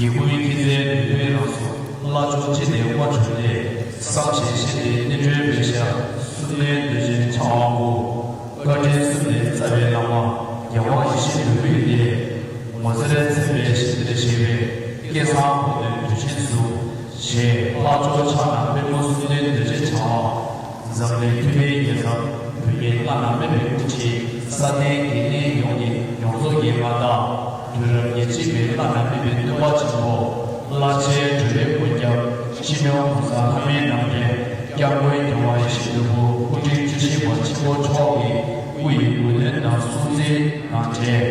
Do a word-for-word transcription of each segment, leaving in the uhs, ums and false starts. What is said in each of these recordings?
རྒྱལ་ཀུན་མཁྱེན་བརྩེ་བོད་མིའི་རང་གཟུགས། བླ་མཆོག་ཅི་ནས་དབང་བྱུང་སྟེ། བསམ་བཞིན་གཤེགས་ཏེ་རྣལ་འབྱོར་པའི་ཞབས། གསུམ་ལྡན་འདུས་བྱས་འཆང་དབང་པོ། བཀའ་དྲིན་གསུམ་ལས་སྩལ་བའི་བླ་མ། རྒྱལ་དབང་ཡེ་ཤེས་ལུས་དབུས་ཏེ། ངོ་མཚར་མཚན་མའི་ཞལ་ཟས་བཞེས་པའི། སྐལ་བཟང་ཕོ་མོའི་དུས་ཆེན་བཟུང་། ཞེས་བླ་མཆོག་ཕྱག་ན་པདྨོ་གསུམ་ལྡན་འདུས་བྱས་འཆང་བ། འཛམ་གླིང་མཐུན་པའི་རྒྱལ་ཚབ། བོད་མིའི་བླ་ན་མེད་པའི་སྐུ་མཆེད། ས་སྟེང་འདི་ནས་ཡོངས་ཀྱི་ཡོངས་རྫོགས་ཀྱི་མངའ་བདག། དུས་རབས་ཉེར་གཅིག་པའི་བླ་ན་མེད་པའི་སྟོན་པ་ཆེན་པོ། བླ་ཆེན་གྲུབ་པའི་སྐུ་རྒྱབ། སྤྱི་ནོར་༸གོང་ས་ལྷ་མིའི་རྣམ་འདྲེན། སྐྱབས་མགོན་རྒྱལ་དབང་ཡེ་ཤེས་ནོར་བུ་སྐུ་ཕྲེང་བཅུ་བཞི་པ་ཆེན་པོ་མཆོག་གི་སྐུ་ཡི་གོ་སྟོན་དང་སྲུང་བརྩི་དང་འབྲེལ།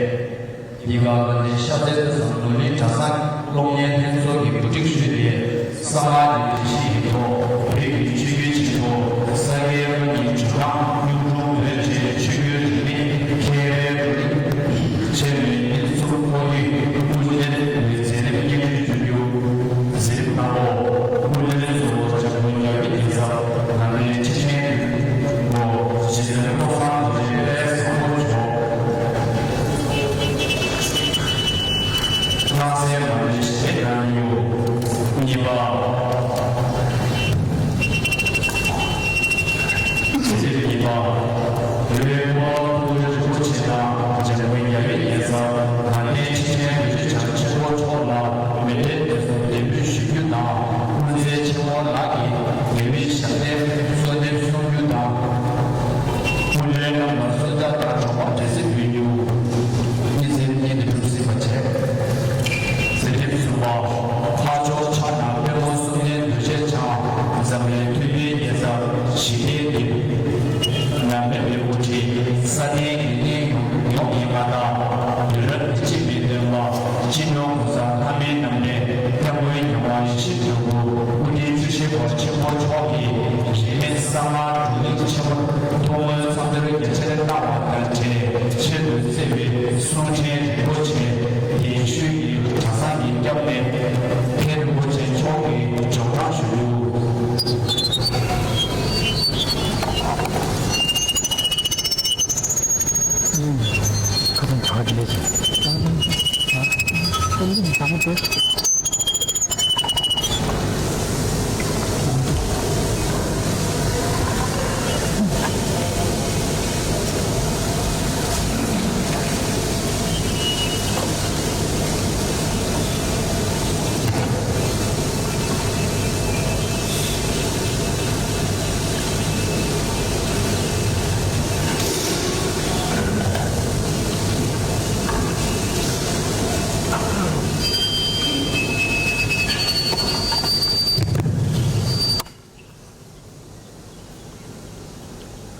འདི་ག་དགའ་ལྡན་ཤར་རྩེ་ལྷ་བསམ་ནོར་གླིང་གྲྭ་ཚང་སློབ་གཉེར་ལྷན་ཚོགས་ཀྱིས་གོ་སྒྲིག་ཞུས་ཏེ། གསང་སྔགས་ཀྱི་བདེ་སྐྱིད་ཀྱི་ཐོག་བོད་ཀྱི་ཆོས་བརྒྱུད་ཆེན་པོ་ས་སྐྱའི་དབུ་བརྙེས་ཇོ་ནང་གཡུང་དྲུང་བོན་གྱི་ཆོས་བརྒྱུད་རིས་མེད་མཁས་པའི་བགྲོ་གླེང་། ཆེན་མོའི་གནས་ཚུལ་ཁོར་ཡུག་དབུ་འབྱེད་མཛད་རིམ་སྙན་སྒྲོན་ཞུ་རྒྱུ། མཛད་རིམ་ནང་འོག་སྐུ་ལས་གཙོ་བོ་འཇམ་མགོན་རྒྱལ་བའི་རྒྱལ་ཚབ་ནང་པའི་ཁྲི་ཆེན་དབུས་པོ་རྗེ་བཙུན་བློ་བཟང་རིག་པའི་བཟང་པོ་མཆོག་སྣང་གསལ་མ་ཎི་བཞེས་གནང་ཡོད། གཉིས་པ། མཛད་རིམ་གཉིས་པ། བོད་པའི་སྐུ་དབང་སྐུ་ཕྲེང་རིན་པོ་ཆེ་དང་འཇམ་མགོན་རྒྱལ་བའི་རྒྱལ་ཚབ་ནང་པའི་ཁྲི་ཆེན་རིན་པོ་ཆེ་ཆེན་པོ་མཆོག་ལ་མཎྜལ་འདེབས་གསོལ་འདེགས་འབུལ་ཞུ་རྒྱུ་དང་། སྐུ་ཚེ་ཆེན་མོ་ལགས་ཀྱི་རྒྱལ་བའི་ཞབས་བརྟན་གསོལ་འདེབས་གསུང་རྒྱུ་དང་། སྐུ་ཕྲེང་རྣམས་ལ་གསོལ་ཇ་དང་སྦྱོར་བ་འབྲས་སིལ་འབུལ་རྒྱུ། གཉིས་ཚན་གཉིས་ནས་གྲུབ་ཟིན་པ་བྱས། མཛད་རིམ་གསུམ་པ། འཕགས་མཆོག་ཕྱག་ན་པདྨོ་གསུམ་ལྡན་འདུས་བྱས་འཆང་། འཛམ་གླིང་མཐུན་པའི་རྒྱལ་ཚབ་ཞི་བདེའི་འདི། ནམ་མེད་པའི་དབུ་ཁྲིད་ས་སྟེང་འདི་ནས་ཡོངས་ཡོངས་ཀྱི་མངའ་བདག། དུས་རབས་ཉེར་གཅིག་པའི་སྟོན་པ་སྤྱི་ནོར་༸གོང་ས་ལྷ་མིའི་རྣམ་འདྲེན་སྐྱབས་མགོན་རྒྱལ་དབང་ཡེ་ཤེས་ནོར་བུ་སྐུ་ཕྲེང་བཅུ་བཞི་པ་ཆེན་པོ་མཆོག་གིས་རིས་མེད་གསང་སྔགས་བགྲོ་གླེང་ཆེན་མོ་ཐོག་མར་འཚམས་འདྲིར་རྒྱ་ཆེར་གནང་བ་དང་འབྲེལ། ཆེད་དུ་བསྩལ་བའི་གསུང་འཕྲིན་རིན་པོ་ཆེ་གདན་ཞུས་ཀྱིས་གྲྭ་ཚང་གི་སྐྱབས་གནས་མཁན་རིན་པོ་ཆེ་མཆོག་གིས་སྦྱོར་སྟངས་ཞུ་རྒྱུ། ཁ་སང་གྲགས་ཀྱི་ལས་ཀྱི། ཨ། ཨ། ཨ། ཨ།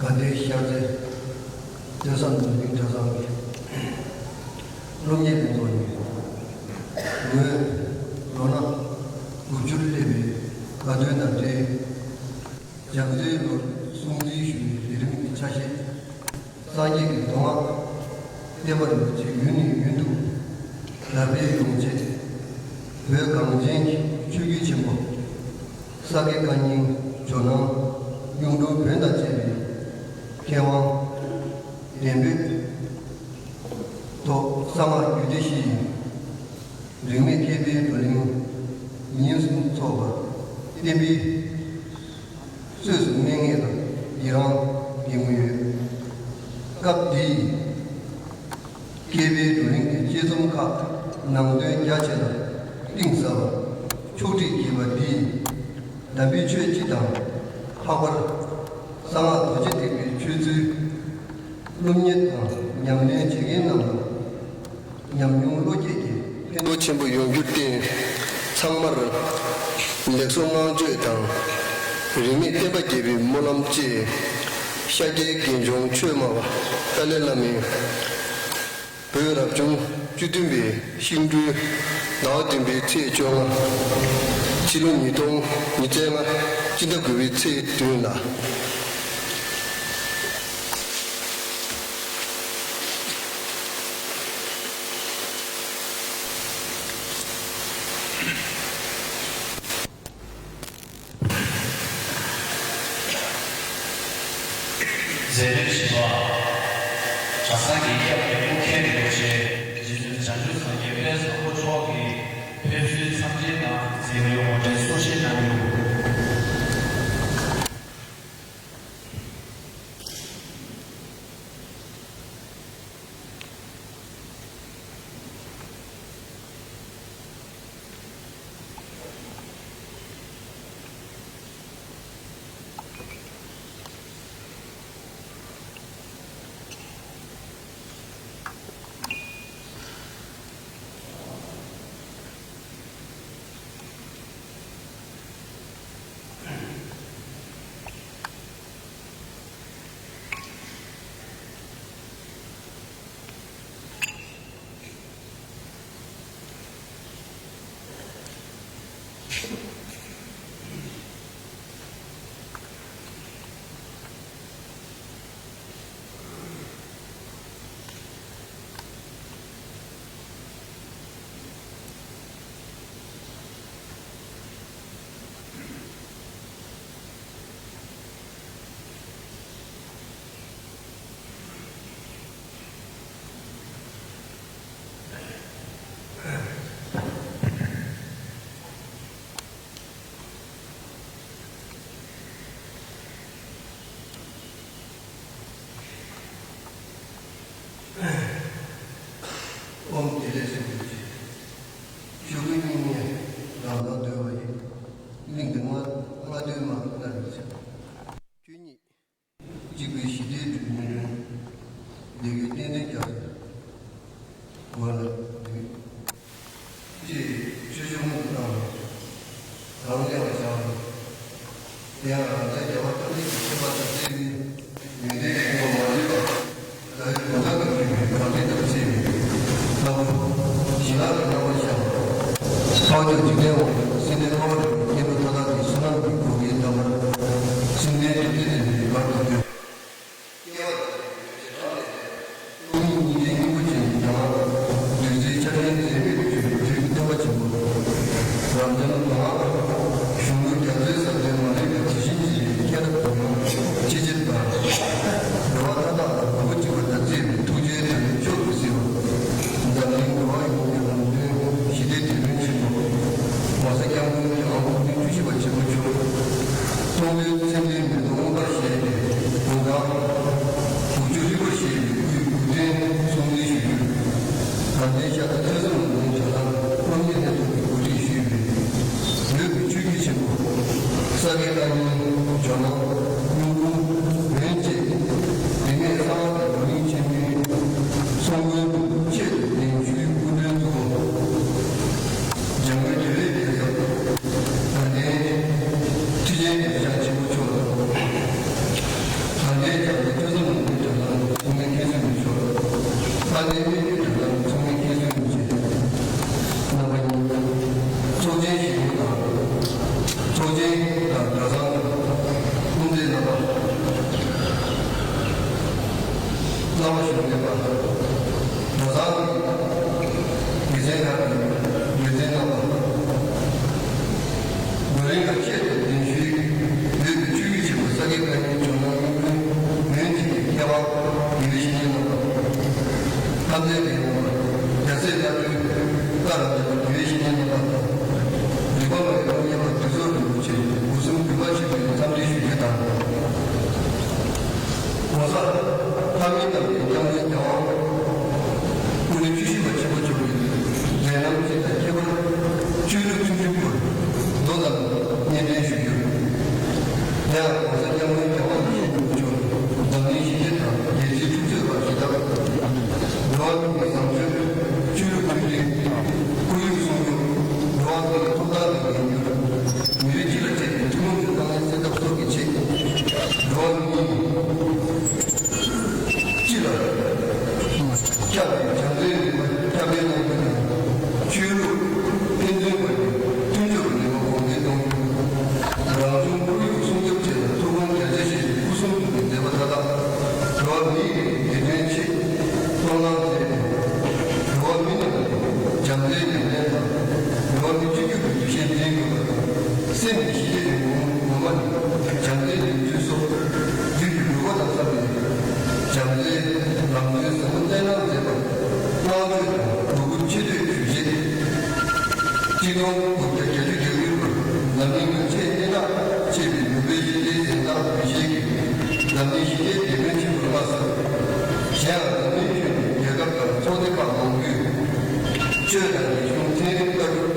དགའ་ལྡན་ཤར་རྩེ་སྟོན་བསམ་ནོར་གླིང་གྲྭ་ཚང་གི་སློབ་གཉེར་ལྷན་ཚོགས་ནས། ངོས་ལོ་ན་དགུ་བཅུར་སླེབས་པའི་དགའ་སྟོན་དང་འབྲེལ། རྒྱ་མཚོའི་ལོར་སྲུང་བརྩི་ཞུ་བའི་ལས་རིམ་གྱི་ཆ་ཤས། སངས་རྒྱས་ཀྱི་མདོ་སྔགས་བསྟན་པ་རིན་པོ་ཆེ་ཡུན་ནས་ཡུན་དུ་དར་སྤེལ་ཡོང་ཆེད། བོད་གངས་ཅན་གྱི་ཆོས་བརྒྱུད་ཆེན་པོ་ས་དགེ་བཀའ་རྙིང་ཇོ་ནང་གཡུང་དྲུང་བོན་དང་བཅས་པའི་མཁས་དབང་ལྡན་པའི་ཐོག་གསང་སྔགས་རྒྱུད་སྡེ་བཞི་ཡི་རིས་མེད་མཁས་པའི་བགྲོ་གླེང་ཉིན་གསུམ་འཚོགས་པ། བསྟན་པའི་གསོས་སུ་སྨན་ངེས་ལ་ཡི་རང་ཡོང་གི་ཡོད། སྐབས་འདིའི་མཁས་པའི་བགྲོ་གླེང་གི་དཔྱད་རྩོམ་ཁག་ནང་དོན་རྒྱ་ཆེ་ལ་གཏིང་ཟབ་པ་ཕྱོགས་སྒྲིག་བགྱིས་པ་འདིས། དམ་པའི་ཆོས་སྤྱི་དང་ ལྷག་པར་གསང་སྔགས་རྡོ་རྗེ་ཐེག་པའི་ཆོས་ཚུལ་སློབ་གཉེར་དང་ཉམས་ལེན་བྱེད་མཁན་རྣམས་ལ་ཉམས་མྱོང་བློ་སྐྱེད་ཀྱི་ཕན་ཐོགས་ཆེན་པོ་ཡོང་རྒྱུར་བརྟེན། ཚང་མར་ལེགས་སོ་བསྔགས་བརྗོད་དང་། རིས་མེད་བསྟན་པ་རྒྱས་པའི་སྨོན་ལམ་བཅས། ཤཱཀྱའི་དགེ་སྦྱོང་ཆོས་སྨྲ་བ་ཏཱ་ལའི་བླ་མའི་བོད་རབ་བྱུང་བཅུ་བདུན་པའི་ཤིང་སྦྲུལ་ཟླ་བ་བདུན་པའི་ཚེས་བཅོ་ལྔ། ཕྱི་ལོ་ཉིས་སྟོང་ཉི་ཤུ་རྩ་ལྔ། སྤྱི་ཟླ་དགུ་པའི་ཚེས་བདུན་ལ། མཛད་འཕྲིན་བཞི་པ། གྲྭ་ཚང་གི་སྐྱབས་རྗེ་སྐུ་མཁྱེན་རིན་པོ་ཆེ། རྗེ་བཙུན་བྱང་ཆུབ་སངས་རྒྱས་དཔལ་བཟང་པོ་མཆོག་གིས་ཕེབས་བསུའི་འཚམས་འདྲིའི་ནང་མཛད་པའི་ངོ་སྤྲོད་གསུང་བཤད་གནང་རྒྱུ། ཨོཾ་བདེ་ལེགས་སུ་འགྱུར་ཅིག། ཆོས་སྐུ་སྙིང་ནས་རང་དང་བསྡོས་པ་ཡི། གླིང་གི་ལྔ་ལྔ་བདོའི་མ་ལྔ་རུ་ཚེ། ཆོས་ཉིད། གཅིག་པའི་ཞི་བདེའི་སྒྲུབ་བརྙན་ཀུན། བདེ་བའི་གནས་བརྟན་རྒྱ་མཚོའི་ངོས་ལ་འདུས། ཅེས་ཆོས་སྐུ་མངོན་དུ་བཏང་ནས་རང་གནས་པར་བྱའོ། དེ་ཡང་རང་རྒྱལ་རྒྱལ་བ་ཐམས་ཅད་ཀྱི་མཁྱེན་པ་དང་བཅས་ཏེ། ཡོན་ཏན་གྱི་ངོ་བོ་མ་ལུས་པ། ལྷའི་གོ་འཕང་དུ་འགྲོ་བའི་གང་ཟག་དང་བཅས་པའི་ལྷ་སྐུ་ཞི་ལྷག་གི་རྣམ་པར་ཤར་བ། འཕགས་མཆོག་འཇིག་རྟེན་དབང་ཕྱུག་སེམས་ལྡན་འཁོར་བ་འདས་པའི་སྐྱེ་འགྲོ་མཐའ་དག་གི་བསོད་ནམས་ཀྱི་བུ་གའི་རྣམ་པར་སེམས་ལྡན་དུ་སྤྲུལ་ཏེ་འདི་ནི་གར་དུ་བསྒྱུར། སྐྱེ་བ་དང་བཅས་པའི་རང་ལས་ཏེ། ཀླུ་མིག་གཉིས་ལྡན་སྙིང་པོ་ཅན་གྱི་ཉམས་ལེན་བདུད་རྩིའི་ཆར་ཆེན་མཛད་པའི་ཆོས་ཀྱི་བསྟན་པ་ཆེན་པོ། རབ་འབྱམས་མདོ་སྔགས་གཞུང་ལུགས་རྒྱ་མཚོའི་ཟབ་དོན་མ་ལུས་པའི་དེ་བཞིན་གཤེགས་པའི་མཁྱེན་རབ་ཀྱི་ངང་ཆེས་ཆེར་དར། འགྲོ་བ་མཐའ་དག་ལ་གོ་བ་གཅིག་པ་དང་བཅས་པའི་ཐུགས་རྗེའི་དོན་མཆོག་ཏུ་གཟིགས་པ། འཛམ་གླིང་འགྲོ་བ་ཡོངས་ཀྱི་ལམ་སྟོན་ཞི་བདེའི་དེད་དཔོན་ཆེན་པོ། ༸གོང་ས་༸སྐྱབས་མགོན་རྒྱལ་དབང་སྐུ་ཕྲེང་བཅུ་བཞི་པ་ཆེན་པོ་མཆོག། མཐོང་ལོས་སེམས་ལྡན་མེ་ཏོག་མངོན་པར་བཞད་པའི་གོ་འཕང་། དགུ་བཅུ་རིག་པར་བཞད་པའི་སྐུའི་དགུ་སྟོན་གསུང་འདོན་ཞུ་རྒྱུ། དད་ལྡན་ཤ་སྟག་ཐོས་བསམ་སྒོམ་ལམ་དབང་ངེས་གནས་ཐོབ་པའི་གོ་སྒྲིག་ཞུས་པའི་བོད་ཀྱི་ཆོས་བརྒྱུད་ཆེན་པོ། ས་དགེ་བཀའ་རྙིང་ཇོ་ནང་སྙིང་པོ་བོན་བཅས་དེ་ནས་གསང་བ་དང་བགྲོ་གླེང་ཆེན་མོའི་གསུང་འབུམ་ཆེད་དུ་གདན་ཞུའི་སྐུ་མགྲོན་གཙོ་བོ། འཇམ་མགོན་དོལ་པོའི་རྒྱལ་ཚབ་དད་ལྡན་ཁྲི་ཆེན་རྒྱལ་ཚབ་ཆེན་པོ་མཆོག་དང་། དད་ལྡན་རྒྱ་གར་ཐོས་བསམ་སྒོམ་གྱི་དྲ་ལམ་ཚོགས་མི་མཁན་ཟུར་མི་མཆོག། དཔལ་ལྡན་སྨད་རྒྱུད་དྲ་ལམ་ཚོགས་མི་མཁན་ཟུར་མི་བཅས་རྣམ་པ་གཉིས། ཚོགས་ཆེན་ཞིག་དང་། ཚོགས་ཆེན་དང་གྲྭ་ཚང་དངོས་གནས་རྣམ་པ། བླ་མ་གཞོན་ལས་པ། གྲྭ་ཚང་གི་དགེ་མཚན་ཁག་གི་དགེ་མཚན་རྣམ་པ། ང་རང་གི་ཆེད་དུ་གདན་ཞུས་བོད་ཀྱི་ཆོས་བརྒྱུད་ཆེན་པོ་ས་དགེ་བཀའ་རྙིང་ཇོ་ནང་སྙིང་པོའི་བོན་གྱི་མཁས་དབང་དགེ་བའི་བཤེས་གཉེན་རྣམ་པ། ཁམས་ཚན་གྱི་རྣམ་པ་རྒྱལ་སྲས་བླ་སྤྲུལ་བཀའ་རབ་བརྟན་པ་དགེ་བའི་བཤེས་གཉེན་རྣམ་པ་དང་། རིག་པ་མ་ཡིན་དབང་སྙན་པ་དུས་ཚོད་རིང་པོ་ཆེ་སྒོ་གསུམ་གུས་པ་ཆེན་པོས་འཚམས་འདྲི་ཞུ་རྒྱུ་དང་། ༸གོང་ས་ལྷ་མིའི་རྣམ་རྒྱལ་སྐྱབས་མགོན་རྒྱལ་དབང་སྐུ་ཕྲེང་བཅུ་བཞི་པ་ཆེན་པོ་མཆོག་གི་མཛད་རྣམ་སྤྱི་དང་ཁྱད་པར་ཆོས་ལུགས་ཆུང་ཆུང་སྐོར་མདོ་ཙམ་སྙན་སྒྲོན་ཞུ་རྒྱུ། ཡང་༸གོང་ ཁྱབ་པའི་བྱམས་བརྩེའི་རིམ་པ་ཁྱབ་སྤེལ་གནང་རྒྱུ་དང་། ཆོས་ལུགས་ཕན་ཚུན་བར་གྱི་མཐུན་སྦྱོར་གྱི་རིམ་པ་གོང་འཕེལ་གཏོང་རྒྱུ། རང་བྱུང་ཁོར་ཡུག་སྲུང་སྐྱོབ་ཆེད་ལ་ཐུགས་ཕན་རྒྱ་ཆེ་བཞེས་ཏེ་སྐུ་གསུང་ཐུགས་ཀྱི་མཛད་པ་མཐའ་དག་འགྲོ་བ་མིའི་བདེ་དོན་ཆེད་སྤྲོ་སྣང་མཛད་དེ། འགྲོ་བ་མི་རྣམས་ཀྱི་བྱམས་བརྩེའི་ཉམས་ལེན་དང་། འགྲོ་བ་མི་གཅིག་གྱུར་གྱི་འདུ་ཤེས་འཛིན་དགོས་པ་དང་། སེམས་ཀྱི་ཞི་བདེ་ཡོང་ངོ་མ་ནི་བྱམས་བརྩེའི་ནུས་མཐུ་སོགས་བདུད་ཀྱི་ལུས་པོ་དང་འཚམས་པའི་བྱམས་བརྩེའི་ལམ་སྟོན་ཟབ་མོ་སྩལ་གནང་མཛད་པ། དམངས་ཁྲོད་དང་གུས་བཀུར་ཆེ་བསྟོད་ཞུ་རྗེས། གཅིག་སྟོང་དགུ་བརྒྱ་བརྒྱད་ཅུ་གྱ་དགུའི་ལོར་འཛམ་གླིང་གི་ཆེས་སྙན་གྲགས་ཆེ་བའི་ནོ་བེལ་ཞི་བདེའི་གཟེངས་རྟགས་འབུལ་བཞེས་ཀྱིས་འཛམ་གླིང་ཞི་བདེའི་དེད་དཔོན་ཆེན་པོར་མངའ་གསོལ། གཞན་ཡང་འཛམ་གླིང་ཁྱོན་ནས་རྒྱལ་ཁབ་དང་ཚོགས་སྡེ་ཁག་མང་པོས་ཆོས་དང་རིག་གཞུང་ཚན་རིག་ལྟ་གྲུབ་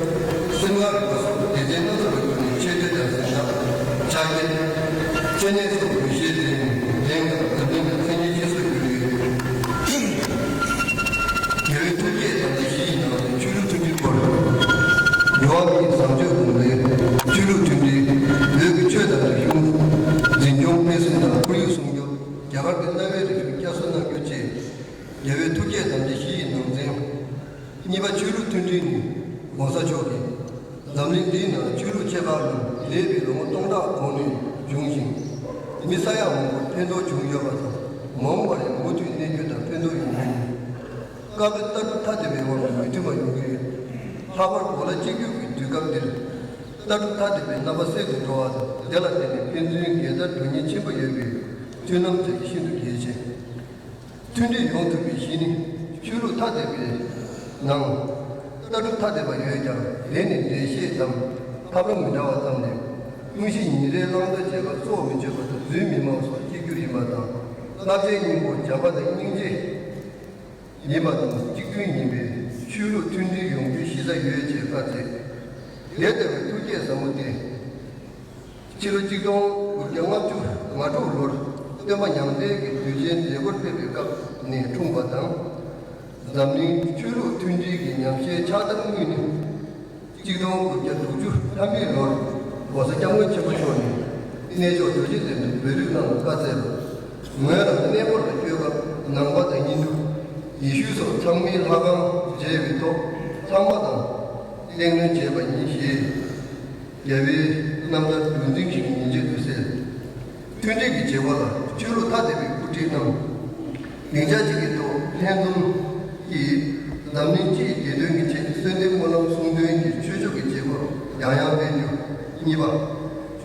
སེམས་ཁམས་རིག་པ་སོགས་སྡེ་ཚན་སྣ་ཚོགས་ལ་བརྒྱུད་ནས་ཆེ་བསྟོད་དང་གཟེངས་རྟགས་ཕྱག་འཁྱེར་མཚན་གནས་སོགས་འབུལ་བཞེས་མཛད་ནས་དེང་སང་འཛམ་གླིང་ལ་མཚན་སྙན་ཅན་སོགས་གྱུར་ཡོད། རྒྱལ་བའི་ཐུགས་བསྐྱེད་དམ་བཅའ་བཞི་ཡི་ནང་ནས་ཆོས་ལུགས་མཐུན་སྒྲིལ་སྐོར། འགྲོ་བ་མིའི་བཟང་སྤྱོད་དགོངས་པའི་ཆོས་ལུགས་མཐུན་སྒྲིལ། བོད་ཀྱི་ཆོས་དང་རིག་གཞུང་འཛིན་སྐྱོང་སྤེལ་གསུམ་དང་ཁོར་ཡུག་སྲུང་སྐྱོབ། རྒྱ་གར་གྱི་གནའ་བོའི་རིག་གཞུང་བསྐྱར་གསོ་གནང་རྒྱུ་བཅས་རྒྱལ་བའི་ཐུགས་བསྐྱེད་དམ་བཅའ་བཞི་ཡི་ནང་ཚན། གཉིས་པ་ཆོས་ལུགས་མཐུན་སྒྲིལ་ནི་༸གོང་ས་མཆོག་གིས་འཛམ་གླིང་འདིའི་ནང་ཆོས་ལུགས་ཆེ་ཁག་རྣམས་འདས་པའི་ལོ་ངོ་སྟོང་ཕྲག་གོང་ནས་བྱུང་ཞིང་། མི་ས་ཡ་མང་པོར་ཕན་ཐོགས་བྱུང་ཡོད་པ་དང་། མ་འོངས་པར་ཡང་མུ་མཐུད་གནས་རྒྱུ་དང་ཕན་ཐོགས་ཡོང་རྒྱུ་ཡིན། སྐབས་རེ་ལྟ་གྲུབ་ཐ་དད་པའི་དབང་གིས་མི་མཐུན་པ་ཡོང་གི་ཡོད། ལྷག་པར་གོ་ལ་གཅིག་གྱུར་གྱི་དུས་སྐབས་འདིར། ལྟ་གྲུབ་ཐ་དད་པའི་རྣམ་པ་གསལ་དུ་འགྲོ་བ་དང་། དེ་ལ་བརྟེན་ནས་ཕན་ཚུན་འགལ་ཟླར་འགྲོ་ཉེན་ཆེན་པོ་ཡོད་པའི་མཐུན་ལམ་དེ་ཤིན་ཏུ་གལ་ཆེ། མཐུན་སྒྲིལ་ཡོང་ཐུབ་པའི་གཞི་ནི། ཆོས་ལུགས་ཐ་དད་པའི་ནང་ལྟ་གྲུབ་ཐ་དད་པ་ཡོད་ཀྱང་། དེ་ནི་འགྲེལ་བཤད་དམ་ཐབས་ལམ་མི་འདྲ་བ་ཙམ་ལས། དངོས་གཞི་ཉིན་རེའི་བླང་དོར་བྱེད་པ་སྲོག་མི་གཅོད་པ་དང་རྫུན་མི་སྨྲ་བ་སོགས་གཅིག་གྱུར་ཡིན་པ་དང་། རླབས་ཆེན་སྙིང་པོ་བྱམས་པ་དང་སྙིང་རྗེ་ཡིན་པ་དང་གཅིག་མཐུན་ཡིན་པས། ཆོས་ལུགས་མཐུན་སྒྲིལ་ཡོང་རྒྱུའི་གཞི་རྩ་ཡོད་ཅེས་བཀའ་སྩལ། དེ་ལྟ་བུའི་ཐུགས་བསྐྱེད་ཟབ་མོ་དེ། ཕྱི་ལོ་གཅིག་སྟོང་དགུ་བརྒྱ་ལྔ་བཅུ་ང་དྲུག་ལོར་སྟོན་པ་ཉང་བསྟན་གྱིས་དུས་ཆེན་མཛད་སྒོར་ཕེབས་པའི་སྐབས་ནས་འཁྲུངས་པ་དང་། འཛམ་གླིང་ཆོས་ལུགས་མཐུན་སྒྲིལ་གྱི་ཉམས་བཞེས་ཕྱག་བསྟར་དངོས་ནི། གཅིག་སྟོང་དགུ་བརྒྱ་དྲུག་ཅུ་ཐམ་པའི་ལོར་༸གོང་ས་༸སྐྱབས་མགོན་ཆེན་པོ་མཆོག་ནས་གནས་མཆོག་རྡོ་རྗེ་གདན་དུ་བོད་རིགས་རྣམས་ལ་བཀའ་སྩལ་པ། ངོས་རང་གནས་སྐོར་དུ་བསྐྱོད་སྐབས་ནང་པ་དང་ཧིན་དུ། ཡེ་ཤུ་སོགས་ཚང་མའི་ལྷ་ཁང་མཇལ་བའི་ཐོག་ཚང་མ་དང་གླེང་མོལ་བྱས་པ་ཡིན་ཞེས། རྒྱལ་བའི་རྣམ་ཐར་འདུལ་འཛིན་ཞིག་ཉིན་བྱེད་དུ་གསལ། མཐུན་སྒྲིལ་གྱི་བྱེད་སྒོ་ལ་ཆོས་ལུགས་ཐ་དད་པའི་དབུ་ཁྲིད་རྣམས་སྡིངས་ཆ་གཅིག་གི་ཐོག་ལྷན་འཛོམས་ཀྱིས་འཛམ་གླིང་སྤྱི་ཡི་བདེ་དོན་གྱི་ཆེད་གསོལ་འདེབས་སྨོན་ལམ་གསུང་འདོན་གྱི་ཆོས་ཕྱོགས་ཀྱི་བྱེད་སྒོ་ཡང་ཡང་སྤེལ་རྒྱུ། གཉིས་པ།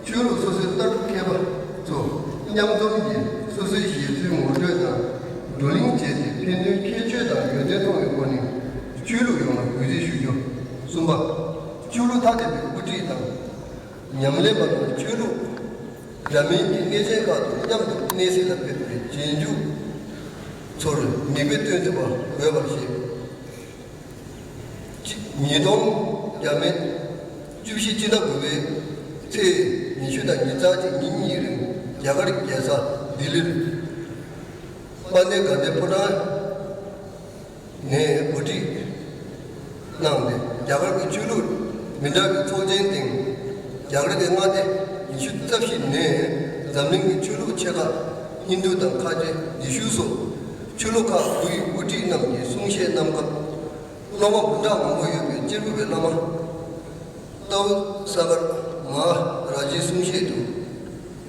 ཆོས་ལུགས་སོ་སོའི་ལྟ་གྲུབ་མཁས་པ་ཚོ་མཉམ་འཛོམས་ཀྱིས་སོ་སོའི་བཞེད་ཚུལ་ངོ་སྤྲོད་དང་བགྲོ་གླེང་བྱས་ཏེ་ཕན་ཚུན་ཁྱད་ཆོས་དང་ཡོན་ཏན་མཐོང་བའི་སྒོ་ནས་ཆོས་ལུགས་ཡོངས་ལ་གུས་བརྩི་ཞུ་རྒྱུ། གསུམ་པ། ཆོས་ལུགས་ཐ་དད་པའི་དབུ་ཁྲིད་དང་། ཉམས་ལེན་པ་དང་ཆོས་ལུགས་འདྲ་མིན་གྱི་གནས་ཆེན་ཁག་ཏུ་མཉམ་དུ་གནས་གཟིགས་ལ་ཕེབས་པའི་རྗེས་འཇུག་ཚོར་མིག་དཔེ་སྟོན་ཐུབ་པ་དགོས་པར་བཤད། ཉིས་སྟོང་བརྒྱ་མེད་བཅུ་བཞི་སྤྱི་ཟླ་དགུ་པའི་ཚེས་ཉི་ཤུ་དང་ཉི་ཤུ་རྩ་གཅིག་ཉིན་གཉིས་རིང་རྒྱ་གར་རྒྱལ་ས་ལྡི་ལིར་དཔལ་ལྡན་དགའ་ལྡན་ཕོ་བྲང་ནས་གོ་སྒྲིག་གནང་སྟེ། རྒྱ་གར་གྱི་ཆོས་ལུགས་མི་འདྲ་བའི་ཚོགས་ཆེན་སྟེང་། རྒྱ་གར་གྱི་མངའ་སྡེ་ཉི་ཤུ་རྩ་བཞི་ནས་འཛམ་གླིང་གི་ཆོས་ལུགས་ཆེ་ཁག་ཧིན་རྡུ་དང་ཁ་ཆེ་ཡེ་ཤུ་སོགས་ཆོས་ལུགས་ཁག་དགུ་ཡི་དབུ་ཁྲིད་རྣམས་ཀྱིས་གསུང་བཤད་གནང་སྐབས། སློབ་མ་འབུམ་ཕྲག་མང་པོ་ཡོད་པའི་གཅེར་བུ་པའི་བླ་མ། ཏཱ་བུ་ས་གར་མ་ཧཱ་ར་ཇའི་གསུང་བཤད་དུ།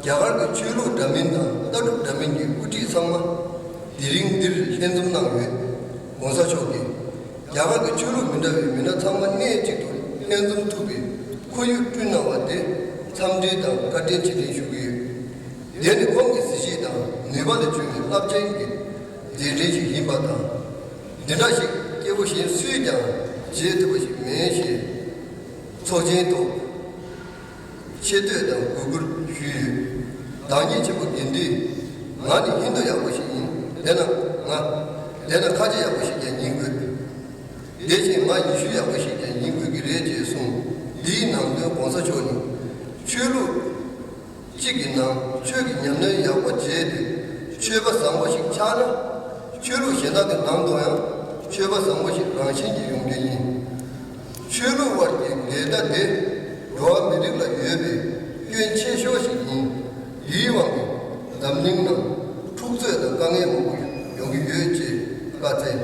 རྒྱ་གར་གྱི་ཆོས་ལུགས་འདྲ་མིན་དང་ལྟ་གྲུབ་འདྲ་མིན་གྱི་དབུ་ཁྲིད་ཚང་མ་དེ་རིང་འདིར་ལྷན་འཛོམས་གནང་ཡོད། ༸གོང་ས་མཆོག་གིས་རྒྱ་གར་གྱི་ཆོས་ལུགས་མི་འདྲ་བའི་མི་སྣ་ཚང་མ་གནས་གཅིག་ཏུ་ལྷན་འཛོམས་ཐུབ་པའི་ཁོར་ཡུག་བསྐྲུན་གནང་བ་དེ་འཚམས་འདྲི་དང་བཀའ་དྲིན་ཆེ་དྲན་ཞུ་གི་ཡོད། དེ་ནི་ཁོང་གི་གཟི་བརྗིད་དང་ནུས་པ་ལས་བྱུང་བའི་རླབས་ཆེན་གྱི་མཛད་འཕྲིན་ཞིག་ཡིན་པ་དང་། འདི་འདྲ་ཞིག་སྐྱེ་བོ་གཞན་སུས་ཀྱང་བྱེད་ཐུབ་པ་ཞིག་མིན་ཞེས། ཚོགས་ཆེན་ཐོག་ཆེ་བསྟོད་དང་གུས་བཀུར་ཞུས་ཡོད། བདག་ཉིད་ཆེན་པོ་དགེ་འདུས། ང་ནི་ཧིན་རྡུ་ཡག་པོ་ཞིག་ཡིན། དེ་ན་ང་། དེ་ན་ཁ་ཆེ་ཡག་པོ་ཞིག་ཀྱང་ཡིན་དགོས། དེ་བཞིན་ང་ཡེ་ཤུ་ཡག་པོ་ཞིག་ཀྱང་ཡིན་དགོས་ཀྱི་རེད་ཅེས་གསུངས། འདིའི་ནང་དོན་༸གོང་ས་མཆོག་ནི་ཆོས་ལུགས་གཅིག་གི་ནང་ཆོས་ཀྱི་ཉམས་ལེན་ཡག་པོ་བྱས་ཏེ་ཆོས་པ་བཟང་པོ་ཞིག་ཆགས་ན། ཆོས་ལུགས་གཞན་དག་གི་ནང་དུ་ཡང་ཆོས་པ་བཟང་པོ་ཞིག་རང་བཞིན་གྱིས་ཡོང་རྒྱུ་ཡིན། ཆོས་ལུགས་དབར་གྱི་འགལ་ཟླ་དེ་འགྲོ་བ་མི་རིགས་ལ་ཡོད་པའི་སྐྱོན་ཆེ་ཤོས་ཤིག་ཡིན། འདིའི་དབང་གིས་འཛམ་གླིང་ནང་འཁྲུག་རྩོད་དང་དཀའ་ངལ་མང་པོ་ཡོང་གི་ཡོད་ཅེས་བཀའ་སྩལ།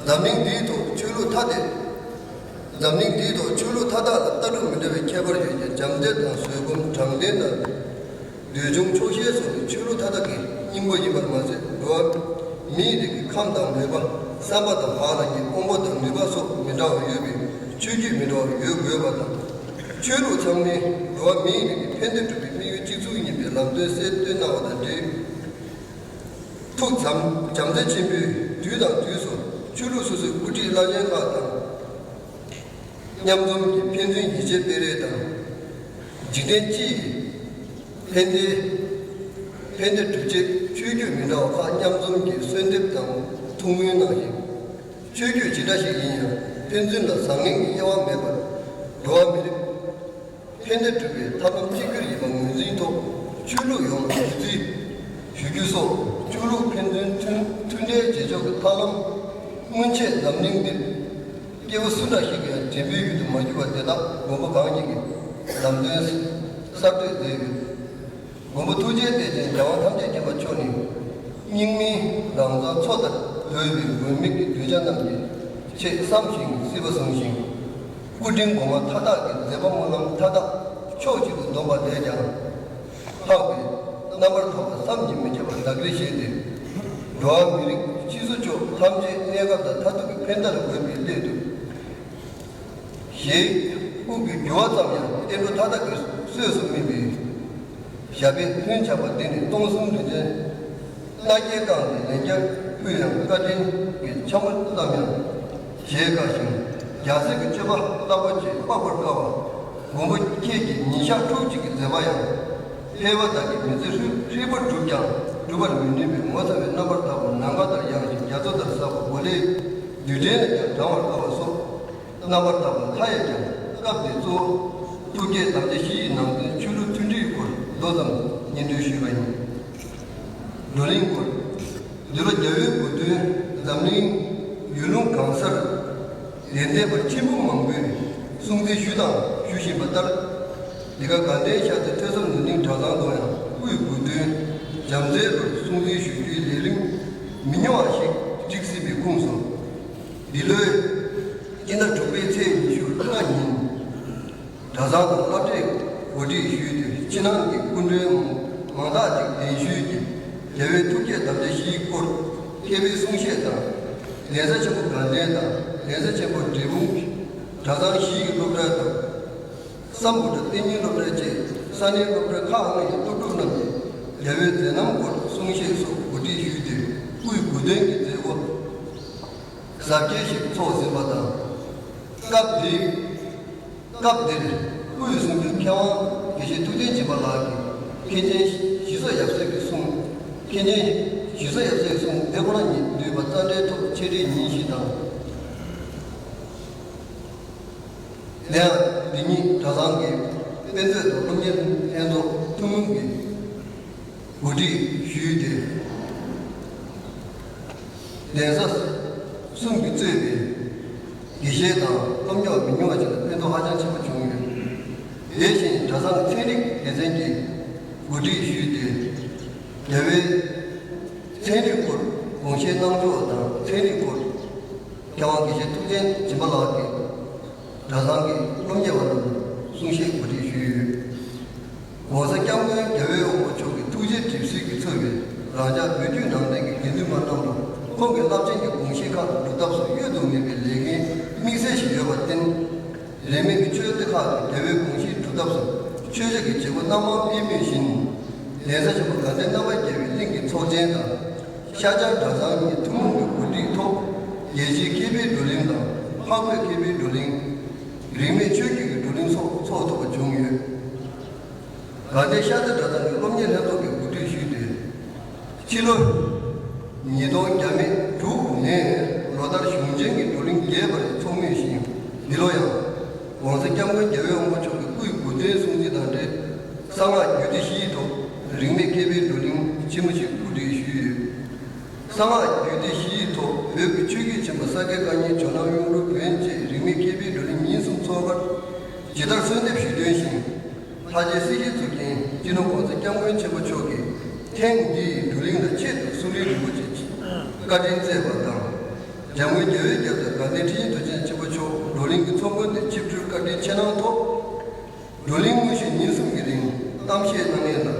འཛམ་གླིང་འདིའི་ཐོག་ཆོས་ལུགས་ཐ་དད། འཛམ་གླིང་འདིའི་ཐོག་ཆོས་ལུགས་མཐའ་དག་ལ་ལྟ་གྲུབ་མི་འདྲ་བའི་ཁྱད་པར་ཡོད་ཀྱང་། འཇམ་དཔལ་དང་བཟོད་སྒོམ། དྲང་བདེན་དང་། འདོད་ཆུང་ཆོག་ཤེས་སོགས་ནི་ཆོས་ལུགས་མཐའ་དག་གི་སྙིང་པོ་ཡིན་པར་མ་ཟད། འགྲོ་བ་མིའི་རིགས་ཀྱི་ཁམས་དང་མོས་པ། བསམ་པ་དང་བག་ལ་ཉལ། དབང་པོ་དང་ནུས་པ་སོགས་མི་འདྲ་བ་ཡོད་པས། ཆོས་བརྒྱུད་མི་འདྲ་བ་ཡོད་དགོས་པ་དང་། ཆོས་ལུགས་ཚང་མས་འགྲོ་བ་མིའི་རིགས་ཀྱི་ཕན་བདེ་སྒྲུབ་པའི་དམིགས་ཡུལ་གཅིག་མཚུངས་ཡིན་པའི་ལམ་སྟོན་གསལ་སྟོན་གནང་བ་དང་འབྲེལ། ཐུགས་བྱམས་བྱམས་བརྩེ་ཆེན་པོས་དུས་དང་དུས་སུ་ཆོས་ལུགས་སོ་སོའི་དབུ་ཁྲིད་བླ་ཆེན་ཁག་དང་མཉམ་འཛོམས་ཀྱིས་ཕན་ཚུན་ཡིད་ཆེས་སྤེལ་རེས་དང་། འཇིག་རྟེན་སྤྱི་ཡི་ཕན་བདེ། ཕན་བདེ་སྒྲུབ་ཆེད་ཆོས་བརྒྱུད་མི་འདྲ་བ་ཁག་མཉམ་འཛོམས་ཀྱིས་གསོལ་འདེབས་དང་ཐུགས་སྨོན་གནང་ཞིང་། ཆོས་བརྒྱུད་ཇི་འདྲ་ཞིག་ཡིན་ཡང་ཕན་ཚུན་ལ་བཟང་ངན་གྱི་དབྱེ་བ་མེད་པར་འགྲོ་བ་མི་རིགས་ཕན་བདེ་སྒྲུབ་པའི་ཐབས་ལམ་གཅིག་གྱུར་ཡིན་པ་ངོས་འཛིན་ཐོག་ཆོས་ལུགས་ཡོངས་ལ་གུས་བརྩི་ཞུ་རྒྱུ་སོགས། ཆོས་ལུགས་ཕན་ཚུན་མཐུན་མཐུན་འབྲེལ་བྱེད་ཕྱོགས་ཀྱི་ཐབས་ལམ་སྔོན་ཆད་འཛམ་གླིང་འདིར་སྐྱེ་བོ་སུ་འདྲ་ཞིག་ཡང་དྲན་པའི་ཡུལ་དུ་མ་གྱུར་པ་དེ་དག་མགོན་པོ་གང་ཉིད་ཀྱིས་ལམ་སྟོན་གསར་གཏོད་མཛད་ཡོད། མགོན་པོ་ཐུགས་རྗེའི་གཏེར་ཆེན་རྒྱལ་དབང་ཐམས་ཅད་མཁྱེན་པ་མཆོག་ནི། སྙིགས་མའི་རང་མཚང་མཚོ་ལྟར་རྒྱས་པའི་མགོན་མེད་ཀྱི་གདུལ་བྱ་རྣམས་ཀྱི་ཆེད་བསམ་ཞིང་སྲིད་པ་བཟུང་ཞིང་། སྐུ་དྲིན་གོང་མ་མཐའ་དག་གི་མཛད་པ་སྨོན་ལམ་མཐའ་དག་ཕྱོགས་གཅིག་ཏུ་བསྡོམས་པ་ལས་ཀྱང་ལྷག་པའི་རྣམ་པར་ཐར་པ་བསམ་གྱིས་མི་ཁྱབ་པ་བདག་གིར་བཞེས་ཏེ། འགྲོ་བ་མི་རིགས་སྤྱི་སོ་ཅོག་ཐམས་ཅད་གནས་སྐབས་དང་མཐར་ཐུག་གི་ཕན་བདེ་ལ་འགོད་པའི་སླད་དུ། ཞེས་དབུགས་ཀྱི་རྒྱུ་བ་ཙམ་ཡང་བསྟན་འགྲོ་མཐའ་དག་གི་གསོས་སུ་སྨིན་པའི་ཞབས་པད་ལྷུན་ཆགས་པ་འདི་ནི་སྟོང་གསུམ་རིག་འཛིན་རྣ་བརྒྱའི་སྒང་ནས་ལན་བརྒྱར་ཕུལ་ཡང་བཀའ་དྲིན་གྱི་ཆབ་མོ་ཙམ་ཡང་བཞེས་དཀའ་ཞིང་། རྒྱལ་སྲས་ཀྱི་སྤྱོད་པ་རླབས་པོ་ཆེ་དཔག་པར་དཀའ་བ། མགོན་པོ་ཁྱེད་ཀྱི་ཉིན་ཞག་ཕྲུགས་གཅིག་གི་མཛད་པ་ཡང་། ཕལ་པ་དག་གིས་མི་ཚེ་ཧྲིལ་ཧྲིལ་པོར་བསྒྲུབས་ཀྱང་སྒྲུབ་པར་མི་ནུས་པའི་ངོ་མཚར་བའི་རྣམ་པར་དག་པ། ནམ་མཁའ་ལྟར་ཡངས་ཤིང་རྒྱ་མཚོ་ལྟར་གསལ་བ། གོ་ལའི་རྡུལ་ཕྲན་ལས་ཀྱང་བགྲང་བར་དཀའ་བ་སོགས་རྣམ་པར་དག་པ་མཐའ་ཡས་ཀྱང་། སྐབས་དེ་གཙོ་བོ་ཐུགས་བསྐྱེད་དམ་བཅའ་བཞི་ཡི་ནང་དོན་ཆོས་ལུགས་མཐུན་སྒྲིལ་སྐོར་མདོ་ཙམ་སྙན་སྒྲོན་ཞུས་པ་ཡིན། བགྲོ་གླེང་སྐོར། འདི་ལོ་རྒྱལ་བའི་དགུང་སྟོན་འཛམ་གླིང་ཡུལ་ལུང་གང་སར་ལས་འདས་པ་ཆེན་པོ་མང་པོས་སྲུང་བརྩི་ཞུས་དང་ཞུ་བཞིན་པ་ལྟར། འདི་ག་དགའ་ལྡན་ཤར་རྩེ་ཐོས་བསམ་ནོར་གླིང་གྲྭ་ཚང་དུ་ཡང་སྐུའི་དགུང་སྟོན་བྱམས་བརྩེའི་ལོར་སྲུང་བརྩི་ཞུ་རྒྱུའི་ལས་རིམ་མི་ཉུང་བ་ཞིག་བསྒྲིགས་ཟིན་པའི་ཁུངས་སུ། འདི་ལོའི་སྤྱི་ཟླ་དྲུག་པའི་ཚེས་ཉི་ཤུ་ལྔ་ཉིན། གྲྭ་ཚང་དུ་སློབ་གྲྭས་གོ་སྒྲིག་ཞུས་ཏེ། སྤྱི་ནང་གི་སྐུ་མགྲོན་མང་དག་ཅིག་གདན་ཞུས་ཀྱིས། རྒྱལ་བའི་ཐུགས་བསྐྱེད་དམ་བཅའ་བཞིའི་སྐོར་མཁས་པའི་གསུང་བཤད་དང་། གདན་ས་ཆེན་པོ་དགའ་ལྡན་དང་། གདན་ས་ཆེན་པོ་འབྲས་སྤུངས་གྲྭ་ཚང་བཞི་ཡི་སློབ་གྲྭ་དང་། སམ་བྷོ་ཊ་གཏན་ཉིན་སློབ་གྲྭ་བཅས་ས་གནས་སློབ་གྲྭ་ཁག་ལྔ་ཡི་སློབ་ཕྲུག་རྣམས་ཀྱིས་རྒྱལ་བའི་མཛད་རྣམ་སྐོར་གསུང་བཤད་སོགས་གོ་སྒྲིག་ཞུས་ཏེ། སྐུའི་དགུང་སྟོན་གྱི་མཛད་སྒོ་གཟབ་རྒྱས་ཤིག་ཚོགས་ཟིན་པ་དང་། སྐབས་འདིའི་སྐབས་འདིར་སྐུ་ཡི་གསུང་སྤྲུལ་མཁས་དབང་དགེ་བཤེས་ཐུབ་བསྟན་སྦྱིན་པ་ལགས་ཀྱིས་མཁན་ཆེན་ཞི་བསོད་ཡབ་སྲས་ཀྱི་གསུང་། མཁན་ཆེན་ཞི་བསོད་ཡབ་སྲས་ཀྱི་གསུང་དེ་ཁོ་ན་ཉིད་འདུས་པ་རྩ་འགྲེལ་ཐོག་འཆད་ཁྲིད་ཉིན་བཞི་དང་། དེ་ཡང་འདི་ཉིད་གྲྭ་ཚང་གི་དཔེ་མཛོད་དང་སློབ་གཉེར་ལྷན་ཚོགས་ཐུན་མོང་གིས་གོ་སྒྲིག་ཞུས་ཏེ། གདན་ས་གསུམ་གྱིས་གཙོས་པའི་དགེ་བཤེས་དང་སློབ་གཉེར་བ་མི་ཉུང་བ་ཞིག་ལ་ཕན་ཐོགས་ཧ་ཅང་ཆེན་པོ་བྱུང་ཡོད། དེ་བཞིན་གྲྭ་ཚང་གི་ཚན་རིག་སྡེ་ཚན་གྱིས་གོ་སྒྲིག་ཞུས་ཏེ། རྒྱལ་བའི་ཚན་རིག་སྐོར་དགོངས་བཞེས་གནང་ཕྱོགས་དང་། ཚན་རིག་སྐོར་མཁས་དབང་དགེ་བཤེས་ཐུབ་བསྟན་སྦྱིན་པ་ལགས་ཀྱིས་གྲྭ་ཚང་གི་སློབ་གཉེར་བ་རྣམས་ལ་གསུང་བཤད་གོ་སྒྲིག་ཞུས་ཡོད། ༸གོང་ས་༸སྐྱབས་མགོན་རྒྱལ་བའི་དབང་པོ་མཆོག་གི་ཐུགས་རྗེ་གྲིབ་བསིལ་གྱིས་གཙོས་པའི་རང་ཅག་བོད་བརྒྱུད་ནང་བསྟན་གྱི་དགེ་འདུན་པ་རྣམས་ལ་ཁོང་གི་རླབས་ཆེན་གྱི་དགོངས་གཞི་ཁག་སྒྲུབ་ཐབས་སུ་གཡོལ་དུ་མེད་པའི་ལས་འགན་དམིགས་བསལ་ཞིག་ཡོད་པར་བརྟེན། རིས་མེད་ཀྱི་ཆོས་སྡེ་ཁག་ཏུ་རྒྱལ་བའི་དགོངས་གཞི་སྒྲུབ་ཐབས་སུ་ཆོས་ཕྱོགས་ཀྱི་བྱེད་སྒོ་སྣ་མང་སྤེལ་མུས་བཞིན། གདན་ས་ཆེན་པོ་དགའ་ལྡན་རྣམ་པར་རྒྱལ་བའི་གླིང་གི་ཚོགས་ཆེན་དང་། ཤར་བྱང་གྲྭ་ཚང་གཉིས་ཐུན་མོང་གི་གོ་སྒྲིག་ཐོག་རྒྱལ་སྤྱིའི་མཁས་པའི་བགྲོ་གླེང་དང་། འཕགས་བོད་མཁས་པའི་བགྲོ་གླེང་། རིས་མེད་ཆོས་བརྒྱུད་ཀྱི་བགྲོ་གླེང་སོགས་ཚོགས་ཐུབ་པ་བྱུང་ཡོད། དགའ་ལྡན་ཤར་རྩེ་གྲྭ་ཚང་གི་སློབ་གཉེར་ལྷན་ཚོགས་ཀྱིས་གོ་སྒྲིག་ཞུས་ཏེ། ཕྱི་ལོ་ཉིས་སྟོང་བརྒྱ་མེད་དྲུག་ནས་ལོ་ལྟར་གཞུང་ཆེན་གྱི་བགྲོ་གླེང་རྒྱས་པར་ཚོགས་མུས་ཤིང་། འདི་ལོ་ཡང་༸གོང་ས་༸སྐྱབས་མགོན་རྒྱལ་བའི་དབང་པོ་མཆོག་གི་སྐུའི་དགུང་སྟོན་སྲུང་བརྩི་དང་འབྲེལ། གསང་སྔགས་རྒྱུད་སྡེ་བཞིའི་ཐོག་རིས་མེད་མཁས་པའི་བགྲོ་གླེང་ཆེན་མོ་ཞིག་གོ་སྒྲིག་ཞུས་ཡོད། གསང་སྔགས་རྒྱུད་སྡེ་བཞིའི་ཐོག་བོད་ཀྱི་ཆོས་བརྒྱུད་ཆེན་པོ་ས་སྐྱ་བཀའ་རྙིང་ཇོ་ནང་གཡུང་དྲུང་བོན་བཅས་རིས་མེད་མཁས་པའི་བགྲོ་གླེང་ཉིན་གསུམ་ཚོགས་པར་ཇི་ལྟར་གསོལ་འདེབས་ཞུས་དོན་བཞིན། ལྷ་རྗེ་སྲས་ཀྱི་གཙུག་རྒྱན་སྤྱི་ནོར་༸གོང་ས་༸སྐྱབས་མགོན་ཆེན་པོ་མཆོག་གིས་ཐེངས་འདིའི་བགྲོ་གླེང་ལ་ཆེད་དུ་གསུང་རིན་རིན་པོ་ཆེ་བཀའ་དྲིན་སྩལ་བ་དང་། འཇམ་མགོན་རྒྱལ་བའི་རྒྱལ་མཚན་དགའ་ལྡན་ཁྲི་ཆེན་རྡོ་རྗེ་འཆང་ཆེན་པོ་མཆོག་བགྲོ་གླེང་གི་ཚོགས་མགོན་དུ་ཆིབས་བསྒྱུར་བཀའ་དྲིན་ཆེ་གནང་ཐོག་བགྲོ་གླེང་དངོས་གཞི་ཉིན་གསུམ་གྱི་རིང་གཏམ་བཤད་གནང་མཁན་དང་།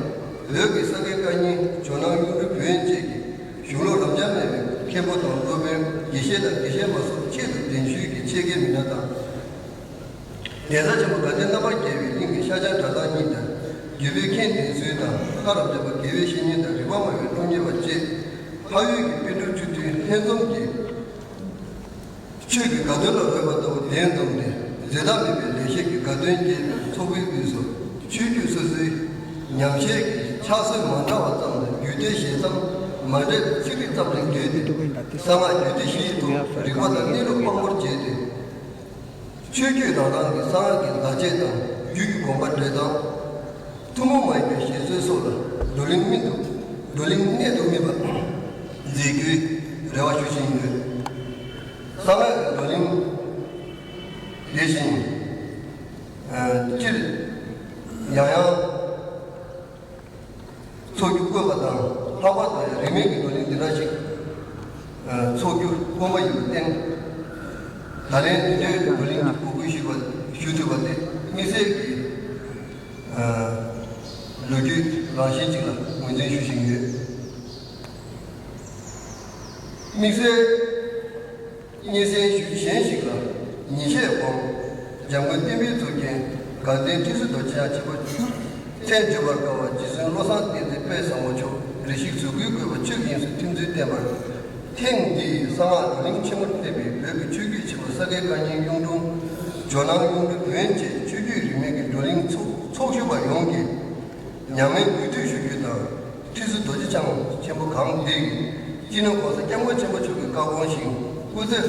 བོད་ཀྱི་ས་དགེ་བཀའ་རྙིང་ཇོ་ནང་གཡུང་དྲུང་བོན་བཅས་ཀྱི་གཞུང་ལུགས་རབ་འབྱམས་གནང་བའི་མཁན་པོ་དང་སློབ་དཔོན་དགེ་བཤེས་དང་དགེ་བཤེས་མ་སོགས་ཆེད་དུ་གདན་ཞུས་ཀྱི་ཆེད་མཁས་མི་སྣ་དང་། གདན་ས་ཆེན་པོ་དགའ་ལྡན་རྣམ་པར་རྒྱལ་བའི་གླིང་གི་ཤཱཀྱ་གྲྭ་ཚང་གཉིས་དང་། བརྒྱུད་པའི་མཁན་སྡེ་ཚུལ་དང་། ལྷ་རབ་འབྱམས་པ་དགེ་བའི་བཤེས་གཉེན་དང་། རིག་པ་མ་བའི་སློབ་གཉེར་བ་བཅས་འཕགས་ཡུལ་གྱི་པཎ་གྲུབ་བཅུ་བདུན་ལྷན་འཛོམས་ཀྱིས། ཆོས་ཀྱི་དགའ་སྟོན་ལ་འོས་པ་ལྟ་བུ་གདན་འཛོམས་ཏེ། འཛད་མཐའ་མེད་པའི་ལེགས་བཤད་ཀྱི་དགའ་སྟོན་སྐྱེས་པའི་ཚོགས་པའི་དབུས་སུ། ཆོས་བརྒྱུད་སོ་སོའི་ཉམས་བཞེས་ཀྱི་ཕྱག་སྲོལ་མ་འདྲ་བ་ཙམ་དང་། རྒྱུད་སྡེ་ཞལ་གསུམ་མ་འདྲ་བའི་ཚིག་རིས་ཙམ་ལས་བརྒལ་ཏེ། གསང་སྔགས་རྒྱུད་སྡེ་བཞི་ཡི་ཐོག་རིག་པ་དང་གནས་ལུགས་དཔང་པོར་བྱས་ཏེ། ཆོས་བརྒྱུད་རང་རང་གི་གསང་སྔགས་ཀྱི་བཟླས་བྱེད་དང་། རྒྱུད་ཀྱི་དགོངས་པ་འགྲེལ་སྟངས། ཐུན་མོང་མ་ཡིན་པའི་བཞེད་སྲོལ་སོགས་ལ་བགྲོ་གླེང་སྨིན་དུ། བགྲོ་གླེང་གནད་དུ་སྨིན་པ་མཛད་རྒྱུའི་རེ་བ་ཞུ་བཞིན་ཡོད། གསང་སྔགས་ཀྱི་བགྲོ་གླེང་དེ་བཞིན་སྤྱིར་ཡང་ཡང་འཚོགས་རྒྱུ་དཀོན་པ་དང་། ལྷག་པར་དུ་ཡང་རིས་མེད་ཀྱི་བགྲོ་གླེང་འདི་འདྲ་ཞིག་འཚོགས་རྒྱུ་དཀོན་པ་ཡིན་པར་བརྟེན། ད་ལན་འདི་འདྲའི་བགྲོ་གླེང་གི་གོ་སྐབས་ཞུས་པ་ཞུ་ཐུབ་པ་དེ་དམིགས་བསལ་གྱི་ལོ་རྒྱུས་རང་བཞིན་ཅིག་ལ་ངོས་འཛིན་ཞུ་བཞིན་ཡོད། དམིགས་བསལ། སྙན་སེང་ཞུ་རྒྱུ་གཞན་ཞིག་ལ། ཉིན་ཤས་གོང་འཇམ་མགོན་བསྟན་པའི་གཙུག་རྒྱན་དགའ་ལྡན་ཁྲི་ཟུར་རྡོ་རྗེ་འཆང་ཆེན་པོ་མཆོག་མཚན་བརྗོད་པར་དཀའ་བ་རྗེ་བཙུན་བློ་བཟང་བསྟན་འཛིན་དཔལ་བཟང་པོ་མཆོག་རེ་ཞིག་གཟུགས་སྐུའི་བཀོད་པ་ཆོས་དབྱིངས་སུ་ཐིམ་ཚུལ་བསྟན་པར། ཐེངས་འདིའི་གསང་སྔགས་བགྲོ་གླེང་ཆེན་མོར་ཕེབས་པའི་བོད་ཀྱི་ཆོས་བརྒྱུད་ཆེན་པོ་ས་དགེ་བཀའ་རྙིང་གཡུང་དྲུང་ཇོ་ནང་གཡུང་དྲུང་བོན་བཅས་ཆོས་བརྒྱུད་རིས་མེད་ཀྱི་བགྲོ་གླེང་ཚོགས་ཚོགས་ཞུགས་པ་ཡོངས་ཀྱིས། མྱ་ངན་གུས་འདུད་ཞུ་རྒྱུ་དང་། ཁྲི་ཟུར་རྡོ་རྗེ་འཆང་ཆེན་པོ་གང་དེ་ཡིས་སྤྱི་ནོར་༸གོང་ས་༸སྐྱབས་མགོན་ཆེན་པོ་མཆོག་གི་བཀའ་དགོངས་བཞིན་སྐུ་ཚེ་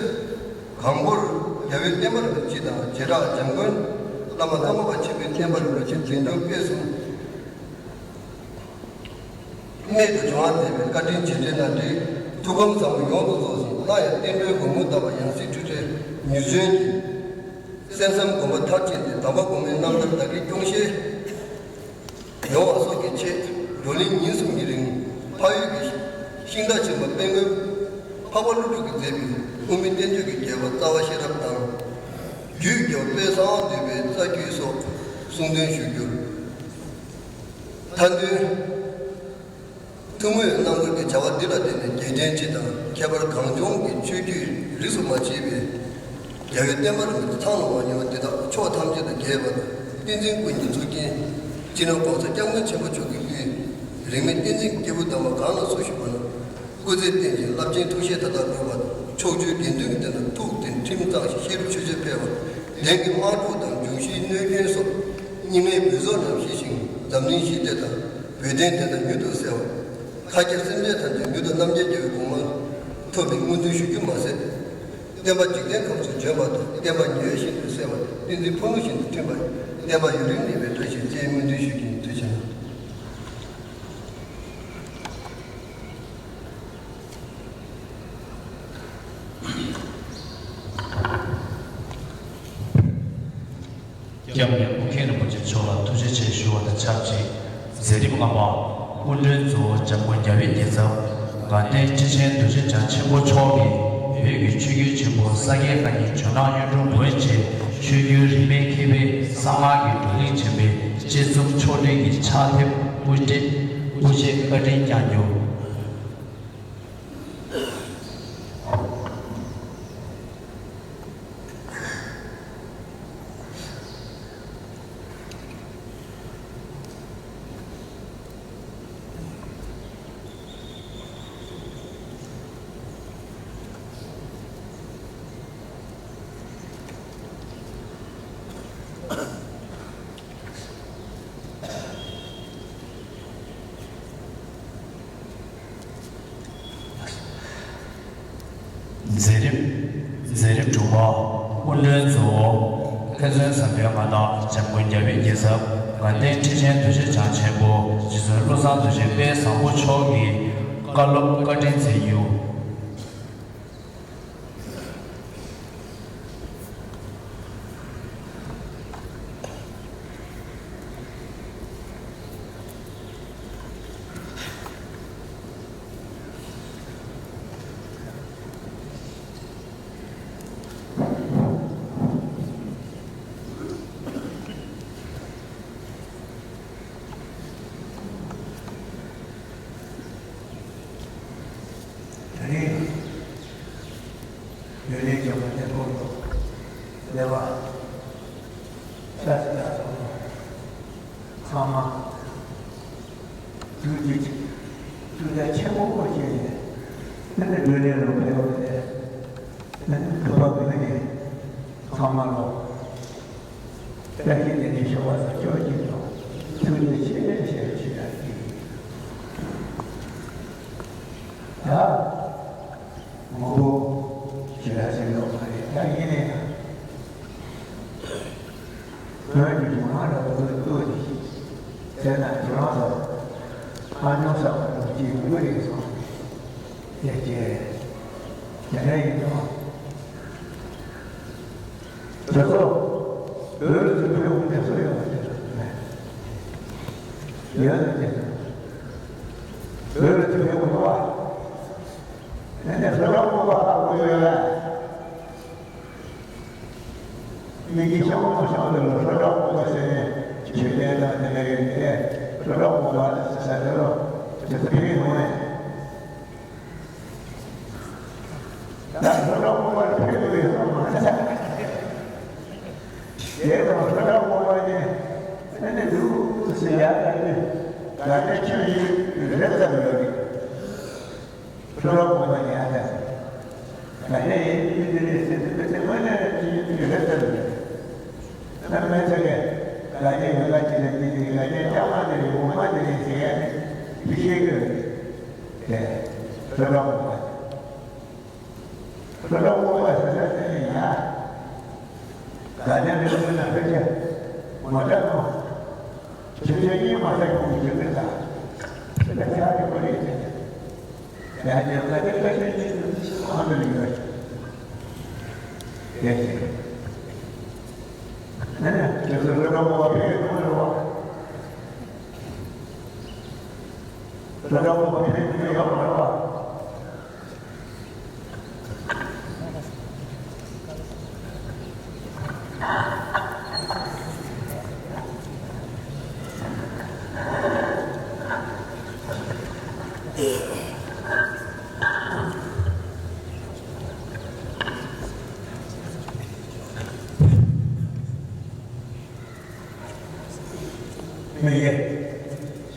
གང་པོར་རྒྱལ་བའི་བསྟན་པ་རིན་པོ་ཆེ་དང་། བྱེ་བྲག་འཇམ་མགོན་བླ་མ་ལྷ་མོ་པ་ཆེན་པོའི་བསྟན་པ་རིན་པོ་ཆེ་འཛིན་སྐྱོང་སྤེལ་གསུམ་རྨད་དུ་བྱུང་བ་མཛད་པའི་བཀའ་དྲིན་རྗེས་དྲན་དང་འབྲེལ། ཐུགས་དགོངས་ཟབ་མོ་ཡོངས་སུ་རྫོགས་ཤིང་། སླར་ཡང་བསྟན་འགྲོའི་སྒོ་མོ་བརྡབས་པ་ཡང་སྲིད་འཁྲུལ་བྲལ་མྱུར་བྱོན་གྱིས། གསན་བསམ་སྒོམ་པ་མཐར་ཕྱིན་ཏེ། དམ་པ་དགོངས་པའི་རྣམ་ཐར་བདག་གིར་སྐྱོང་ཤེས་ཡོང་བ་སོགས་ཀྱི་ཆེད་བགྲོ་གླེང་ཉིན་གསུམ་གྱི་རིང་། འཕགས་ཡུལ་གྱི་ཤིང་རྟ་ཆེན་པོ་དཔལ་མགོན་འཕགས་པ་ཀླུ་སྒྲུབ་ཀྱིས་མཛད་པའི་དབུ་མའི་བསྟན་བཅོས་ཀྱི་རྒྱས་པ་རྩ་བ་ཤེས་རབ་དང་། རྒྱུད་རྒྱལ་བ་དཔལ་གསང་བ་འདུས་པའི་རྩ་རྒྱུད་སོགས་གསུང་འདོན་ཞུ་རྒྱུར། མཐའ་དོན། ཐུན་མོང་རྣམ་དཀར་གྱི་བྱ་བ་འདི་ལ་བརྟེན་ནས་རྒྱལ་ཕྲན་སྤྱི་དང་། ཁྱད་པར་གངས་ལྗོངས་ཀྱི་ཆོས་བརྒྱུད་རིས་སུ་མ་ཆད་པའི་རྒྱལ་བའི་བསྟན་པ་རིན་པོ་ཆེ་ཚང་ལ་མ་ཉམས་པ་འདི་དག་ཕྱོགས་ཐམས་ཅད་དུ་རྒྱས་པ་དང་། བསྟན་འཛིན་ཀུན་གྱི་གཙུག་རྒྱན་སྤྱི་ནོར་༸གོང་ས་༸སྐྱབས་མགོན་ཆེན་པོ་མཆོག་གི་དབུས་རིས་མེད་བསྟན་འཛིན་སྐྱེས་བུ་དམ་པ་གང་ལ་སུ་ཞུགས་པ་ན། སྐུ་ཚེ་བརྟན་ཅིང་རླབས་ཆེན་ཐུགས་བཞེད་མཐའ་དག་འགྲུབ་པ་དང་། ཕྱོགས་བཅུའི་དགེ་འདུན་གྱི་དོན་ལ་ཐུགས་མཐུན་ཁྲིམས་གཙང་ཞིང་། ཤེས་རབ་ཆོས་འཆད་འཕེལ་བ། དེང་གི་དམག་འཁྲུག་དང་འབྱུང་བཞིའི་གནོད་སྐྱོན་སོགས་སྙིགས་མའི་བོད་སོག་རྣམས་ཞི་ཞིང་། འཛམ་གླིང་ཞི་བདེ་དང་བོད་དོན་བདེན་མཐའ་མྱུར་དུ་གསལ་བ། མཁའ་ཁྱབ་སེམས་ཅན་ཐམས་ཅད་མྱུར་དུ་རྣམ་མཁྱེན་རྒྱལ་བའི་གོ་འཕང་ཐོབ་པའི་སྨོན་འདུན་ཞུ་རྒྱུ་མ་ཟད། བསྟན་པ་འཇིག་རྟེན་ཁམས་སུ་འབྱོན་པ་དང་། བསྟན་པ་ཉི་འོད་བཞིན་དུ་གསལ་བ་དང་། བསྟན་འཛིན་ཕུ་ནུ་བཞིན་དུ་མཐུན་པ། བསྟན་པ་ཡུན་རིང་གནས་པའི་བཀྲ་ཤིས་བཅས་སྨོན་འདུན་ཞུ་རྒྱུ་ཡིན། ཐུགས་རྗེ་གནང་། སྐྱབས་གནས་ཨོ་རྒྱན་རིན་པོ་ཆེ་མཆོག་ལ་ཐུགས་རྗེ་ཆེ་ཞུ་བ་དང་ཆབས་ཅིག་མཛད་རིམ་ལྔ་པ། སྐུ་མགྲོན་གཙོ་བོ་འཇམ་མགོན་རྒྱལ་བའི་རྒྱལ་ཚབ་དགའ་ལྡན་ཁྲི་ཆེན་རྡོ་རྗེ་འཆང་ཆེན་པོ་མཆོག་གིས་བོད་ཀྱི་ཆོས་བརྒྱུད་ཆེན་པོ་ས་དགེ་བཀའ་རྙིང་ཇོ་ནང་གཡུང་དྲུང་བོན་བཅས་ཆོས་བརྒྱུད་རིས་མེད་མཁས་པའི་གསང་སྔགས་ཀྱི་བགྲོ་གླེང་ཆེན་པོའི་དཔྱད་རྩོམ་ཕྱོགས་སྒྲིག་གི་ཕྱག་དེབ་དབུ་འབྱེད་དབུ་འབྱེད་བཀའ་དྲིན་བསྐྱངས་རྒྱུ། མཛད་རིམ། མཛད་རིམ་དྲུག་པ། སྐུ་མགྲོན་གཙོ་བོ། མཁན་ཟུར་ཟབ་དོན་མངའ་བདག་འཇམ་མགོན་རྒྱལ་བའི་རྒྱལ་ཚབ་དགའ་ལྡན་ཁྲི་ཆེན་རྡོ་རྗེ་འཆང་ཆེན་པོ་རྗེ་བཙུན་བློ་བཟང་རྡོ་རྗེ་དཔལ་བཟང་པོ་མཆོག་གིས་བཀའ་སློབ་བཀའ་དྲིན་སྩལ་རྒྱུ། བདེ་བ། ཤ་ཟ་ཡག་ཚང་མ། ཚང་མ། ཐུགས་རྗེ་ཆེ། ཐུགས་རྗེ་ཆེན་པོ་བྱས་ནས། ཨ་ནི་སྒྲོན་ནས་ལོ་ཕེབས་པ་དེ། ཨ་ནི་ཐུབ་པ་མེད་ནས། ཚང་མ་ལོ། བཀྲ་ཤིས་བདེ་ལེགས་ཞུ་བ་དང་ཆོས་ཀྱི་འགྲོ། ཐུགས་རྗེ་ཆེ་ཞེས་ཞུ་ཡག་ཡིན། ཡ། ངོ་བོ་ཞེ་དྲག་ཟེར་ཡོད་མ་རེད། ད་ཡིན་ནའི་ཡང་། བོད་ཀྱི་གཞུང་ལམ་ལ་བོད་སྐད་ཀྱི་ཟེར་ན་ཁྱེད་རང་ཚོ་ཨ་ཉོ་ས་བ་དང་གཅིག་དགོས་རེད་སོང་། དེ་རྗེས་དེ་འདྲ་ཡིན་ཙང་། དེ་ཚོ་བོད་ལ་ཚུར་ཕེབས་དགོས་དེ་ཚོ་ཡོད་མ་རེད། ཡོད་ན་དེ་ཚོ་བོད་ལ་ཚུར་ཕེབས་དགོས་པ། ཨ་ནི་ལྷོ་བྲག་སྨན་པ་ཧ་གོ་ཡོད་ལ། མི་གི་ཤོག་མོ་ཤོག་དེ་ལ་ལྷོ་བྲག་སྨན་པ་ཟེར་ནས་ཆོས་ལྡན་དང་དེ་འདྲ་ཡོད་དེ། ལྷོ་བྲག་སྨན་པ་ཟེར་ས་དེ་ལ་དེ་ཚོ་ཕེབས་ཡོང་ནས། ད་ལྷོ་བྲག་སྨན་པ་ཕེབས་དགོས་ཡོད་མ་རེད། དེ་དང་ལྷོ་བྲག་སྨན་པ་ནས་ཨ་ནི་འདུག་ཟེར་ཡག་ད་ནི་ད་ནི་ཆོས་ཡིན་རེད་ཙམ་ཡོད་རེད། ཁྱོད་རང་ངོ་མ་ཉལ་ཐལ། ང་ནི་ཡིན་མི་འདི་རེད་ཟེར་དུས་དེ་ངོས་ནས་ཅི་ཡིན་མི་རེད་ཟེར་རེད། ང་མི་ཚེ་གས་ང་ནི་ཡོད་ལ་ཅི་རེད་ཅི་རེད། ང་ནི་སྐྱ་མ་འདི་རེད། འོ་མ་འདི་རེད་ཟེར་ཡ་ནི་མི་ཤེས་གི་རེད། དེ་ཁྱོད་རང་ངོ་མ། ཁྱོད་རང་ངོ་མ་ཟེར་ན་དེ་ནི་ཡ། ང་ནི་རེད་ཟེར་ན་ཕལ་ཆེར་ངོ་དྲག་ནོ། ཆུ་ཚོད་གཉིས་མ་ཟད་ཁོང་གི་རྒྱུ་མཚན་དང་། ཆུ་ཚོད་ཆ་རྒྱུ་མ་རེད་ཟེར། ཡང་ཉམས་ལ་དེ་ལྟ་ཞིག་གཉིས་སུ་གང་དུ་ཡོད། དེ་བཞིན། ཨ་ནི་དེ་ཚོ་རི་རབ་པོ་བ་ཕེབས་ཐུབ་རེད་བ། རི་རབ་པོ་བ་ཕེབས་ཐུབ་ཡོད་མ་རེད་བ། མི་ཡེ།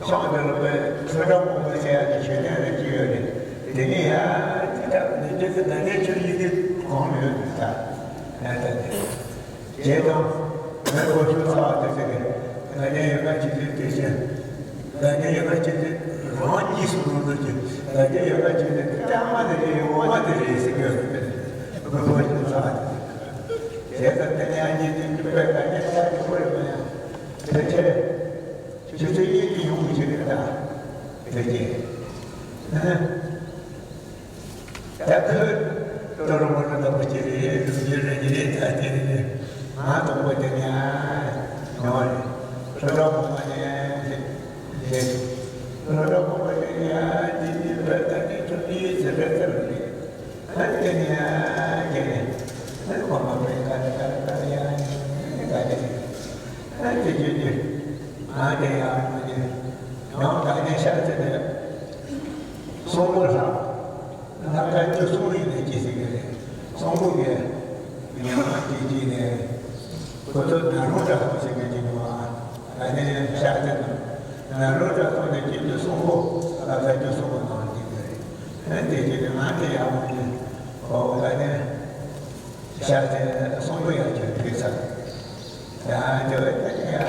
ཕྱོགས་འདི་ལ་པའི་ཆོས་གྲོགས་པོ་མི་ཟེར་ཡ་དེ་ཆོས་ལྡན་རེ་ཅི་ཡོད་རེད། དེ་ནས་ཡ་ཅི་ལྟར་མི་འདྲ་གི་ད་ནས་ཆོས་ཡི་གེ་གོང་ལ་ཡོད་འདུག་ད། ཡ་ད་དེ། བྱས་ཙང་། མི་གོ་ཆོད་ཚ་བ་དེ་ཟེར་གི། ང་ནས་ཡོད་པ་ཅི་ཟེར་དེ་བཤད། ང་ནས་ཡོད་པ་ཅི་ཟེར་རང་གཉིས་སུ་རུང་རུང་གི། ང་ནས་ཡོད་པ་ཅི་ཟེར་ལྟད་མོ་དེ་རེད། འོ་མ་དེ་རེད་ཟེར་གི་ཡོད་རེད། མི་གོ་ཆོད་ཚ་བ་དེ་ཟེར་གི། བྱས་ཙང་དེ་ནས་ཨ་ནི་དེ་འདུག་པས་ད་ནས་ད་དེ་བོར་མ་ཡང་དེ་ཆེ། ཆུ་ཚོད་གཉིས་ཀྱི་ཡོང་གི་ཆེ་རེད་ད། དེ་རྗེས། ད་ཁོས་ཏོ་རོ་མོ་རོ་ད་པོ་ཆེ་རེད། རུ་ཇེ་རེ་ཇེ་རེད། ད་དེ་རེད། ང་དང་པོ་དེ་ནས་ཡོང་བ་རེད། ཁྲོ་རོ་མོ་མ་ནས་རེད། ཁྲོ་རོ་མོ་མ་ནས་ཡ་དེ་ནས་བ་ད་དེ་ཁྲོ་དེ་ཟེར་བ་ད་རེད། ཨ་ནི་དེ་ནས་ཨ་ནི་ཨ་ནི་ཁོ་མ་པའི་ཀ་ནི་ཀ་ནི་ཀ་ནི་ཨ་ནི་ཀ་ནི་ཨ་ནི་དེ་ཅི་ནི་ཨ་དེ་ཡ་ཨ་ནི་ཡང་ད་ནི་ཤར་ཚེ་ནས་གསུང་པོ་ལྷག་ལྷག་ཀ་ཅི་གསུང་ཡིན་ནས་ཅི་ཟེར་གི་རེད། གསུང་པོ་གི་ཉམས་མ་ཅི་ཅི་ནས་ཁོ་ཚོ་ན་རུ་འདྲ་ཁོ་ཟེར་གི་ཅི་འདུག་ཨ། ད་ནི་ཤར་ཚེ་ན་ན་རུ་འདྲ་ཁོ་ནས་ཅི་ནི་གསུང་པོ་ལྷག་ཀ་ཅི་གསུང་པོ་ནང་ཅི་གི་རེད། དེ་ཅི་ནི་ང་དེ་ཡག་པོ་ཅི་ཨོ་ད་ནི། ཤར་ཚེ་གསུང་པོ་ཡང་ཁྱོད་ཕེབས་ཚར། ཡ་དེ་བས་ད་ཡ་ཡ་ཡ་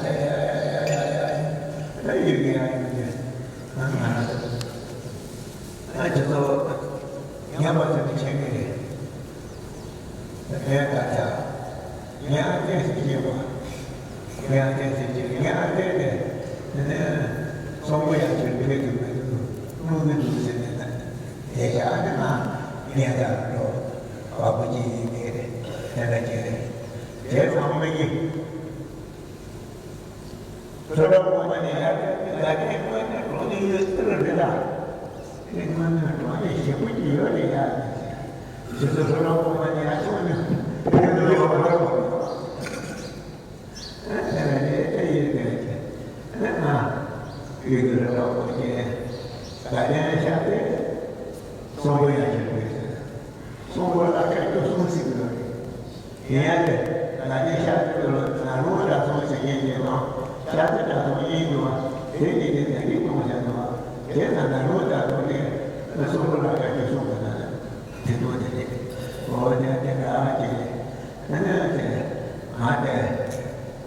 ཡ་ཡ་ཡ་ཡ་ཡ་ཡུལ་གྱི་ཡང་ཡུལ་གྱི་ང་ང་ང་ང་ཅི་ཚོ་ཉམས་པ་ཚོ་དེ་ཆེན་གི་རེད། ངས་ད་ཆ་ངས་ཨ་ཅེ་ཟེར་གྱི་བ། ངས་ཨ་ཅེ་ཟེར་གྱི་ངས་ཨ་ཅེ་དེ་དེ་ནས་གསུང་པོ་ཡང་ཁྱོད་ཕེབས་ཀྱི་མི་འདུག་གནོད་གི་འདུག་ཟེར་ནས་ད་དེ་ཤ་ཨ་ནི་ང་ངས་ད་འགྲོ། བ་སྤུ་ཅི་ཡིན་ནི་རེད། དེ་འདྲ་ཅིག་རེད། དེ་ཚང་མ་གི་ཁྲོ་རོ་ངོ་མ་ནས་ཡར་ལ་དེ་ངོས་ནས་འགྲོ་ནི་ཡོད་ཟེར་རེད་ད། དེ་ངོས་ནས་འགྲོ་ནི་ཞེ་པོ་ཅིག་ཡོད་རེད་ཡ། ཞེས་སུ་ཁྲོ་རོ་ངོ་མ་ནས་ཡར་ཐོན་ནས་ཕེབས་ཡོད་རེད། ཨ་ནི་ཨེ་ཡིན་ཟེར་གི། ཨ་ནི་ང་ཡུལ་གྱི་རི་དྭགས་པོ་ཅན་དགའ་ལྡན་ཤར་ཏེ་གསོན་པོ་ཡང་ཁྱེར་དགོས་ཟེར། གསོན་པོ་ལ་སྐད་ཅོ་གསུམ་ཞིག་ཡོད་རེད། ཡིན་ཡང་དེ་ང་ནི་ཤར་ཕྱོགས་ལ་ནག་རོང་དགྲ་ཚོང་བྱེད་མཁན་ཅིག་དང་ཤར་ཕྱོགས་དགྲ་ཚོང་གཉིས་འདུག་བ། དེ་གཉིས་དེ་ད་གིན་གཏོང་བཞག་འདུག་བ། དེ་ན་ནག་རོང་དགྲ་ཚོང་དེ་ཨ་སུ་བོ་ལ་ཡ་གི་སོང་གི་ན་དེ་དོན་དེ་རེད། འོ་དེ་དེ་ག་ཅིག་རེད། ཨ་ནི་དེ་ང་དེ་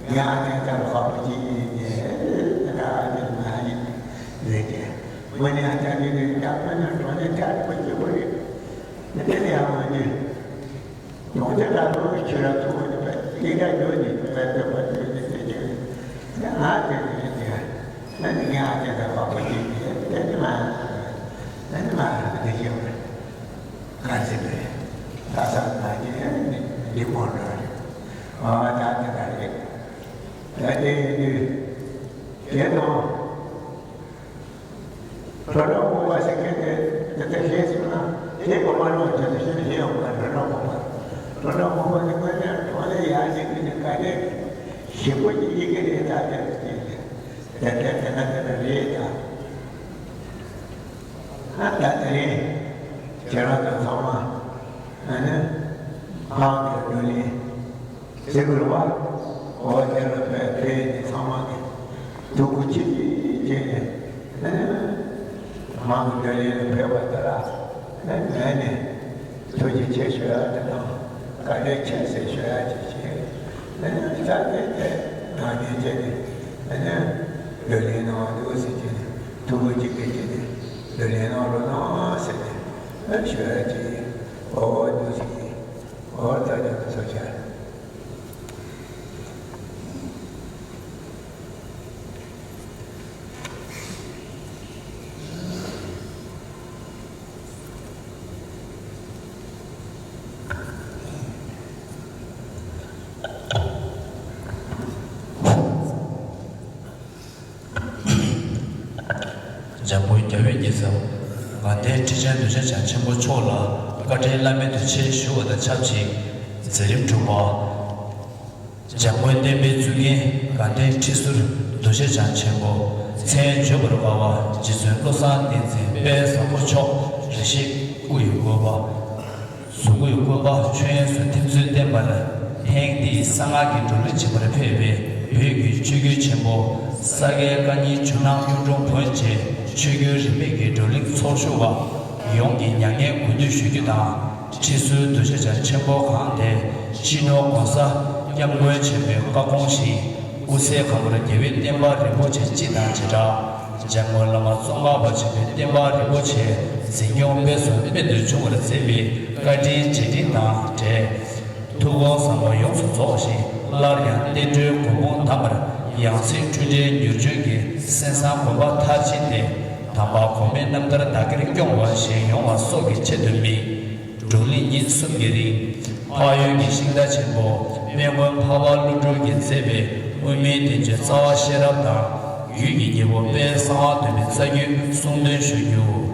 ངའི་ཨ་ཅག་ཅག་ལ་ཁག་པོ་ཅིག་ཡིན་ཏེ། ད་ཨ་ཅག་ང་ཡིན་རེད་དེ། དངོས་གནས་ཨ་ཅག་གི་ནི་ཡག་པོ་ནི་འགྲོ་ནས་ཆར་པོ་སྐྱིད་པོ་རེད། དེ་ནས་ཡང་ང་ནི། ཡོང་དེ་ལ་ལོ་ཁྱོད་ར་ཐུག་ནི་པ་ཡིན་ག་ཡོད་ནི་པ་དེ་པ་དེ་ནི་དེ་ཀྱི་ང་དེ་ནི་དེ་ང་ནི་ང་དེ་ད་པ་པོ་ཅིག་ནི་དེ་ནི་མ་ནི་མ་དེ་ཡོད་ག་ཟེར་རེད། ད་ས་ང་ནི་ནི་ནི་མོ་ར་རེད། ཨ་ད་དེ་ག་རེད། ད་དེ་ནི་དེ་ནོ། ལྷོ་བྲག་སྨུག་པ་ཟེར་མཁན་དེ་དེ་ལྟར་ཤེས་སོང་ན་དེ་གོ་མ་ནོར་བྱས་ཏེ་ཤེས་ཤེས་ཡོང་གི། ལྷོ་བྲག་སྨུག་པ། ལྷོ་བྲག་སྨུག་པ་དེ་དངོས་གནས་དོན་ལ་ཡག་ཅིག་གི་ནི་དཀའ་ལས་ཞེ་པོ་ཅིག་ཡིན་གྱི་རེད། ད་དེ་དེ་དེ་དེ་དེ་ན་དེ་ན་རེད་ད། ཨ་ད་དེ་རིང་ཁྱེད་རང་ཚོ་ཚང་མ་ཨ་ནི་ཕག་གི་བགྲོ་གླེང་། ཟེར་དགོས་རེད་བ། འོ་དེ་ལ་བོད་བོད་ནས་ཚང་མ་གི་ཐུགས་ཁུར་ཆེ་བྱས་ནས་ཨ་ནི་མང་གི་བགྲོ་གླེང་ལ་ཕེབས་པ་དེ་ལ་ཨ་ནི་ངས་ནས་ཐུགས་རྗེ་ཆེ་ཞུ་ཡ་དེ་དང་བཀའ་དྲིན་ཆེ་ཟེར་ཞུ་ཡ་ཅིག་བྱས། ཨ་ནི་ས་དེ་དེ་ནང་བཞིན་བྱས་ནས་ཨ་ནི་བགྲོ་གླེང་གནང་བ་འདུག་ཟེར་བྱས་ནས་ཐུགས་ཁུར་གཅིག་སྒྲིལ་བྱས་ནས་བགྲོ་གླེང་གནང་རོགས་གནང་ཟེར་ནས་ཨ་ཞུ་ཡ་ཅིག་ཡིན། འོ་འདུག་ཟེར་གྱིས། འོ་ད་ཡག་པོ་ཐུགས་རྗེ་ཆེ། འཇམ་མགོན་རྒྱལ་བའི་ཉེ་ཚབ་དགའ་ལྡན་ཁྲི་ཆེན་རྡོ་རྗེ་འཆང་ཆེན་པོ་མཆོག་ལ་བཀའ་དྲིན་བླ་མེད་དུ་ཆེ་ཞུ་བ་དང་ཆབས་ཅིག་མཛད་རིམ་དྲུག་པ། འཇམ་མགོན་བསྟན་པའི་གཙུག་རྒྱན་དགའ་ལྡན་ཁྲི་ཟུར་རྡོ་རྗེ་འཆང་ཆེན་པོ་མཚན་བརྗོད་པར་དཀའ་བ་རྗེ་བཙུན་བློ་བཟང་བསྟན་འཛིན་དཔལ་བཟང་པོ་མཆོག་རེ་ཞིག་སྐུ་ཡི་བཀོད་པ། གཟུགས་སྐུའི་བཀོད་པ་མཆོད་ཡོན་སོགས་ཐིམ་ཚུལ་བསྟན་པར་ཐེངས་འདིའི་གསང་སྔགས་ཀྱི་བགྲོ་གླེང་བྱེད་པར་ཕེབས་པའི་བོད་ཀྱི་ཆོས་བརྒྱུད་ཆེན་པོ་ས་སྐྱའི་བཀའ་རྙིང་ཇོ་ནང་གཡུང་དྲུང་བོན་བཅས་ཆོས་བརྒྱུད་རིས་མེད་ཀྱི་བགྲོ་གླེང་ཚོགས་ཞུགས་པ་ཡོངས་ཀྱིས་མྱ་ངན་གུས་འདུད་ཞུ་རྒྱུ་དང་། ཁྲི་ཟུར་རྡོ་རྗེ་འཆང་ཆེན་པོ་གང་དེ་སྤྱི་ནོར་༸གོང་ས་༸སྐྱབས་མགོན་ཆེན་པོའི་བཀའ་དགོངས་བཞིན་སྐུ་ཚེ་གང་བོར་རྒྱལ་བའི་བསྟན་པ་རིན་པོ་ཆེ་སྤྱི་དང་བྱེ་བྲག་འཇམ་མགོན་བླ་མ་ཙོང་ཁ་པ་ཆེན་པོའི་བསྟན་པ་རིན་པོ་ཆེ་འཛིན་སྐྱོང་སྤེལ་གསུམ་རྨད་དུ་བྱུང་བར་མཛད་པའི་བཀའ་དྲིན་རྗེས་དྲན་དང་འབྲེལ། ཐུགས་དགོངས་ཟབ་མོ་ཡོངས་སུ་རྫོགས་ཤིང་སླར་ཡང་བསྟན་འགྲོའི་གོ་འཕང་དམ་པར་ཡང་སྲིད་འཁྲུལ་བྲལ་མྱུར་འབྱོན་གྱི་གསན་བསམ་སྒོམ་པ་མཐར་ཕྱིན་ཏེ། དམ་པ་གོང་མའི་རྣམ་ཐར་བདག་གིར་སྐྱོང་བ་ཞིག་ཡོང་བ་སོགས་ཀྱི་ཆེད་དུ་དམིགས། བགྲོ་གླེང་ཉིན་གསུམ་གྱི་རིང་། འཕགས་ཡུལ་གྱི་ཤིང་རྟ་ཆེན་པོ་དཔལ་མགོན་འཕགས་པ་ཀླུ་སྒྲུབ་ཀྱིས་མཛད་པའི་དབུ་མའི་བསྟན་བཅོས་རྩ་བ་ཤེས་རབ་དང་། རྒྱུད་ཀྱི་སྙིང་པོ་དཔལ་གསང་བ་འདུས་པའི་རྩ་རྒྱུད་གསུང་འདོན་ཞུ་རྒྱུ།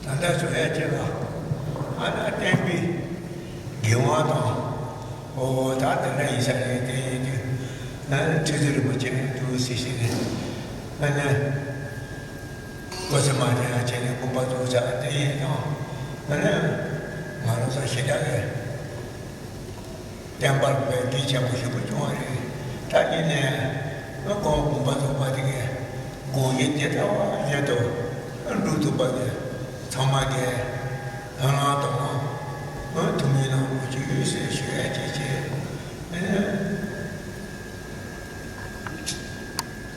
ད་ལྟ་བཟོ་ཡ་ཅིག་ལ་ཨ་ན་བསྟན་པའི་དགེ་བ་དང་། ཨོ་ད་དེ་འདྲ་ཡིན་ས་རེད། དེ་ཡིན་དུས་ཨ་ཁྲི་ཟུར་རིན་པོ་ཆེ་འདུག་ཟེར་ཞིག་རེད། ཨ་ན་གོ་ས་མ་དེ་ཡང་བྱས་ནས་དགོངས་པ་རྫོགས་ཚར། དེ་ཡིན་ཀྱང་ཨ་ན་ང་རང་ཚོ་ཞེ་དྲག་གི་བསྟན་པར་དཔེ་གལ་ཆེན་པོ་ཞིག་པོ་བྱུང་བ་རེད། ད་ཡིན་ནའི་ཁོང་དགོངས་པ་རྫོགས་པ་དེ་གའི་དགོངས་ཡིད་དེ་ལྟ་བ་བཞིན་དུ་འགྲུབ་ཐུབ་པ་དེ་ཚང་མ་གིས་དང་བླངས་དང་ཐུགས་སྨོན་གནང་དགོས་ཀྱི་ཡོད་ཟེར་ཞུ་ཡ་བྱེད་ཀྱི།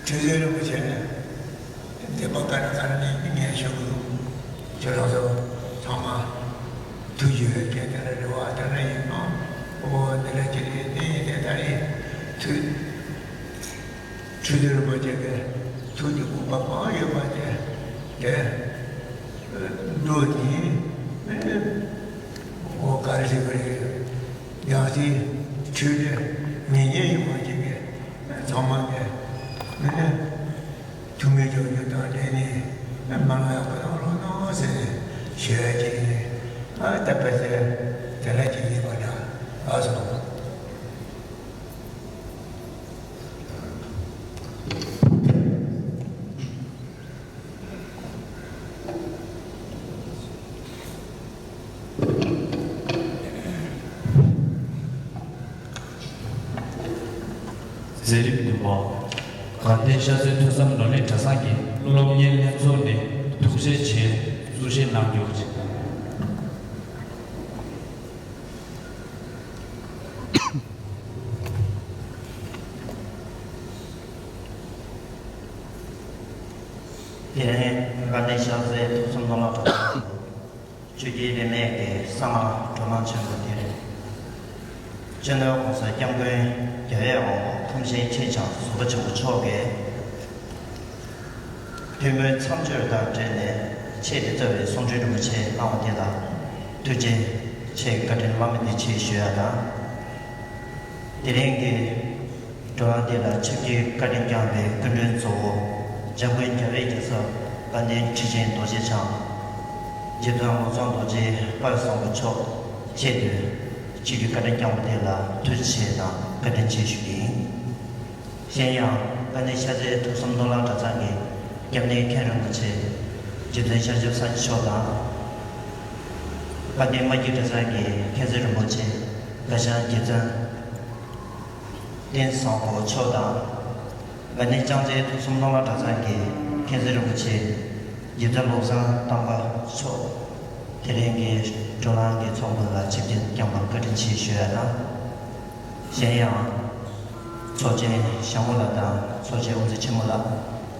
ཁྲི་ཟུར་རིན་པོ་ཆེ་ནས་འདས་པ་ག་རེ་ག་རེ་ནས་ངས་ཞུ་གི་འདུག་ཁྱེད་རང་ཚོ་ཚང་མ་ཐུགས་རྗེ་ཆེ། དེ་ལ་རེ་བ་དེ་འདྲ་ཡིན་ནོ། ཨོ་འདི་འདྲ་ཅིག་རེད། དེ་ཡིན་དེ་ལྟར་ཡིན་ཐུགས། ཁྲི་ཟུར་རིན་པོ་ཆེ་གི་ཐུགས་ཀྱི་དགོངས་པ་གང་ཡོད་པ་དེ་དེ་འགྲོ་ནས་ཨོ་ག་རེ་ཞིག་རེད། ཡང་སྲིད་ཁྲི་ཟུར་མི་ཉན་ཡོད་པ་ཅིག་གི། ཚང་མ་གི་ཨ་ནི་ཐུགས་སྨོན་རྒྱག་རྒྱུ་དང་འབྲེལ་ནས་མ་ལ་ཡག་པོ་ཡོང་རོགས་གནང་ཟེར་ནས་ཞུ་ཡ་ཅིག་ཡིན། ཨ་ད་ཕལ་ཆེར་དེ་འདྲ་ཅིག་ཡིན་པ་འདྲ། ཨ་སོང་། མཛད་རིམ་བདུན་པ། དགའ་ལྡན་ཤར་རྩེ་ཐོས་བསམ་ནོར་གླིང་གྲྭ་ཚང་གི་སློབ་གཉེར་ལྷན་ཚོགས་ནས་ཐུགས་རྗེ་ཆེ་གསུང་བཤད་གནང་རྒྱུ། དེ་རིང་དགའ་ལྡན་ཤར་རྩེ་ཐོས་བསམ་ནོར་གླིང་གྲྭ་ཚང་དུ་ཆོས་རྒྱལ་རིས་མེད་ཀྱི་གསང་སྔགས་བགྲོ་གླེང་ཆེན་པོ་དེར། སྤྱི་ནོར་༸གོང་ས་༸སྐྱབས་མགོན་རྒྱལ་བའི་དབང་པོ་ཐམས་ཅད་མཁྱེན་ཅིང་གཟུ་བར་མཆོག་གིས་ཐུགས་སྨོན་མཚམས་སྦྱོར་དང་འབྲེལ་ནས་ཆེད་དུ་གཙོས་པའི་གསུང་འཕྲིན་རིན་པོ་ཆེ་གནང་བ་དེ་ལ་ཐུགས་རྗེ་ཆེ་བཀའ་དྲིན་བླ་མེད་དུ་ཆེ་ཞུ་ཡ་དང་། དེ་རིང་གི་བགྲོ་གླེང་འདི་ལ་ཆིབས་བསྒྱུར་བཀའ་དྲིན་བསྐྱངས་པའི་སྐུ་མགྲོན་གཙོ་བོ་འཇམ་མགོན་རྒྱལ་བའི་རྒྱལ་ཚབ་དགའ་ལྡན་ཁྲི་ཆེན་རྡོ་རྗེ་འཆང་། རྗེ་བཙུན་བློ་བཟང་རྡོ་རྗེ་དཔལ་བཟང་པོ་མཆོག་ཆེད་དུ་ཆིབས་བསྒྱུར་བཀའ་དྲིན་བསྐྱངས་པ་དེ་ལ་ཐུགས་རྗེ་ཆེ་དང་བཀའ་དྲིན་ཆེ་ཞུ་གི་ཡིན། གཞན་ཡང་དགའ་ལྡན་ཤར་རྩེ་ཐོས་བསམ་ནོར་གླིང་གྲྭ་ཚང་གི་སྐྱབས་གནས་མཁན་རིན་པོ་ཆེ་རྗེ་བཙུན་ཤཱཀྱ་སངས་རྒྱས་མཆོག་དང་། དགའ་ལྡན་རྨ་རྒྱུད་གྲྭ་ཚང་གི་མཁན་ཟུར་རིན་པོ་ཆེ་སྐལ་བཟང་རྗེ་བཙུན་བསྟན་བཟང་པོ་མཆོག་དང་། དགའ་ལྡན་ལྕང་རྩེ་ཐོས་བསམ་ནོར་གླིང་གྲྭ་ཚང་གི་མཁན་ཟུར་རིན་པོ་ཆེ་རྗེ་བཙུན་བློ་བཟང་དམ་པ་མཆོག་དེ་རིང་གི་བགྲོ་གླེང་གི་ཚོགས་འདུ་ལ་ཆིབས་བསྒྱུར་བསྐྱངས་པར་བཀའ་དྲིན་ཆེ་ཞུ་ཡ་དང་། གཞན་ཡང་། ཚོགས་ཆེན་ཞང་པོ་ལགས་དང་ཚོགས་ཆེན་དབུ་མཛད་ཆེན་མོ་ལགས།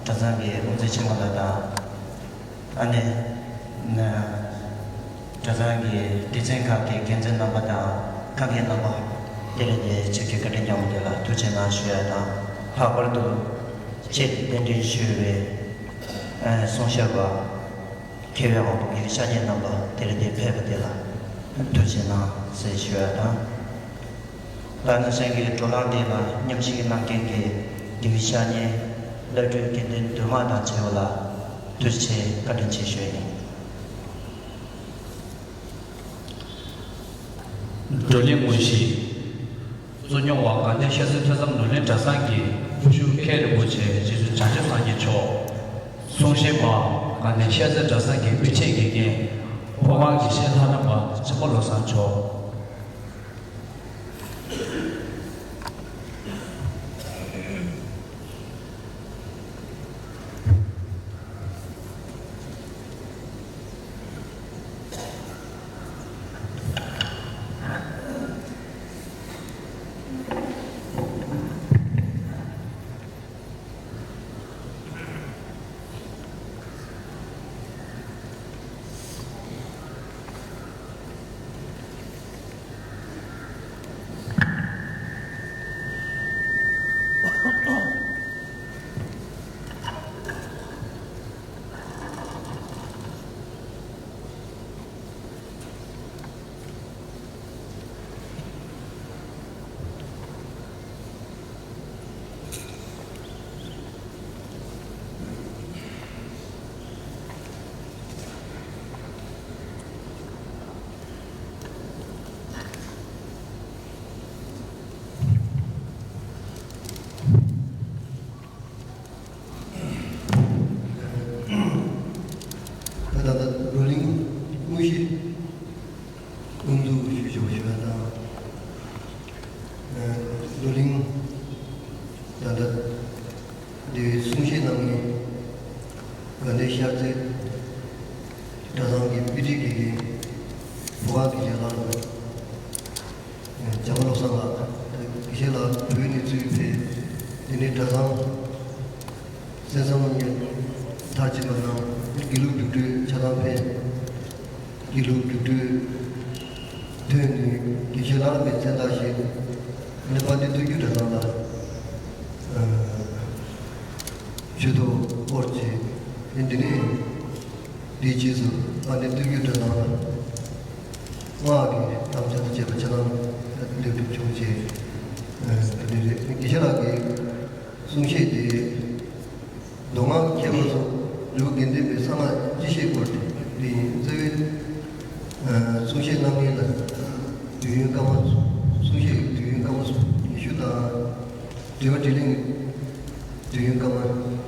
གྲྭ་ཚང་གི་དབུ་མཛད་ཆེན་མོ་ལགས་དང་། ཨ་ནེ། གྲྭ་ཚང་གི་སྡེ་ཚན་ཁག་གི་འགན་འཛིན་རྣམ་པ་དང་ཁག་འགན་རྣམ་པ། དེ་རིང་གི་ཆིབས་བསྒྱུར་བཀའ་དྲིན་བསྐྱངས་པ་དེ་ལ་ཐུགས་རྗེ་གནང་ཞུ་ཡ་དང་། ལྷག་པར་དུ་ཆེད་དུ་གདན་འདྲེན་ཞུས་པའི་གསུང་ཞབས་པ། མཁས་པའི་དབང་པོ་དགེ་བའི་བཤེས་གཉེན་རྣམ་པ་དེ་རིང་འདིར་ཕེབས་པ་དེ་ལ་ཐུགས་རྗེ་གནང་ཟེར་ཞུ་ཡ་དང་། ད་ནི་སེང་གེའི་བགྲོ་གླེང་འདི་ལ་མཉམ་ཞུགས་གནང་མཁན་གྱི་དགེ་བའི་བཤེས་གཉེན་བླ་སྤྲུལ་དགེ་འདུན་འདུས་མང་དང་བཅས་པ་ལ་ཐུགས་རྗེ་ཆེ་བཀའ་དྲིན་ཆེ་ཞུ་ཡ་ཡིན། བགྲོ་གླེང་དངོས་གཞི། གཙོ་སྐྱོང་བ་དགའ་ལྡན་ཤར་རྩེ་ཐོས་བསམ་ནོར་གླིང་གྲྭ་ཚང་གི་སྐུ་ཞབས་མཁན་རིན་པོ་ཆེ་རྗེ་བཙུན་བྱང་ཆུབ་སངས་རྒྱས་མཆོག་གསུང་བཤད་པ། དགའ་ལྡན་ཤར་རྩེ་གྲྭ་ཚང་གི་དབུ་ཆེད་དགེ་རྒན་ཕོ་བྲང་དགེ་བཤེས་ལྷ་ན་པ་ཆེན་པོ་བློ་བཟང་མཆོག་ད་ལྟ་བགྲོ་གླེང་དངོས་གཞི་དབུ་འཛུགས་ཞུ་ཆོག་ཞུ་བ་དང་། བགྲོ་གླེང་ད་ལྟ་འདིའི་གསུང་བཤད་གནང་མཁན་དགའ་ལྡན་ཤར་རྩེ་གྲྭ་ཚང་གི་དཔེ་ཁྲིད་དགེ་རྒན་ཕོ་བྲང་དགེ་རྒན་ལགས་ལ། བྱམས་པ་བློ་བཟང་ལགས། དགེ་བཤེས་ལགས་བོད་ནས་ཚུར་ཕེབས། དེ་ནས་གྲྭ་ཚང་གསན་བསམ་སྙན་མཐར་ཕྱིན་པ་གནང་། དགེ་ལུགས་རྒྱུགས་སྤྲོད་ཆ་ཚང་ཕེབས། དགེ་ལུགས་རྒྱུགས་སྤྲོད་ཐོན་ནས་དགེ་བཤེས་ལགས་ལ་མཚན་རྟགས་བཞེས། དེ་ནས་དཔལ་ལྡན་ཐུགས་རྒྱུད་གྲྭ་ཚང་ལ་ཆོས་ཐོག་སྐོར་བྱས། དེ་ནས། དེའི་རྗེས་སུ་དཔལ་ལྡན་ཐུགས་རྒྱུད་གྲྭ་ཚང་ལ་སྔགས་ཀྱི་དམ་བཅའ་དང་བཅས་པ་ཆ་ཚང་ལེགས་གྲུབ་བྱུང་རྗེས། དེ་འདྲ་རེད། དགེ་བཤེས་ལགས་ཀྱིས་ གསུང་བཤད་དེ། མདོ་སྔགས་མཁས་པ་ཚོ་ལེའུ་དགེ་ལྡན་པའི་གསང་སྔགས་སྤྱི་བཤད་སྐོར་དེ་ཡིན། རྩ་བའི་གསུང་བཤད་གནང་མཁན་ལ་དུས་ཡུན་སྐར་མ། གསུང་བཤད་ཀྱི་དུས་ཡུན་སྐར་མ་ཉི་ཤུ་དང་། དྲི་བ་དྲིས་ལན་གྱི་དུས་ཡུན་སྐར་མ་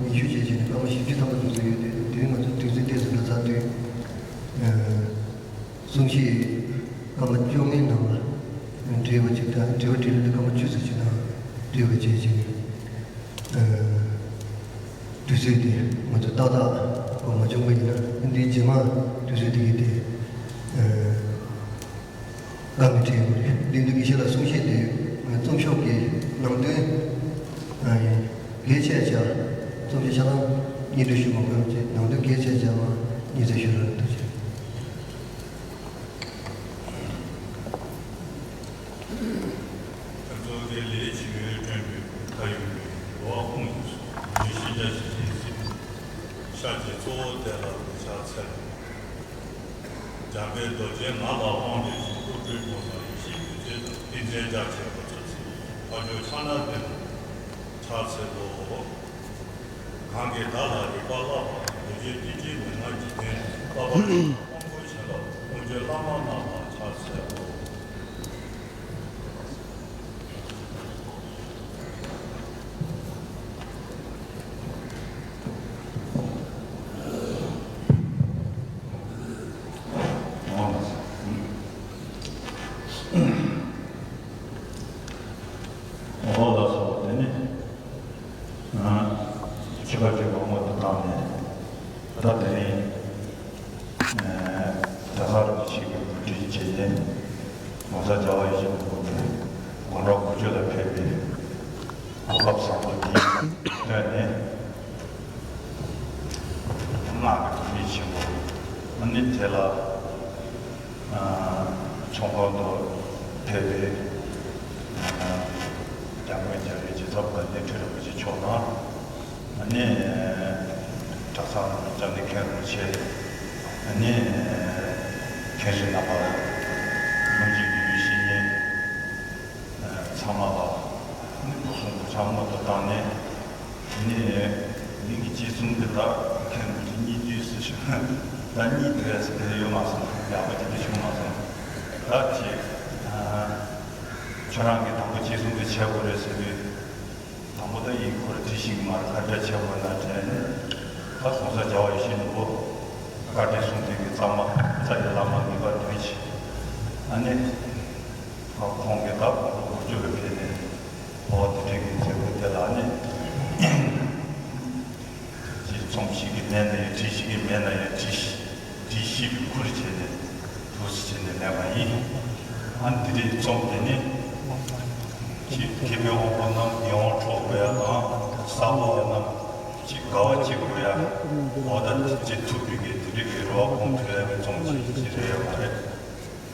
ཉི་ཤུ་བྱས་བྱས་ནས་སྐར་མ་བཞི་བཅུ་ཐམ་པ་དེ་ཚོ་ཡོད་དེ། དེ་རིང་ང་ཚོ་དུས་ཚོད་ཏོག་ཙམ་འགྲོ་ཚར་དུས། གསུང་བཤད་སྐར་མ་བཅོ་ལྔའི་ནང་ལ་འབྲེལ་བ་ཅིག་དང་། དྲི་བ་དྲིས་ལན་དེ་སྐར་མ་བཅུ་ཙམ་ཅིག་ནང་འབྲེལ་བ་བྱས་བྱས་ནས། དུས་ཚོད་དེ་ང་ཚོ་ཏག་ཏག་གོ་མ་བྱུང་བ་ཡིན་ན། འདིའི་རྗེས་མ་དུས་ཚོད་དེ་གི་དེ་བཀག་ནས་འཕྲད་ཡོང་གི་རེད། འདི་འདུག་གི་ཤེས་ལ། གསུང་བཤད་དེ་རྩོམ་ཤོག་གི་ནང་དོན་གལ་ཆེ་ཆ། གསུང་བཤད་ཆ་ཚང་སྙན་སྒྲོན་ཞུ་མ་དགོས་པ་བྱས། ནང་དོན་གལ་ཆེ་ཆ་མ་སྙན་སེང་ཞུ་རོགས། ཐུགས་རྗེ་ཆེ། ཕྱོགས་བཅུའི་ལས་བྱེད་བསྐྲུན་པའི་ཁ་ཡོད་པའི་འགྲོ་བ་ཀུན་གྱི་སོ། ཉིན་ཤེས་བརྒྱ་ཞིག་ཅེས་ཟེར། ཤར་གྱི་གཙོ་བོ་དེ་ལ་ཕྱག་འཚལ་ལོ། འཇམ་དཔལ་རྡོ་རྗེ་ང་ལ་དབང་སྟེ་བཞུགས། སྐུ་སྤྲུལ་ཐོག་མར་ཡེ་ཤེས་རྡོ་རྗེ་དང་། ཏིང་འཛིན་རྒྱ་ཆེ་བ་ཚོགས་ཚེ་ཕ་ཇོ་ཕྱག་ན་བདེ་མོ་ཕྱག་འཚལ་ལོ། གང་གིས་བདག་ལ་རིག་པ་བསླབ་པ་དང་། རྡོ་རྗེ་ཏིང་འཛིན་མན་ངག་གི་རྟེན། བསླབ་པ་དང་དབང་བསྐུར་བྱིན་རླབས་ཀུན་སྤྱོད་བླ་མ་རྣམས་ལ་ཕྱག་འཚལ་ལོ། འོ་ལགས་སོ། དེ་ནི། ཨ། ཆོ་ག་བརྗོད་པ་སྔོན་དུ་བཏང་ནས། ད་དེ་རིང་། ཨ། གྲྭ་ཚང་རིན་པོ་ཆེ་གི་གོ་སྒྲིག་བྱས་ནས། ༸གོང་ས་༸རྒྱལ་བ་ཡིད་བཞིན་ནོར་བུ་གི་དགུང་གྲངས་དགུ་བཅུ་ལ་ཕེབས་པའི་གོ་སྐབས་བཟང་པོ་འདི་བཏོན་ནས། སྔགས་ཀྱི་ཐུགས་ཉིད་ཆེན་པོ། ཨ་ནི་དེ་ལ། ཨ། ཚོགས་ཁང་དུ་ཕེབས་པའི། ཨ། སྐྱབས་མགོན་རྒྱལ་བའི་རྗེས་ཚབ་དགའ་ལྡན་ཁྲི་རིན་པོ་ཆེ་མཆོག་དང་། ཨ་ནི་གྲྭ་ཚང་རྣམས་ཀྱི་སྐྱབས་གནས་མཁན་རིན་པོ་ཆེ། ཨ་ནི་མཁན་ཟུར་རྣམ་པ། ལུང་གི་དགེ་བའི་བཤེས་གཉེན། ཨ། ཚང་མ་ལ་ནི་སྐུ་གསུང་ཐུགས་ཕྱག་སྔོན་དུ་བཏང་ནས། ནི་མིང་གི་གཅིག་གསུང་གི། ད་མཁན་རིན་པོ་ཆེ་གཉིས་འདུས་སུ་ཞུ། ད་གཉིས་དེ་རེད་ཟེར་དེ་ཡོད་མ་སོང་། ཡག་པོ་ཅིག་ཏུ་བྱུང་མ་སོང་། ད་ཅིག་ཨ། ཁྱོད་རང་གིས་དང་པོ་གཅིག་གསུང་དེ་བྱེད་དགོས་རེད་ཟེར་དུས། དང་པོ་ད་ཡིན་ཁོ་ར་བྲིས་ཤིག་མར་ག་འདྲ་བྱེད་དགོས་ན་དྲན་ནས། ད་༸གོང་ས་༸རྒྱལ་བ་ཡིད་བཞིན་ནོར་བུ་བཀའ་དྲིན་གསུང་ཐུན་གྱི་གཙང་མ་རྩ་བའི་བླ་མ་ངེས་པར་དུ་བྱེད། ཨ་ནི། ཁོང་གིས་ད་དགུང་ལོ་དགུ་བཅུ་ལ་ཕེབས་ནས། འོ་དེ་འདྲའི་གི་མཛད་སྒོ་དེ་ལ་ནི། ཅིག་རྩོམ་ཞིག་གི་མེད་ན་ཡང་། བྲིས་ཞིག་གི་མེད་ན་ཡང་། བྲིས་བྲིས་ཤིག་གི་ཁུར་བྱས་ནས་འདུག་སེ་བྱས་ནས་ལེན་པ་ཡིན། ཨ་ནི་དེ་འདྲའི་རྩོམ་དེ་ནི། ཅིག་མཁས་པའི་དབང་པོ་རྣམས་ཡིད་དབང་འཕྲོག་དགོས་ཡ་དང་། གསར་བ་རྣམས་ཅིག་དགའ་བ་སྐྱེ་དགོས་ཡ། འོ་ད་དེ་ཅིག་ཐུབ་པའི་གི་དེ་འདྲའི་གི་རེ་བ་སྐོང་ཐུབ་ཡ་གི་རྩོམ་ཞིག་ཅིག་རེད་ཡོད་མ་རེད།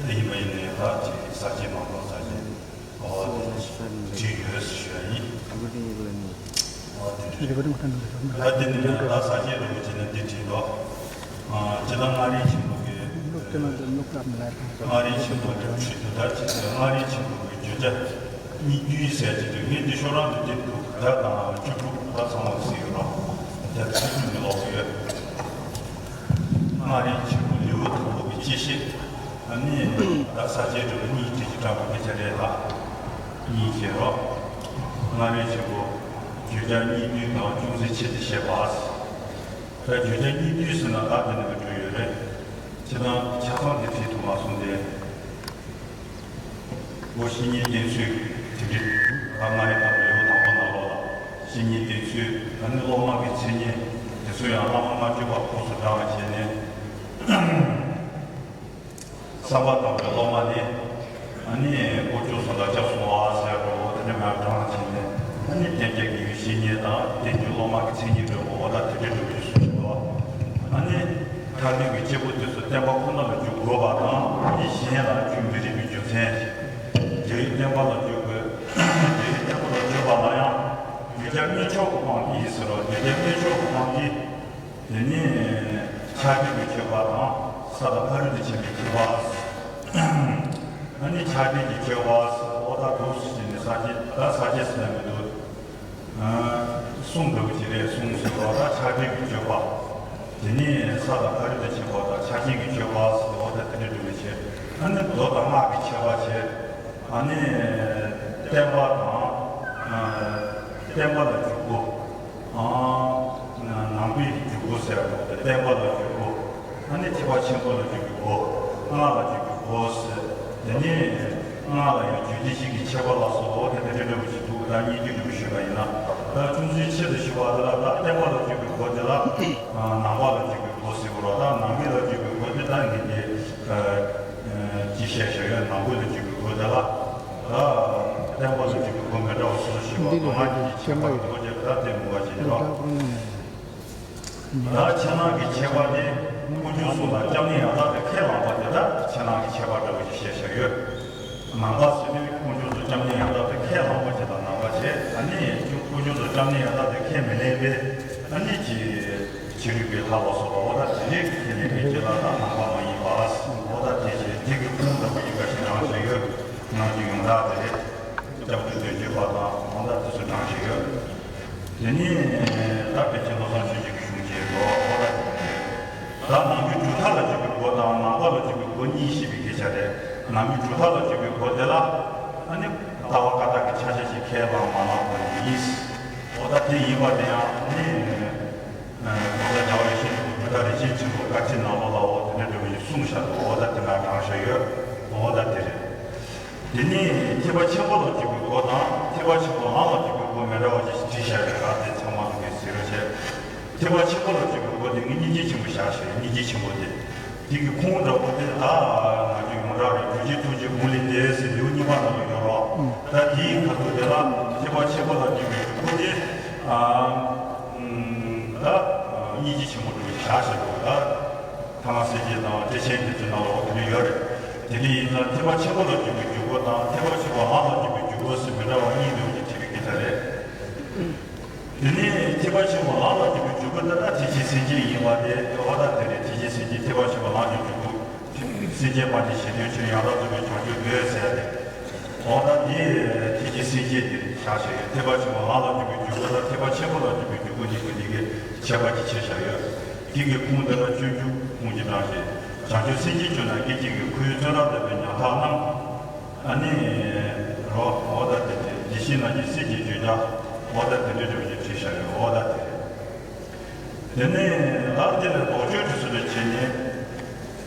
དེ་ཡིན་པ་ཡིན་ནའི་ད་ཅིག་གསར་བརྗེ་མ་གཏོང་གསར་བརྗེ། འོ་དེ་བྲིས་ཡོད་ཞུ་ཡ་ཡིན། འོ་དེ་རེད། ད་དེ་ནི་ཡང་ད་གསར་བརྗེ་རིན་པོ་ཆེ་ནས་འདི་བྲིས་འདུག་ཨ། སྤྱིར་བཏང་མངའ་རིས་ཆེན་པོ་གི། མངའ་རིས་ཆེན་པོ་གི་ཁྲིད་དུ། ད་ཅི་ཟེར། མངའ་རིས་ཆེན་པོ་གི་བརྗོད་བྱ་གཉིས་བསྡུས་ཟེར་གྱི་འདུག་ངས་འདི་ཤོག་རང་དུ་འདེབས་འདུག་སྒྲ་དང་བཅུ་དྲུག་ད་ཚང་མ་གཟིགས་ཡོད་རོགས། དེ་ཚོ་ནི་ཀློག་གི་ཡོད། མངའ་རིས་ཆེན་པོ་ལེའུ་དང་པོ་གི་སྤྱི་བཤད། ཨ་ནི་ད་ས་བཅད་འགྲོ་བའི་གཉིས་དེ་ཅི་དྲག་པོ་སྐད་ཆ་རེད་ལ། གཉིས་བཤད་རོགས། མངའ་རིས་ཆེན་པོ་བརྗོད་བྱ་གཉིས་བསྡུས་དང་ཅུང་ཟད་ཕྱེ་སྟེ་བཤད་པ། ད་བརྗོད་བྱ་གཉིས་བསྡུས་ཟེར་ན་ད་དེ་འདྲ་གི་འགྲོ་ཡོད་རེད། ཁྱེད་རང་ཆ་ཚང་དེ་བྲིས་ཐུབ་མ་སོང་སྟེ། འོ་བཤེས་གཉེན་བསྟེན་ཚུལ་དེ་འདྲ། ད་མངའ་རིས་དང་པོའི་ལེའུ་དང་པོ་ནང་ལོགས་ལ་བཤེས་གཉེན་བསྟེན་ཚུལ། ད་ནི་སློབ་མ་གི་མཚན་སྙན་དེ་ཚོ་ཡང་བླ་མ་ལྔ་བཅུ་པ་ཁོངས་སུ་བགྲངས་བྱས་ནས། བསམ་པ་དང་པོའི་སློབ་མ་ནི། ཨ་ནི་དཀོན་མཆོག་གསུམ་ལ་སྐྱབས་སོང་བ་ཟེར་རོ། དེ་ནས་མར་བགྲངས་བྱས་ནས། ཨ་ནི་གཏན་བརྒྱད་དགེ་བའི་བཤེས་གཉེན་དང་། གཏན་གྱི་སློབ་མ་གི་མཚན་ཉིད་འགྲོ་དགོས་པ་དང་། དེ་འདྲའི་འགྲོ་རྒྱུ་གསུངས་འདུག་ཨ་ནི་ཐར་འདོད་ཀྱི་སྐྱེས་བུ་དེ་ཚོ་བསྟན་པ་ཁོ་ན་ལ་འཇུག་དགོས་པ་དང་། མི་གཞན་ལ་འཇུག་མི་རིགས་པའི་རྒྱུ་མཚན། རྒྱལ་བའི་བསྟན་པ་ལ་འཇུག་དགོས། རྒྱལ་བའི་བསྟན་པ་ལ་འཇུག་པ་ལ་ཡང་། བརྗོད་བྱ་དངོས་ཆོས་ཀྱི་དབང་གིས་ཟེར་རོ། བརྗོད་བྱ་དངོས་ཆོས་ཀྱི་དབང་གིས། དེ་ནས་ཆགས་བྲལ་གྱི་སྤྱོད་པ་དང་། ས་དང་ཕ་རོལ་ཏུ་ཕྱིན་པའི་སྤྱོད་པ། ཨ་ནི་ཆགས་བྲལ་གྱི་སྤྱོད་པ། འོ་ད་འདུག་སེ་བྱས་ནས་ས་བཅད། ད་ས་བཅད་ཟེར་ན་མི་འདུག་ཨ། གསུང་འདྲ་བོ་ཅིག་རེད། གསུང་ཟེར་བ་དང་ཕྱག་རྒྱའི་གི་སྤྱོད་པ། དེ་ནས་ས་དང་ཕ་རོལ་ཏུ་ཕྱིན་པ་དང་ཕྱག་ཆེན་གྱི་སྤྱོད་པ་ཟེར་བ་དང་དེ་འདྲ་འདྲ་བོ་བྱས། ཨ་ནི་མདོ་དང་སྔགས་ཀྱི་ཁྱད་པར་བྱས། ཨ་ནི་བརྟན་པ་དང་། ཨ། བརྟན་པ་ལ་འཇུག་སྒོ། ཨ། ནང་པའི་འཇུག་སྒོ་ཟེར་བ་དང་བརྟན་པ་ལ་འཇུག་སྒོ། ཨ་ནི་ཐེག་པ་ཆེན་པོ་ལ་འཇུག་པའི་སྒོ། སྔགས་ལ་འཇུག་པའི་སྒོ་ཟེར། དེ་ནས་སྔགས་ལ་ཡང་རྒྱུད་སྡེ་བཞི་གི་ཁྱད་པར་ལ་སོགས་པ་དེ་དེ་འདྲ་འདྲ་བོ་ཞིག་འདུག་ད་སྙིང་བསྡུས་འདྲ་བོ་ཞུས་པ་ཡིན་ན། ད་ཅུང་ཟད་ཆེད་དུ་ཞུ་བ་དེ་ལ། ད་བརྟན་པ་ལ་འཇུག་པའི་སྒོ་དེ་ལ་ནང་པ་ལ་འཇུག་པའི་སྒོ་ཟེར་གོ་ར། ད་ནང་པའི་ལ་འཇུག་པའི་སྒོ་དེ་ད་ངས་དེ་ཅི་བཤད་བཞག་ཡོད། ནང་པའི་ལ་འཇུག་པའི་སྒོ་དེ་ལ། ད་བརྟན་པ་ལ་འཇུག་པའི་སྒོ་མི་འདྲ་བ་སོ་སོ་ཞིག་འདུག་སྔགས་ཀྱི་ཁྱད་པར་གྱི་སྒོ་དེ་ད་དེ་མུ་བ་ཞིག་རེད། ད་ཕྱི་ནང་གི་ཁྱད་པར་དེ་དཀོན་མཆོག་གསུམ་ལ་སྐྱབས་གནས་ཡང་དག་ཏུ་ཁས་བླངས་པ་དེ་ལ་ཕྱི་ནང་གི་ཁྱད་པར་འདྲ་བོ་ཞིག་བཤད་བཞག་ཡོད། ནང་པ་ཟེར་དུས་དཀོན་མཆོག་གསུམ་སྐྱབས་གནས་ཡང་དག་ཏུ་ཁས་བླངས་པ་དེ་དང་ནང་པ་བྱས། ཨ་ནི་དཀོན་མཆོག་གསུམ་སྐྱབས་གནས་ཡང་དག་ཏུ་ཁས་མི་ལེན་པའི། ཨ་ནི་ཅི་ཕྱི་རོལ་པའི་ལྷ་ལ་སོགས་པ་འོ་ད་དེ་འདྲའི་ཁས་ལེན་པའི་རྒྱུད་ལ་ད་ནང་པ་མ་ཡིན་པ། འོ་ད་དེ་བྱས་དེ་གི་ཁུངས་འདྲ་བོ་ཞིག་འགའ་ཞིག་རང་བཞིན་ཡོད། ནང་གི་ཡོངས་གྲགས་དེ་རེད། སྐྱབས་འགྲོ་དོན་བརྒྱུད་པ་དང་འོ་ད་དེ་ཚོ་རང་བཞིན་ཡོད། དེ་ནས་ད་པཎ་ཆེན་བློ་བཟང་ཆོས་རྒྱན་གྱི་གཞུང་བཅས་སོ། འོ་ད་དེ་ད་ནང་པའི་གྲུབ་མཐའ་ལ་འཇུག་པའི་སྒོ་དང་ནང་པ་ལ་འཇུག་པའི་སྒོ་གཉིས་ཤེས་པའི་སྐད་ཆ་རེད། ནང་པའི་གྲུབ་མཐའ་ལ་འཇུག་པའི་སྒོ་དེ་ལ་ཨ་ནི་ལྟ་བ་བཀའ་རྟགས་ཀྱི་ཆ་ཤས་ཤིག་ཁས་བླངས་མ་བླངས་པ་ཡིན། འོ་ད་དེ་ཡིན་པ་དེ་ཡང་ནི། ཨ། གོང་ས་རྒྱལ་བ་ཡིད་བཞིན་ནོར་བུ་བོད་དང་རིན་ཆེན་ཆེན་པོ་བཀའ་ཁྲིད་ནང་ལོགས་ལ་འོ་དེ་འདྲ་འདྲ་བོ་ཞིག་གསུངས་བཞག་འདུག་འོ་ད་དེ་ན་དྲངས་བཞག་ཡོད། འོ་ད་དེ་རེད། དེ་ནས་ཐེག་པ་ཆེན་པོ་ལ་འཇུག་པའི་སྒོ་དང་ཐེག་པ་ཆེན་པོ་ལམ་ལ་འཇུག་པའི་སྒོ་མི་འདྲ་བ་ཅིག་བྲིས་བཞག་ཡོད་ལ། དེ་ཚང་མ་ལ་ངས་གཟིགས་རོགས་བྱས། ཐེག་པ་ཆེན་པོ་ལ་འཇུག་པའི་སྒོ་དེ་ངས་སྙིང་རྗེ་ཆེན་པོ་བཞག་བཞག་སྙིང་རྗེ་ཆེན་པོ་དེ། དེ་གི་ཁུངས་འདྲ་པོ་དེ་ད་ང་ཚོ་ཡོངས་གྲགས་རེད། རྒྱུ་རྗེ་ཐུགས་རྗེ་འབུམ་ལས་འདས་ཟེར་ལེའུ་གཉིས་པ་ནང་ལ་ཡོད་རོགས། ད་དེའི་ཁ་ཐུག་དེ་ལ་ཐེག་པ་ཆེན་པོ་ལ་འཇུག་པའི་འཇུག་སྒོ་དེ། ཨ། ད་སྙིང་རྗེ་ཆེན་པོ་འདྲ་བོ་བཞག་བཞག་འདུག་ད་ཐ་མ་སེར་སྐྱ་དང་བདེ་ཆེན་དེ་ཚོའི་ནང་ལ་འོ་དེ་འདྲ་ཡོད་རེད། དེ་འདྲ་ཡིན་ཙང་ཐེག་པ་ཆེན་པོ་ལ་འཇུག་པའི་འཇུག་སྒོ་དང་ཐེག་པ་ཆེན་པོ་ལམ་ལ་འཇུག་པའི་འཇུག་སྒོ་ཟེར་མི་འདྲ་བ་གཉིས་འདུག་ཅེས་བྲིས་པའི་སྐད་ཆ་རེད། དེ་ནས་ཐེག་པ་ཆེན་པོ་ལམ་ལ་འཇུག་པའི་འཇུག་སྒོ་དེ་ལ་ཐེག་ཆེན་སེམས་བསྐྱེད་ཡིན་པ་དེ། འོ་ད་དེ་རེད། ཐེག་ཆེན་སེམས་བསྐྱེད་ཐེག་པ་ཆེན་པོ་ལམ་གྱི་འཇུག་སྒོ། སེམས་བསྐྱེད་སྤང་བྱའི་གཞི་རྟེན་ཕྱིར་ཡང་དག་རྫོགས་པའི་བྱང་ཆུབ་འདོད་ཟེར་ཏེ། འོ་ད་དེ་ཐེག་ཆེན་སེམས་བསྐྱེད་དེ་བཞག་བཞག་ཡོད། ཐེག་པ་ཆེན་པོ་ལམ་ལ་འཇུག་པའི་འཇུག་སྒོ་དང་ཐེག་པ་ཆེན་པོ་ལ་འཇུག་པའི་འཇུག་སྒོ་གཉིས་ཀྱི་འདི་གའི་ཁྱད་པར་གྱི་ཕྱེ་བཞག་ཡོད། དེ་གི་ཁུངས་དེ་ལ་སྤྱོད་འཇུག་ཁུངས་ཀྱི་གྲངས་ཤིག་བྱང་ཆུབ་སེམས་བསྐྱེད་སྤྱོད་ན་སྐད་ཅིག་གིས་ཁོའི་བཙོན་རར་བསྡད་པའི་ཉམ་ཐག་རྣམས། ཨ་ནི་རོ། འོ་ད་དེ་དེ་དེ་བཞིན་ནམ་མཁའི་གསེར་གྱི་བརྗོད་བྱ། འོ་ད་དེ་འདྲ་འདྲ་བོ་ཞིག་བྲིས་བཞག་ཡོད། འོ་ད་དེ་རེད། དེ་ནས་ལར་དེ་ལ་ལྡོག་ཕྱོགས་ཀྱི་སུ་ལ་བྱས་ནས།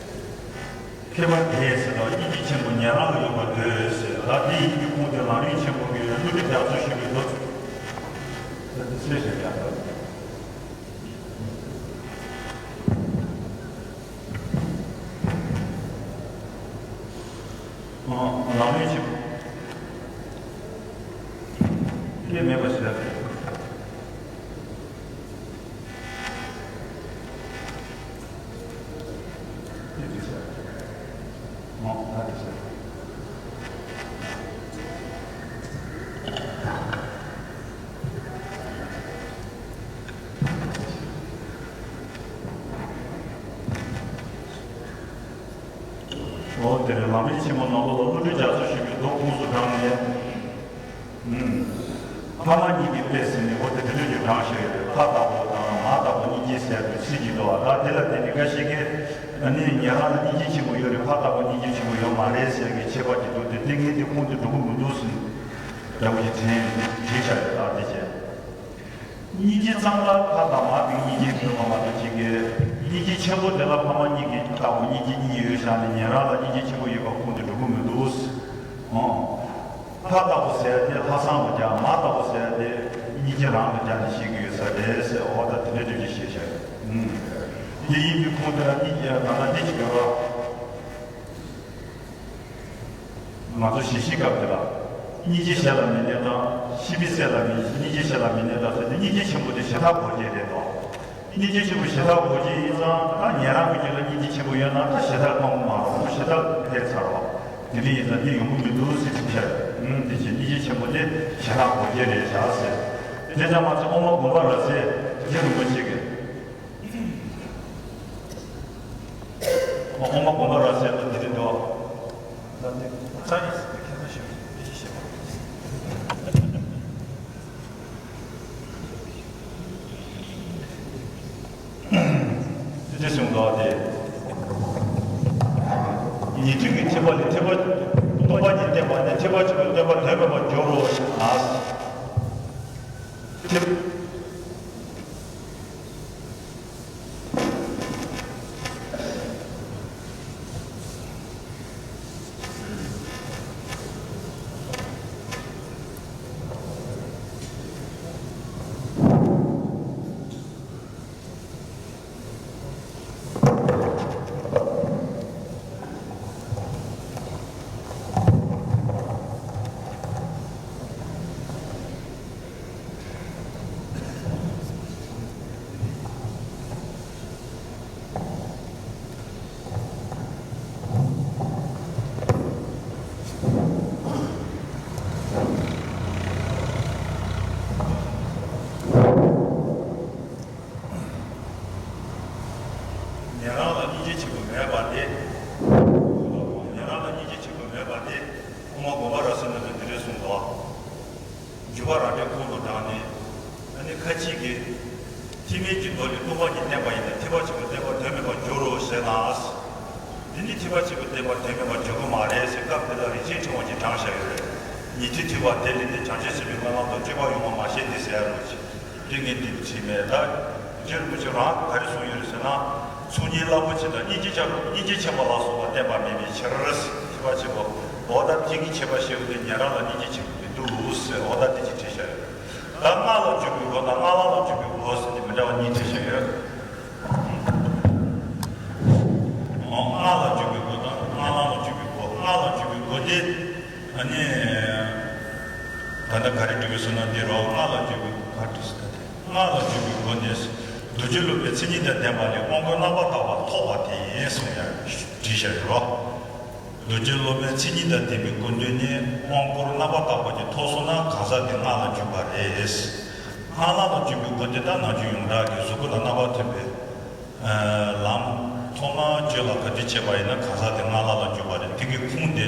མཁས་པ་དེས་ཟེར་དང་སྙིང་རྗེ་ཆེན་པོ་ཉན་རང་ལ་ཡོད་པར་འདོད་ཟེར། ལར་དེ་ཡིན་གྱི་ཁུངས་དེ་ལམ་རིམ་ཆེན་པོ་གི་བསླུ་བྲིད་རྒྱ་མཚོ་ཞིག་གི་མདོ། ད་དེ་གསལ་བཤད་རྒྱག་དགོས། ལམ་རིམ་ཆེན་པོ་དེ་མེད་པ་ཞིག་རེད། འོ་དེར་ལམ་རིམ་ཆེན་མོ་ནང་ལོགས་ལ་བསླུ་བྲིད་རྒྱ་མཚོ་ཞིག་གི་མདོ་ཁུངས་སུ་དྲངས་ནས། ཨུམ། ཕ་མ་གཉིས་ཀྱི་དཔེ་ཟེར་ནས་འོ་དེ་དེ་འདྲ་ཞིག་དྲངས་བཞག་ཡོད་རེད། ཕ་ལྟ་བུ་དང་མ་ལྟ་བུ་གཉིས་ཀྱི་ཟེར་དུས་ཚིག་གི་འདུག་བ། ད་དེ་ལ་བརྟེན་ནས་འགའ་ཞིག་གིས་ཨ་ནི་ཉན་རང་ལ་སྙིང་རྗེ་ཆེན་པོ་ཡོད་རེད། ཕ་ལྟ་བུ་སྙིང་རྗེ་ཆེན་པོ་ཡོད་མ་རེད་ཟེར་གྱི་ཁྱད་པར་གྱི་འདུག་དེ་ལྟས་ངན་དེ་ཁུངས་དེ་འགྲོ་གི་མི་འདུག་ཟེར་ནས་འདྲ་བོ་ཞིག་དྲན་བྲིས་བཞག་ཡོད། ད་དེ་བྱས། སྙིང་རྗེ་ཙམ་ལ་ཕ་དང་མ་དེ་སྙིང་རྗེ་ཡོད་པ་མ་གཏོགས་ཅིག་གི། སྙིང་རྗེ་ཆེན་པོ་དེ་ལ་ཕ་མ་གཉིས་ཀྱི་ལྟ་བུ་སྙིང་རྗེ་གཉིས་ཡོད་བཞག་ནས་ཉན་རང་ལ་སྙིང་རྗེ་ཆེན་པོ་ཡོད་པ་ཁུངས་དེ་འགྲོ་གི་མི་འདུག་ཨང་། ཕ་ལྟ་བུ་ཟེར་དེ་ལྷག་བསམ་དུ་རྒྱག་མ་ལྟ་བུ་ཟེར་དེ་སྙིང་རྗེ་རང་དུ་རྒྱག་ནས་བཤད་ཀྱི་ཡོད་ས་རེད་ཟེར། འོ་ད་དེ་འདྲ་འདྲ་ཅིག་བཤད་བཞག་ཡོད། ཨང་། དེ་ཡིན་དུས་ཁུངས་དེ་ལ་སྙིང་རྗེ་ད་ལྟ་འདི་ཅིག་ཡོད་རོགས། ང་ཚོ་ཞི་བྱེད་སྐབས་དེ་ལ། སྙིང་རྗེ་གཞན་ལ་མི་གནས་དང་། ཤེས་པའི་སེམས་ལ་མི། སྙིང་རྗེ་གཞན་ལ་མི་གནས་དང་ཟེར་ཏེ་སྙིང་རྗེ་ཆེན་པོ་དེ་ཞེ་དྲག་གོ་རྒྱུ་རེད་དོ། སྙིང་རྗེ་ཆེན་པོ་ཞེ་དྲག་གོ་རྒྱུ་ཡིན་ཙང་ད་ཉན་རང་གི་རྒྱུད་ལ་སྙིང་རྗེ་ཆེན་པོ་ཡོད་ན་ད་ཞེ་དྲག་སྤང་བོ་མ་རུང་ཞེ་དྲག་འཕེལ་ཚར་བ། དེ་འདྲ་ཡིན་ཙང་འདི་ཡོང་གི་མི་འདུག་ཟེར་ཅིག་བཤད། ཨུམ། དེ་བཞིན་སྙིང་རྗེ་ཆེན་པོ་དེ་ཞེ་དྲག་གོ་རྒྱུ་རེད་བཞག་ཟེར། དེ་ཙམ་མ་ཚད་དབུ་མ་དགོངས་པ་རབ་གསལ་རྗེ་རིན་པོ་ཆེ་གིས། དབུ་མ་དགོངས་པ་རབ་གསལ་ལ་དེ་རིང་འདུག་ད་ལྟའི་ས་ཡིན་ཟེར་ཏེ་ཁ་སང་ཞིག་མི་ཤེས་ཤེས་པ། ཞེས་གསུངས་པ་སྟེ། ཉི་ཁྲི་གི་ཐེག་པ་ལས་ཐེག་པ་སྟོང་པ་ཉིད་བསྟན་པ་ནས་ཐེག་པ་ཆེན་པོའི་བསྟན་པ་དོན་མེད་པར་འགྱུར་རོ་ཞེ་ན། ཉན་རང་ལ་སྙིང་རྗེ་ཆེན་པོ་མེད་པ་དེ། ཉན་རང་ལ་སྙིང་རྗེ་ཆེན་པོ་མེད་པ་དེ། དབུ་མ་དགོངས་པ་རབ་གསལ་ནང་དུ་འདི་འདྲ་གསུངས་འདུག་འཇུག་པ་རང་འབྲས་ཁོང་དུ་བགྲངས་ནས། ཨ་ནི་ཁ་ཅིག་གིས། ཐེག་དམན་གྱི་མདོ་ལས་སྟོང་པ་ཉིད་བསྟན་པ་ཡིན་ན་ཐེག་པ་ཆེན་པོའི་བསྟན་པ་དོན་མེད་པར་འགྱུར་རོ་ཞེ་ན། འདི་ནི་ཐེག་པ་ཆེན་པོའི་བསྟན་པ་དོན་མེད་པར་འགྱུར་གྱི་མ་རེད་ཟེར། སྐབས་དེ་ལ་རིན་ཆེན་ཕྲེང་བ་གིས་དྲངས་བཞག་ཡོད་རེད། ཉི་ཁྲི་ཐེག་པ་དེ་ལས་ཏེ་བྱང་ཆུབ་སེམས་དཔའི་སྨོན་ལམ་དང་སྤྱོད་པ་ཡོངས་བསྔོ་མ་བྱེད་དེ་ཟེར་ཡ་རེད། དེ་ངས་འདི་བྲིས་མེད། ད་རྗེ་རིན་པོ་ཆེ་རང་ག་རེ་གསུངས་ཡོད་རེད་ཟེར་ན། ཚུལ་གཉིས་རླབས་པོ་ཆེ་དང་སྙིང་རྗེ་ཆེན་པོ། སྙིང་རྗེ་ཆེན་པོ་ལ་སོགས་པ་བསྟན་པ་མེད་པའི་ཕྱིར། ཐེག་པ་ཆེན་པོ། འོ་ད་དེ་གི་ཁྱད་པར་ཤེས་དགོས་ཏེ། ཉན་རང་ལ་སྙིང་རྗེ་ཆེན་པོ་མི་འདུག་ཟེར། འོ་ད་དེ་ཅིག་བྲིས་བཞག་ཡོད། ད་སྔགས་ལ་འཇུག་པའི་སྒོ་དང་སྔགས་བླ་ལ་འཇུག་པའི་སྒོ་ཟེར་ཏེ་མི་འདྲ་བ་གཉིས་བྲིས་བཞག་ཡོད། སྔགས་ལ་འཇུག་པའི་སྒོ་དང་སྔགས་བླ་ལ་འཇུག་པའི་སྒོ། སྔགས་ལ་འཇུག་པའི་སྒོ་དེ། ཨ་ནི། ད་ལྟ་ག་རེ་འབྲི་དགོས་ཟེར་ན་འདི་རོ། སྔགས་ལ་འཇུག་པའི་སྒོ་ག་འབྲི་ཟེར་ན་དེ། སྔགས་ལ་འཇུག་པའི་སྒོ་ནི། རྡོ་རྗེ་སློབ་དཔོན་མཚན་ཉིད་དང་ལྡན་པ་ལས་དབང་བསྐུར་རྣམ་པར་དག་པ་ཐོབ་པ་དེ་ཡིན་གསུངས་ཡ་བྲིས་བཞག་ཡོད་རོ། རྡོ་རྗེ་སློབ་དཔོན་མཚན་ཉིད་དང་ལྡན་པའི་སྐུ་མདུན་ནས་དབང་བསྐུར་རྣམ་པར་དག་པ་ཅིག་ཐོབ་སོང་ན་གང་ཟག་དེ་སྔགས་ལ་འཇུག་པ་རེད། སྔགས་བླ་ལ་འཇུག་པའི་སྒོ་དེ་ད་ནང་ཆོས་ཡོངས་གྲགས་ཀྱི་གཟུགས་སྐུ་དང་རྣམ་པར་ཐོན་པའི་ལམ། ཐོག་མར་ཆོས་ལ་ག་དུས་བྱས་པ་ཡིན་ན་གང་ཟག་དེ་སྔགས་བླ་ལ་འཇུག་པ་རེད། དེ་གི་ཁུངས་དེ་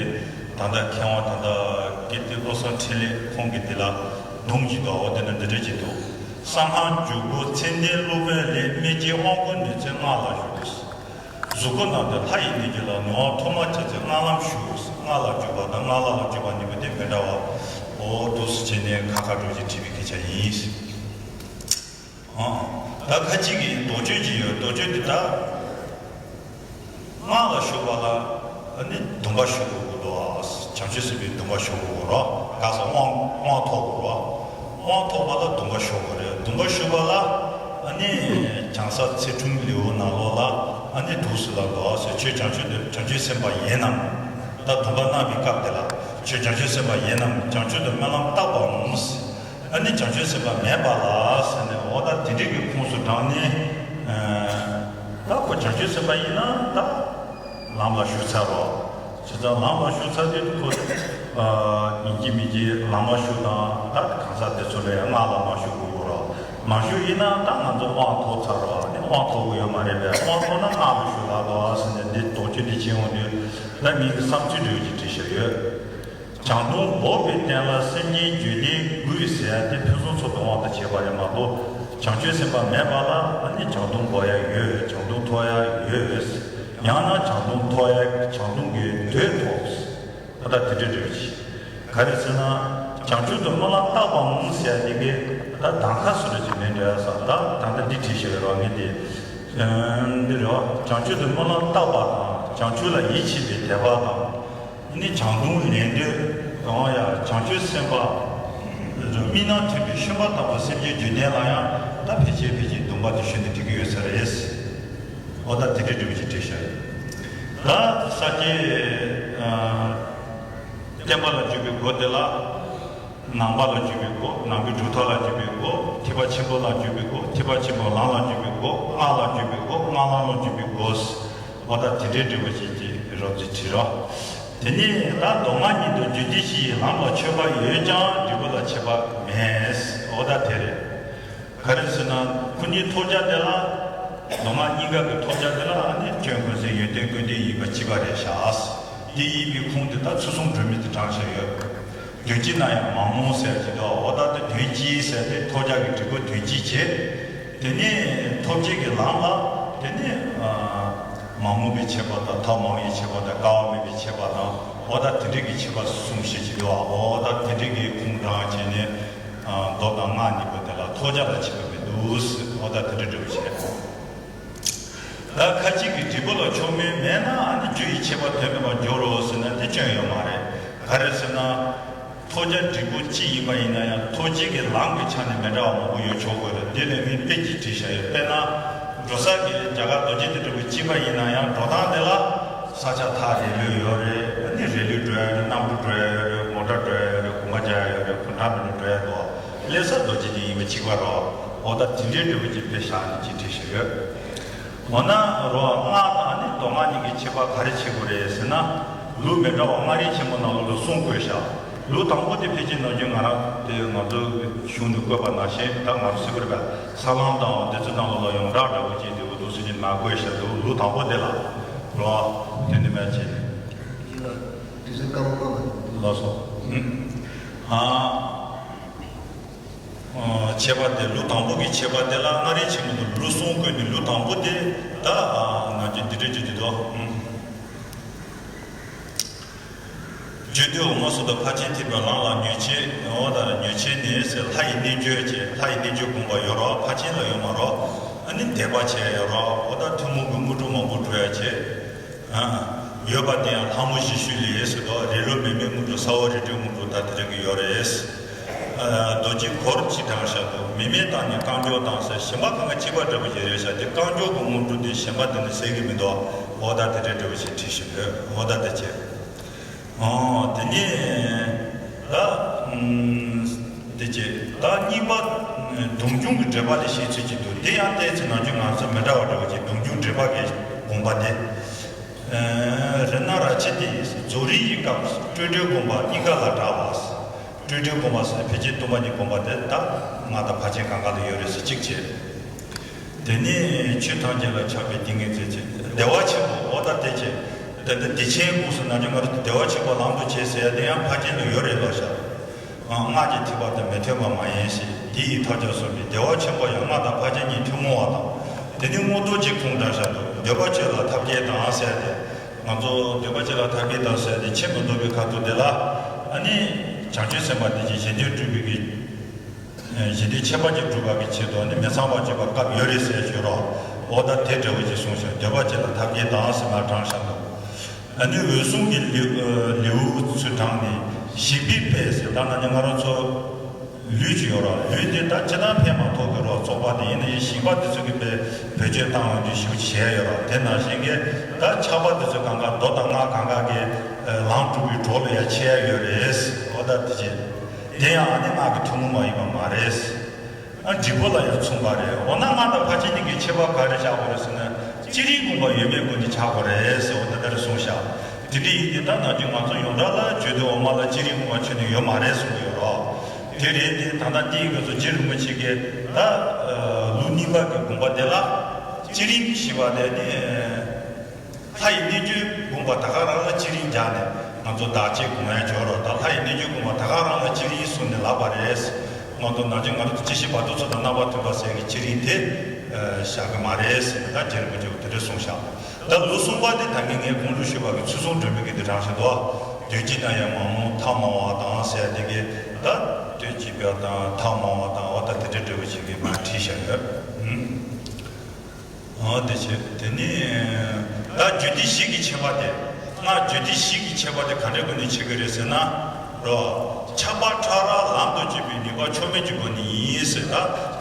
ད་ལྟ་མཁས་དབང་ད་ལྟ་དགེ་ལྡན་བློ་བཟང་འཕྲིན་ལས་ཁོང་གིས་དེ་ལ་གདུང་གི་འདུག་འོ་དེ་ནི་འདི་འདྲ་ཅིག་འདུག་གསང་སྔགས་འཇུག་སྒོ་མཚན་ལྡན་སློབ་དཔོན་ལས། སྨིན་བྱེད་དབང་བསྐུར་ནུས་མཚོན་སྔགས་ལ་ཞུགས། གཟུགས་སྐུ་རྣམས་ཏེ་ལྷ་ཡི་གནས་ཀྱི་ལ། ནུས་པ་ཐོག་མར་ཁྱེད་ཚོས་སྔགས་ལམ་ཞུགས། སྔགས་ལ་འཇུག་པ་དང་སྔགས་བླ་ལ་འཇུག་པ་གཉིས་པོ་དེ་མི་འདྲ་བ། འོ་འདུག་སེ་བྱས་ནས་ཁ་ཁ་འགྲོ་ཅིག་བྲིས་པའི་སྐད་ཆ་ཡིན། ཨ། ད་ཁ་ཅིག་གིས་དོགས་གཅོད་ཅིག་ཡོད། དོགས་གཅོད་འདི་ལྟར། སྔགས་ལ་ཞུགས་པ་ལ་ནི་སྡོམ་པ་ཞུ་དགོས་འདུག་བྱང་ཆུབ་སེམས་དཔའི་སྡོམ་པ་ཞུ་དགོས་རོ། ག་ས་དབང་དབང་ཐོབ་དགོས་རོ། དབང་ཐོབ་པ་ལ་སྡོམ་པ་ཞུ་དགོས་རེད། སྡོམ་པ་ཞུ་བ་ལ་ནི་བྱང་ས་ཚུལ་ཁྲིམས་ལེའུ་ནང་ལོགས་ལ་ནི་འདུག་སེ་ལབ་འདུག་ཟེར། ཁྱོད་བྱང་ཆུབ་ཏུ་བྱང་ཆུབ་སེམས་དཔའ་ཡིན་ནམ། ད་སྡོམ་པ་གནང་བའི་སྐབས་དེ་ལ་ཁྱོད་བྱང་ཆུབ་སེམས་དཔའ་ཡིན་ནམ། བྱང་ཆུབ་ཏུ་སྨོན་ལམ་བཏབ་པའམ། ཨ་ནི་བྱང་ཆུབ་སེམས་དཔའ་མེད་པ་ལ་ཟེར་ནས། འོ་ད་དེ་འདྲའི་གི་ཁུངས་སུ་དྲངས་ནས། ཨ། ད་ཁོ་བྱང་ཆུབ་སེམས་དཔའ་ཡིན་ན་ད་ལམ་ལ་ཞུགས་ཚར་རོ། བྱས་ཙང་ལམ་ལ་ཞུགས་ཚར་དུས་ཁོ། ཨ། ཡིན་གཅིག་མིན་གཅིག་ལམ་མ་ཞུགས་དང་ད་གང་ཟག་དེ་ཚོ་ལ་ཡང་སྔགས་ལ་མ་ཞུགས་དགོས་རོ། མ་ཞུགས་ཡིན་ན་ད་ང་ཚོ་དབང་ཐོབ་ཚར་རོ། ཨ་ནི་དབང་ཐོབ་དགོས་ཡོད་མ་རེད་པས། དབང་ཐོབ་ན་སྔགས་ལ་ཞུགས་ལ་དོ་ཟེར་ནས་འདི་དོགས་གཅོད་འདི་བྱེད་འོང་དུས། ད་ངེད་ཀྱི་བསམ་ཚུལ་འདྲ་བོ་ཅིག་བྲིས་བཞག་ཡོད། བྱང་སྡོམ་འབོགས་པའི་རྟེན་ལ་སེམས་ཉིད་བརྗོད་ལྡན་དགོས་ཟེར་ཡ་དེ་ཕུན་སུམ་ཚོགས་པའི་དབང་དུ་བྱས་པ་རེད་མ་གཏོགས། བྱང་ཆུབ་སེམས་དཔའ་མེད་པ་ལ་ཨ་ནི་བྱང་སྡོམ་འབོགས་ཡ་ཡོད། བྱང་སྡོམ་ཐོབ་ཡ་ཡོད། ཡང་ན་བྱང་སྡོམ་ཐོབ་ཡ། བྱང་སྡོམ་གྱི་དོད་ཐོབ། ད་ལྟ་དེ་འདྲ་འདྲ་ཅིག་ག་རེ་ཟེར་ན། བྱང་ཆུབ་ཏུ་སྨོན་ལམ་བཏབ་པའམ་ཟེར་ཡ་དེ་གི་ད་གདམ་ཁ་སུ་རེ་ཅིག་མེད་འདྲ་ས། ད་ད་ལྟ་འདི་བྲིས་བཞག་ཡོད་རོ། ངས་དེ་འདི་རེད་བ། བྱང་ཆུབ་ཏུ་སྨོན་ལམ་བཏབ་པ་དང་། བྱང་ཆུབ་ལ་ཡིད་ཆེས་པའི་དད་པ་དང་། ནི་བྱང་སྡོམ་ལེན་འདོད་དང་། ཡང་བྱང་ཆུབ་སེམས་དཔའ་རྨི་ལམ་ཐོན་པའི་ཤུན་པ་ལྟ་བུ་སེམས་ཅན་རྒྱུད་ལྡན་ལ་ཡང་ད་ཕལ་ཆེར་ཕལ་ཆེར་སྡོམ་པ་དེ་ཞུས་ནས་འགྲིག་གི་ཡོད་ས་རེད། འོ་ད་དེ་འདྲའི་འདྲ་བོ་ཅིག་བྲིས་བཞག་ཡོད། ད་ས་སྐྱའི་བསྟན་པ་ལ་འཇུག་པའི་སྒོ་དེ་ལ། ནང་པ་ལ་འཇུག་པའི་སྒོ། ནང་པའི་གྲུབ་མཐའ་ལ་འཇུག་པའི་སྒོ། ཐེག་པ་ཆེན་པོ་ལ་འཇུག་པའི་སྒོ། ཐེག་པ་ཆེན་པོའི་ལམ་ལ་འཇུག་པའི་སྒོ། སྔགས་ལ་འཇུག་པའི་སྒོ། སྔགས་ལམ་ལ་འཇུག་པའི་སྒོ། འོ་ད་དེ་འདྲའི་འདྲ་བོ་ཅིག་གི་རོབ་ཙམ་བྲིས་རོ། དེ་ནས་ད་མདོ་སྔགས་གཉིས་དང་རྒྱུད་སྡེ་བཞི་ཡི་ལམ་ལ་ཆོད་པ་ཡོད་ཀྱང་འབྲས་བུ་ལ་ཁྱད་པར་མེད། འོ་ད་དེ་རེད། ག་རེ་ཟེར་ན། ཁོ་གཉིས་ཐོབ་བྱ་དེ་ལ། མདོ་སྔགས་གཉིས་ཀ་གི་ཐོབ་བྱ་དེ་ལ་ནི་སྐྱོན་ཀུན་ཟད་ཡོན་ཏན་ཀུན་ལྡན་ཡིན་པ་གཅིག་པ་རེད་བཞག་དེ་ཡིན་པའི་ཁུངས་དེ་ད་ཚུལ་གསུམ་སྒྲོན་མེ་དེ་དྲངས་བཞག་ཡོད། དོན་གཅིག་ན་ཡང་མ་རྨོངས་ཟེར་གྱི་འདུག་འོ་ད་དེ་དོན་གཅིག་ཟེར་ཏེ་ཐོབ་བྱ་གི་འབྲས་བུ་དོན་གཅིག་བྱེད། དེ་ནས་ཐོབ་བྱེད་ཀྱི་ལམ་ལ་ དེ་ནས་མ་རྨོས་པའི་ཆད་པ་དང་ཐབས་མང་བའི་ཆད་པ་དང་དཀའ་བ་མེད་པའི་ཆད་པ་དང་འོ་ད་དེ་འདྲས་ཀྱི་ཆད་པ་གསུམ་བཤད་ཀྱི་འདུག་འོ་ད་དེ་འདྲས་ཀྱི་ཁུངས་དྲངས་བྱས་ནས་མདོ་དང་སྔགས་གཉིས་པོ་དེ་ལ་ཐོགས་བཅག་ལ་ཆད་པ་མི་འདུག་འོ་ད་དེ་འདྲས་འདྲ་བོ་བྱས། ད་ཁ་ཅིག་གིས་འབྲས་བུ་ལ་ཕྱོགས་མེད་མེད་ན་ཨ་ནི་རྒྱུ་ཡི་ཆད་པ་དོན་མེད་པར་འགྱུར་རོ་ཟེར་ན་དེ་སྐྱོན་ཡོད་མ་རེད། ག་རེ་ཟེར་ན། ཐོགས་བཅག་འབྲས་བུ་གཅིག་ཡིན་པ་ཡིན་ན་ཡང་ཐོགས་བཅག་གི་ལམ་གྱི་ཆ་ནས་མི་འདྲ་བ་མང་པོ་ཡོད་ཆོག་གི་རེད། འདི་ལས་ངས་དཔེ་གཅིག་བྲིས་བཞག་ཡོད། དཔེར་ན། འགྲོ་ས་གི་རྒྱ་གར་རྡོ་རྗེ་གདན་འདྲ་བོ་གཅིག་པ་ཡིན་ན་ཡང་འགྲོ་སྟངས་དེ་ལ་ས་ཆ་ཐག་རིང་ལོས་ཡོད་རེད། ཨ་ནི་རེ་ལོས་འགྲོ་ཡ་རེད། གནམ་གྲུ་འགྲོ་ཡ་ཡོད་རེད། མོ་ཊ་འགྲོ་ཡ་ཡོད་རེད། གོམ་པ་རྒྱག་ཡ་ཡོད་རེད། གུང་ཁྲན་མི་འགྲོ་འགྲོ་ཡ་འདུག་ལྷ་ས་རྡོ་རྗེ་གདན་ཡིན་པ་གཅིག་པ་རོ། འོ་ད་དེ་འདྲའི་འདྲ་བོ་གཅིག་དཔེ་བཞག་ནས་གཅིག་བྲིས་བཞག་ཡོད། འོ་ན་རོ་སྔགས་དང་ནི་མདོ་སྔགས་གཉིས་ཀྱི་ཁྱད་པར་ག་རེ་ཕྱེ་དགོས་རེད་ཟེར་ན། ལུགས་མི་འདྲ་བ་མངའ་རིས་ཆེན་པོ་ནང་ལོགས་ལ་གསུམ་བཀོད་བཞག་ལུགས་དང་པོ་དེ་ཕལ་ཆེར་ནམ་རྒྱུན་ང་རང་དེ་ང་ཚོ་གཞུང་ནས་བཀོད་པ་ནང་བཞིན་ད་ང་ཚོ་སེ་པར་བས་ས་ལམ་དང་འདི་ཚོ་ནང་ལོགས་ལ་ཡོངས་གྲགས་འདྲ་བོ་ཅིག་འདི་འུ་ཐུག་སེ་ཅིག་མ་བཀོད་བཞག་འདུག་ལུགས་དང་པོ་དེ་ལ་རོ་དེ་ནི་མེད་ཅེས། དུས་ཚོད་སྐར་མ་མང་བ། ལགས་སོ། ཨ། ཁྱད་པར་དེ་ལུགས་དང་པོ་གི་ཁྱད་པར་དེ་ལ་མངའ་རིས་ཆེན་མོ་དུ་ལུགས་གསུམ་བཀོད་ནས་ལུགས་དང་པོ་དེ་ད་ང་ཚོས་འདི་འདྲ་བརྗོད་ཀྱི་འདུག་བརྗོད་དུས་འོ་མ་སོ་དང་ཕར་ཕྱིན་ཐེག་པའི་ལམ་ལ་མྱོས་ཆེན་འོ་ད་མྱོས་ཆེན་ནི་ཟེར་ལྷ་ཡི་རྣལ་འབྱོར་བྱས་ལྷ་ཡི་རྣལ་འབྱོར་སྒོམ་པ་ཡོད་རོགས་ཕར་ཕྱིན་ལ་ཡོད་མ་རོགས་ཨ་ནི་དད་པ་བྱས་ཡོད་རོགས་འོ་ད་ཐུན་མོང་གི་དངོས་གྲུབ་མང་པོ་སྒྲུབ་ཡ་བྱས། ཡོད་པ་དེ་ཡང་ལྷ་མོ་བཞི་བཅུ་ལས་ཟེར་དོ་རེ་ལོ་མེ་མེ་དངོས་གྲུབ་ས་འོག་རི་ཁྲོད་དངོས་གྲུབ་ད་དེ་རིགས་ཀྱི་ཡོད་རེད། རྡོ་རྗེ་གུར་གྱིས་དྲངས་བཞག་འདུག་མེ་མེ་དང་ནི་རྐང་མགྱོགས་དང་ཟེར་གཞན་པ་གང་ག་གཅིག་པ་འདྲ་པོ་ཞིག་རེད་བཞག་དེ་རྐང་མགྱོགས་ཀྱི་དངོས་གྲུབ་དེ་གཞན་པ་དེ་ནི་ཟེར་གི་མི་འདུག་འོ་ད་དེ་འདྲ་འདྲ་པོ་ཞིག་བྲིས་བཞག་ཡོད་འོ་ད་དེ་བྱས། ཨོ་དེ་ནས་ད་དེ་བྱས་ད་གཉིས་པ་སྡོམ་འབྱུང་གི་འགྲེལ་པ་ལས་བཤད་ཚུལ་གྱི་འདུག་དེ་ཡང་བལྟས་ཚེ་ནམ་རྒྱུན་ང་ཚོ་མི་འདྲ་བ་འདྲ་པོ་ཅིག་སྡོམ་འབྱུང་འགྲེལ་པ་གི་དགོངས་པ་དེ། རཏྣ་རཀྵི་ཏའི་རྫོགས་རིམ་གྱི་སྐབས་སུ་སྤྲོས་བྲལ་སྒོམ་པ་གཉིས་ཀ་ལ་གྲགས་པ། སྤྲོས་བྲལ་སྒོམ་པ་ཟེར་ཕལ་ཆེར་སྟོང་པ་ཉིད་སྒོམ་པ་དེ་ད་སྔགས་དང་ཕར་ཕྱིན་གང་ག་ལ་ཡོད་རེད་ཟེར་གཅིག་བྱས། དེ་ནས་ཆོས་ཐམས་ཅད་ལ་ཆགས་པའི་ཏིང་ངེ་འཛིན་བྱས། བདེ་བ་ཆེན་པོ་འོ་ད་དེ་བྱས། ད་ལྟ་བདེ་ཆེན་སྒོམ་ཟེར་ན་ནི་ང་རང་ཚོ་བདེ་བ་ཆེན་པོ་ལམ་དུ་བྱེད་ཟེར་ཡ་དེ་ཡང་ཕར་ཕྱིན་དུ་ཡོད་རེད་ལོ་ཤ། སྔགས་ཀྱི་ཐེག་པ་དང་མི་མཐུན་པ་མ་ཡིན་ཞེས་དེ་ཡི་ཐག་བཅད་གསུངས་པས་བདེ་བ་ཆེན་པོ་ཡང་སྔགས་དང་ཕར་ཕྱིན་གཉིས་ཐུན་མོང་བ་དང་། དེ་ནི་མངོན་རྟོགས་ཀྱི་ཁུངས་དྲངས་བཞག་འདུག་འདོད་པ་ཆོས་ལ་ཐབས་མཁས་དང་ཟེར་ཏེ། ང་ཚོ་འདོད་པ་ཆོས་ལ་ཐབས་མཁས་དང་ཟེར་ཏེ་ཆེས་མི་འདོད་པའི་ཁ་ཐུག་དེ་ལ། ཨ་ནི། བྱང་ཆུབ་སེམས་དཔའ་དེ་བཞིན་གཞན་དོན་སྒྲུབ་པའི་གི། གཞན་དོན་ཁྱད་པར་ཅན་སྒྲུབ་པ་གི་ཆེད་དུ་ནི་མི་ཚངས་པར་སྤྱོད་པ་སྐབས་ཡོད་རེད་ཟེར་ཞུ་རོགས། འོ་ད་དེ་འདྲ་བོ་ཞིག་གསུངས་ཤག་འདོད་པ་ཆོས་ལ་ཐབས་མཁས་དང་ཟེར་མར་དྲངས་བཞག་འདུག་ཨ་ནི་འོད་སྲུང་གི་ལེའུ་ལེའུ་ཚུལ་དྲངས་ནས་ཞིང་པའི་དཔེ་ཟེར་ད་ན་ནི་ང་རང་ཚོ་ལུས་ཀྱི་ཡོད་ར་ལུས་དེ་ད་ཅི་ལྟར་ཕན་མ་ཐོགས་ཀྱི་རོགས་ཚོགས་པ་དེ་ཡིན་ན་ཡིན་ཞིང་པ་དེ་ཚོ་གི་དཔེ་བེད་སྤྱོད་བཏང་ཡོང་དུས་ཞིབ་བྱས་ཡོད་ར་དེ་ནང་བཞིན་གྱི་ད་ཆགས་པ་དེ་ཚོ་གང་ག་མདོ་དང་སྔགས་གང་ག་གི་ལམ་སྒྲུབ་པའི་གྲོགས་ལ་ཡ་ཆེ་ཡ་ཡོད་རེད། འོ་ད་དེ་བྱས་དེ་ཡང་ཨ་ནི་སྔགས་ཀྱི་ཐུན་མོང་མ་ཡིན་པ་མ་རེད། ཨ་འབྲས་བུ་ལ་ཡང་མཚུངས་པ་རེད། འོ་ན་སྔགས་དང་ཕར་ཕྱིན་གཉིས་ཀྱི་ཁྱད་པར་ག་རེ་ཆགས་དགོས་རེད་ཟེར་ན་སྤྱི་རིགས་སྒོམ་པ་ཡོད་མེད་སྒོམ་དེ་ཆགས་དགོས་རེད་ཟེར་བ་ད་ལྟར་གསུངས་ཤག་དེ་འདྲ་ཡིན་དུས་ད་ནམ་རྒྱུན་ང་ཚོ་ཡོངས་གྲགས་ལ་བརྗོད་དུས་འོ་མ་ལ་སྤྱི་རིགས་སྒོམ་པ་ཆོས་ནི་ཡོད་མ་རེད་གསུང་གི་ཡོད་རོགས། དེ་རེད་དེ་ད་ལྟ་འདི་ཡི་སྐབས་སུ་རྗེ་རིན་པོ་ཆེ་གིས་ད་ལུགས་གཉིས་པ་གི་དགོངས་པ་དེ་ལ་སྤྱི་རིགས་ཞེས་པ་དེ་ནི། ལྷ་ཡི་རྣལ་འབྱོར་སྒོམ་པ་ད་ག་རང་ལ་སྤྱི་རིགས་སྦྱར་ནས་ང་ཚོ་བདག་གཅེས་སྒོམ་ཡ་འཇོག་རོགས་ད་ལྷ་ཡི་རྣལ་འབྱོར་སྒོམ་པ་ད་ག་རང་ལ་སྤྱི་རིགས་གསུངས་ནས་ལབ་པ་རེད། ང་ཚོ་ནང་ཆེན་ང་ཚོ་སྤྱི་བཤད་བར་དོ་ཚོ་དང་རྣམ་པར་མཐུན་པ་ཟེར་གི་སྤྱི་རིགས་དེ་བཞག་གི་མ་རེད་ཟེར་ནས་ད་རྗེ་རིན་པོ་ཆེ་དེ་འདྲ་གསུངས་ཤག་ད་ལོ་གསུམ་པ་དེ་ད་ངས་ངས་གོང་ལུགས་ཞུས་པ་གི་ཚུལ་གསུམ་སྒྲོན་མེ་གི་འདི་དྲངས་ཤིང་འདུག་དོན་གྱི་ན་ཡང་མ་མོ་ཐ་མ་བ་དང་ཟེར་དེ་གི་ད་དོན་གྱི་པ་དང་ཐ་མ་བ་དང་འོ་ད་དེ་འདྲ་འདྲ་བོ་ཞིག་གི་མ་བྲིས་བཞག་ཡོད། འོ་དེ་བྱས་དེ་ནི་ད་རྒྱུད་སྡེ་བཞི་གི་ཁྱད་པར་དེ་སྔགས་རྒྱུད་སྡེ་བཞི་གི་ཁྱད་པར་དེ་ག་འདྲའི་སྒོ་ནས་ཕྱེ་གི་རེད་ཟེར་ན་རོ། ཁྱབ་པ་ཕྲ་རགས་ལམ་དུ་བྱེད་པའི་ནུས་པ་ཆོ་མེད་ཀྱི་སྒོ་ནས་ཡིན་ཟེར་ད་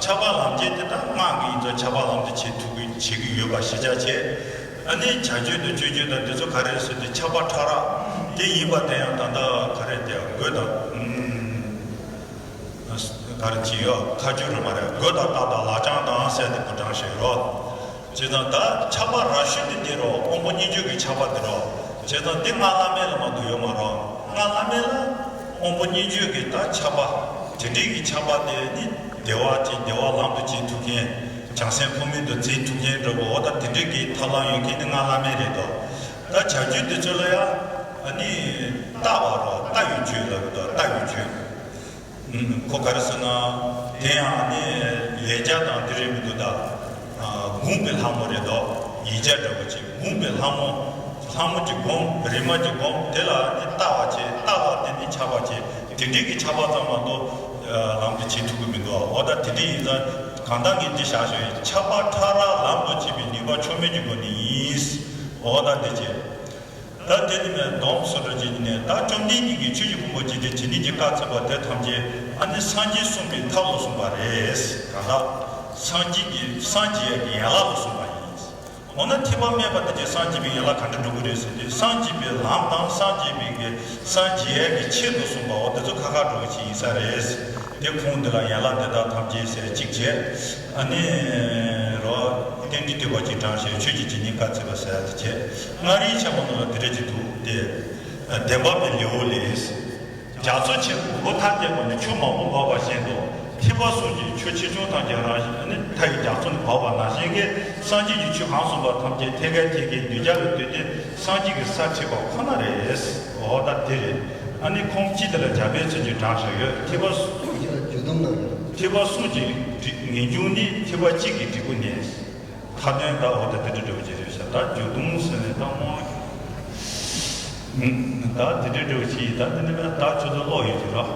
ཁྱབ་པ་ལམ་བྱེད་དེ་ད་སྔགས་ཀྱི་ཡིན་ཙང་ཁྱབ་པ་ལམ་དུ་བྱེད་ཐུབ་ཀྱི་བྱེད་ཀྱི་ཡོད་པ་ཞེ་བྱ་བྱས། ཨ་ནི་བྱ་རྒྱུད་དང་སྤྱོད་རྒྱུད་དང་འདི་ཚོ་ག་རེ་རེད་ཟེར་དུས་ཁྱབ་པ་ཕྲ་རགས་དེ་ཡིན་པ་དེ་ཡང་ད་ལྟ་ག་རེ་དེ་དགོས་དང་། གར་གྱི་ཡོད་ཁ་རྒྱུ་རུ་མ་རེད་དགོད་དང་བཏགས་དང་ལག་བཅངས་དང་ཟེར་ཏེ་བུ་དྲངས་ཤིག་རོ། བྱས་ཙང་ད་ཁྱབ་པ་ར་ཤུ་དེ་འདི་རོ་དབང་པོ་སྙིང་རྗེ་གི་ཁྱབ་པ་འདི་རོ། བྱས་ཙང་འདི་སྔགས་བླ་མེད་ལ་མ་གཏོགས་ཡོད་མ་རོ། སྔགས་བླ་མེད་ལ་དབང་པོ་སྙིང་རྗེ་གི་ད་ཁྱབ་པ། དེ་འདྲའི་གི་ཁྱབ་པ་དེ་ནི་བདེ་བ་ཅན་བདེ་བ་ལམ་དུ་བྱེད་ཐུབ་མཁན། བྱང་སེམས་ཁོ་མིན་དུ་འཛིན་ཐུབ་མཁན་འདྲ་པོ་འོ་ད་དེ་འདྲའི་གི་ཐབས་ལམ་ཡོད་མཁན་ནི་སྔགས་བླ་མེད་རེད་དོ། ད་བྱ་རྒྱུད་འདི་ཚོ་ལ་ཡང་ཨ་ནི་ལྟ་བ་རོ་ལྟ་ཡུལ་རྒྱུད་ལ་གི་དོ་ལྟ་ཡུལ་རྒྱུད། ཁོ་ག་རེ་ཟེར་ན། དེ་ཡང་ནི་ལས་རྒྱ་དང་དེ་རེད་མི་འདུག་ད། ཨ་སྒོམ་པའི་ལྷ་མོ་རེད་དོ། ཡིག་བརྒྱ་འདྲ་བོ་ཅིག་སྒོམ་པའི་ལྷ་མོ། ལྷ་མོ་གྱི་སྒོམ། རིག་མ་གྱི་སྒོམ། དེ་ལ་ནི་ལྟ་བ་བྱེད། ལྟ་བ་དེ་ནི་ཆགས་པ་བྱེད། དེ་འདྲའི་གི་ཆགས་པ་ཙམ་མ་གཏོགས་ལམ་དུ་བྱེད་ཐུབ་ཀྱི་མི་འདུག་འོ་ད་དེ་འདྲ་ཡིན་ཙང་གང་ལྟར་ངས་འདི་བཞག་ཞོག་ཆགས་པ་ཕྲ་རགས་ལམ་དུ་བྱེད་པའི་ནུས་པ་ཆོ་མེད་ཀྱི་སྒོ་ནས་ཡིན། འོ་ད་འདི་བྱེད། ད་དེ་ནི་མེད་སྡོམ་སོ་སོར་བྱེད་ཀྱི་ནས། ད་བཅོམ་ལྡན་འདས་ཀྱིས་ཆོས་ཀྱི་ཕུང་པོ་འཇིག་སྟེ་བྱིན་ནས་ཀྱི་བཀའ་སྩལ་པ་དེ་ཐམས་ཅད་ཨ་ནི་སངས་རྒྱས་གསུངས་པའི་ཐབས་ལ་གསུངས་པ་རེད། གང་ལྟར་སངས་རྒྱས་ཀྱིས་སངས་རྒྱས་ཀྱི་ཡན་ལག་ལ་གསུངས་པ་ཡིན། འོ་ན་ཐེག་པ་དམན་པ་དེ་ཚོས་སངས་རྒྱས་པའི་ཡན་ལག་ག་འདྲ་འགྲུབ་ཀྱི་རེད་ཟེར་དུས། སངས་རྒྱས་པའི་ལམ་དང་སངས་རྒྱས་པའི་གི་སངས་རྒྱས་ཀྱི་ཆེད་དུ་གསུངས་པའོ། དེ་ཚོ་ཁ་ཁ་འགྲོ་ཆེ་ཡིན་ས་རེད། དེ་ཁུངས་འདི་ལ་ཡན་ལག་འདི་དག་ཐམས་ཅད་ཟེར་གཅིག་བྱས། ཨ་ནི་རོ། རྟེན་འབྲེལ་བསྟོད་པ་གཅིག་དྲངས་ཤིང་ཆོས་ཀྱི་བྱིན་གྱིས་བཀའ་སྩལ་པ་ཟེར་དེ་བྱས། མངའ་རིས་ཆེན་པོ་ནང་ལ་དེ་འདྲ་ཅིག་འདུག་སྟེ། བདེན་པ་པའི་ལེའུ་ལས། རྒྱ་མཚོ་ཆེན་པོ་མགོ་ཐ་དད་པ་ནས་ཆུ་མང་པོ་འབབ་པ་བཞིན་དུ། ཐེག་པ་གསུམ་གྱི་ཆུ་ཆེ་ཆུང་ཐམས་ཅད་རང་བཞིན་ནི་མཐའ་ཡི་རྒྱ་མཚོ་ནས་འབབ་པ་ནང་བཞིན་གྱི། སངས་རྒྱས་ཀྱི་ཆོས་གང་གསུངས་པ་ཐམས་ཅད་ཐད་ཀའི་ཐད་ཀའི་གདུལ་བྱ་ལ་ལྟོས་ཏེ་སངས་རྒྱས་ཀྱི་སར་ཁྲིད་པ་ཁོ་ན་རེད། འོ་ད་དེ་རེད། ཨ་ནི་ཁུངས་གཅིག་དེ་ལ་རྒྱ་དཔེ་ཚུལ་གྱིས་དྲངས་བཞག་ཡོད། ཐེག་པ། ཐེག་པ་གསུམ་གྱི་ངེས་འབྱུང་ནི་ཐེག་པ་གཅིག་གི་འབྲས་བུ་ནི། མཐའ་དོན་ད་འོ་ད་དེ་འདྲ་འདྲ་བོ་ཅིག་རེད་ཤག་ད་མཇུག་སྡོམ་ཟེར་ནས་ད་མོ། ད་དེ་འདྲ་འདྲ་བོ་ཅིག་ད་འདི་ནི་ད་ཆུ་ཚོད་ཀློག་ཡོད་ཀྱི་ར།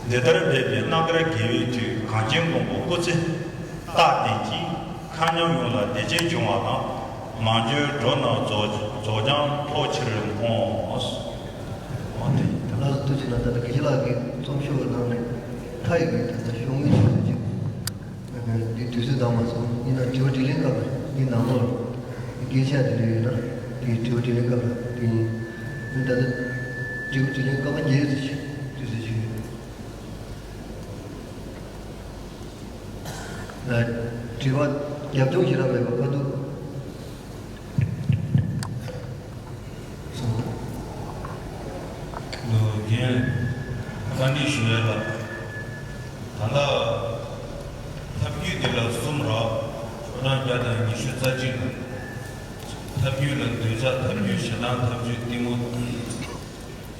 འདི་ལྟར་འབད་པས་རྣམ་དཀར་དགེ་བའི་མཐུས། གངས་ཅན་ཀོང་པོ་སྐུ་ཚེ་རྟག་བརྟན་ཅིང་། མཁའ་མཉམ་ཡོངས་ལ་བདེ་སྐྱིད་འབྱུང་བ་དང་། མ་འབྱོར་འགྲོ་རྣམས་རྫོགས་རྫོགས་བྱང་ཐོབ་ཕྱིར་འོང་། འོ་དེ་ད་ལགས་སུ་ཐུགས་ཆེ་གནང་། ད་ལྟ་དགེ་བཤེས་ལགས་ཀྱིས་རྩོམ་ཤོག་གི་ནང་ནས་མཐའ་ཡས་ཀྱི་ད་ལྟ་ཤོག་ངོས་ཤིག་ཅིག་འདི་དུས་ཚོད་འདང་མ་སོང་། ཡིན་ན་དྲི་བ་དྲིས་ལན་སྐབས་ལ་འདི་ནང་ལོགས་ལ་སྐད་ཆ་དེ་འདྲ་ཡོད་ན་དེའི་དྲི་བ་དྲིས་ལན་སྐབས་ལ་དེ་ཡིན། ད་ལྟ་དྲི་བ་དྲིས་ལན་སྐབས་ལ་ཉེ་ཙམ་ཞིག་དུས་ཚོད་ཅིག་ཡོད། ཨ། དྲི་བ་རྒྱབ་ལྗོངས་ཞེ་དྲག་མེད་པ་ཁ་ཐུག་ལོ་རྒན་བཀའ་འདྲི་ཞུ་ཡ་ལ། ད་ལྟ་ཐབས་བརྒྱུད་འདི་ལ་གསུམ་ར། ཕོ་བྲང་བརྒྱ་དང་ཉི་ཤུ་རྩ་གཅིག་ལ། ཐབས་བརྒྱུད་ལ་འདོད་ཆགས་ཐབས་བརྒྱུད། ཞེ་སྡང་ཐབས་བརྒྱུད། གཏི་མུག་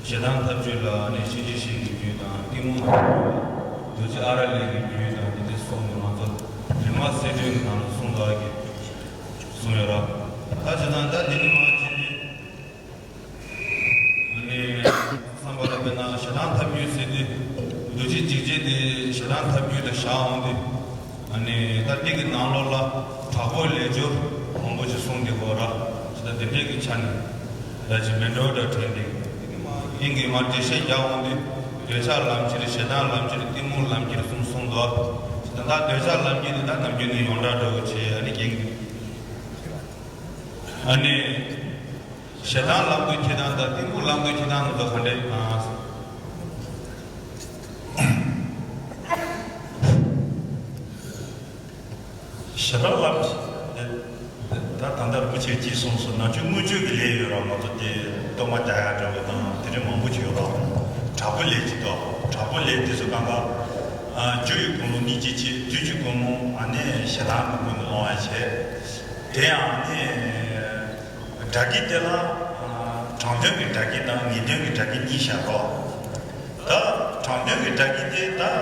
ཞེ་སྡང་ཐབས་བརྒྱུད་ལ་ནི་གཤིན་རྗེ་གཤེད་ཀྱི་རྒྱུད་དང་། གཏི་མུག་ཐབས་བརྒྱུད་ལ་རྡོ་རྗེ་ཨ་ར་ལས་ཀྱི་རྒྱུད་དང་། འདི་འདྲ་གསུམ་ནི་ང་ཚོ་རིམ་པ་གསེར་ཕྲེང་གི་ནང་ལ་གསུངས་འདུག་གི། གསུངས་ཡོད་ར། ད་ཇི་ལྟར་ད་འདི་ནི་མ་བྱས་ཏེ། ཨ་ནི་བསམ་པ་ལ་དཔེར་ན་ཞེ་སྡང་ཐབས་བརྒྱུད་ཟེར་དུས་རྡོ་རྗེ་འཇིགས་བྱེད་དེ་ཞེ་སྡང་ཐབས་བརྒྱུད་དུ་བཞག་འོང་དུས། ཨ་ནི་ད་འདི་གི་ནང་ལོགས་ལ་དྲག་པོའི་ལས་སྦྱོར་མང་པོ་ཞིག་གསུངས་འདུག་གོ་ར། ད་དེ་འདྲའི་གི་ཆ་ནས་ད་ཅི་མེ་འགྲོ་འདྲ་དྲན་འདུག་དབྱིངས་ཀྱི་མ་འགྲེལ་བཤད་རྒྱག་འོང་དུས་འདོད་ཆགས་ལམ་ཁྱེར། ཞེ་སྡང་ལམ་ཁྱེར། གཏི་མུག་ལམ་ཁྱེར་གསུམ་གསུངས་འདུག་ད་ལྟ་འདོད་ཆགས་ལམ་ཁྱེར་འདི་ད་ནམ་རྒྱུན་ནས་ཡོངས་གྲགས་འདྲ་བོ་བྱས། ཨ་ནི་རྒན་གྱི་ཨ་ནི། ཞེ་སྡང་ལམ་དུ་འཁྱེར་སྟངས་དང་གཏི་མུག་ལམ་དུ་འཁྱེར་སྟངས་ནང་དུ་ག་འདྲ་ཡིན་ན། ཞེ་སྡང་ལམ་དེ་ད་ད་ལྟ་རིན་པོ་ཆེས་ཅིག་གསུངས་སོང་། ནང་ཆོས་དངོས་བརྗོད་ཀྱི་ལས་ཡོད་ར། ང་ཚོ་དེ་གཏོར་མ་རྒྱག་ཡག་འདྲ་བོ་དང་དེ་འདྲ་མང་པོ་ཅིག་ཡོད་ར། དྲག་པོའི་ལས་ཅིག་འདུག་དྲག་པོའི་ལས་དེ་ཚོ་གང་ག་ཨ་རྒྱུ་ཡི་ཀུན་སློང་གཉིས་ཀྱི་ཆེད། དུས་ཀྱི་ཀུན་སློང་ཨ་ནི་ཞེ་སྡང་གི་ཀུན་སློང་ཡང་བྱས། དེ་ཡང་ཨ་ནི། དགྲ་བགེགས་དེ་ལ་ཨ་དྲང་དོན་གྱི་དགྲ་བགེགས་དང་ངེས་དོན་གྱི་དགྲ་བགེགས་གཉིས་བཞག་རོགས། ད་དྲང་དོན་གྱི་དགྲ་བགེགས་དེ་ད་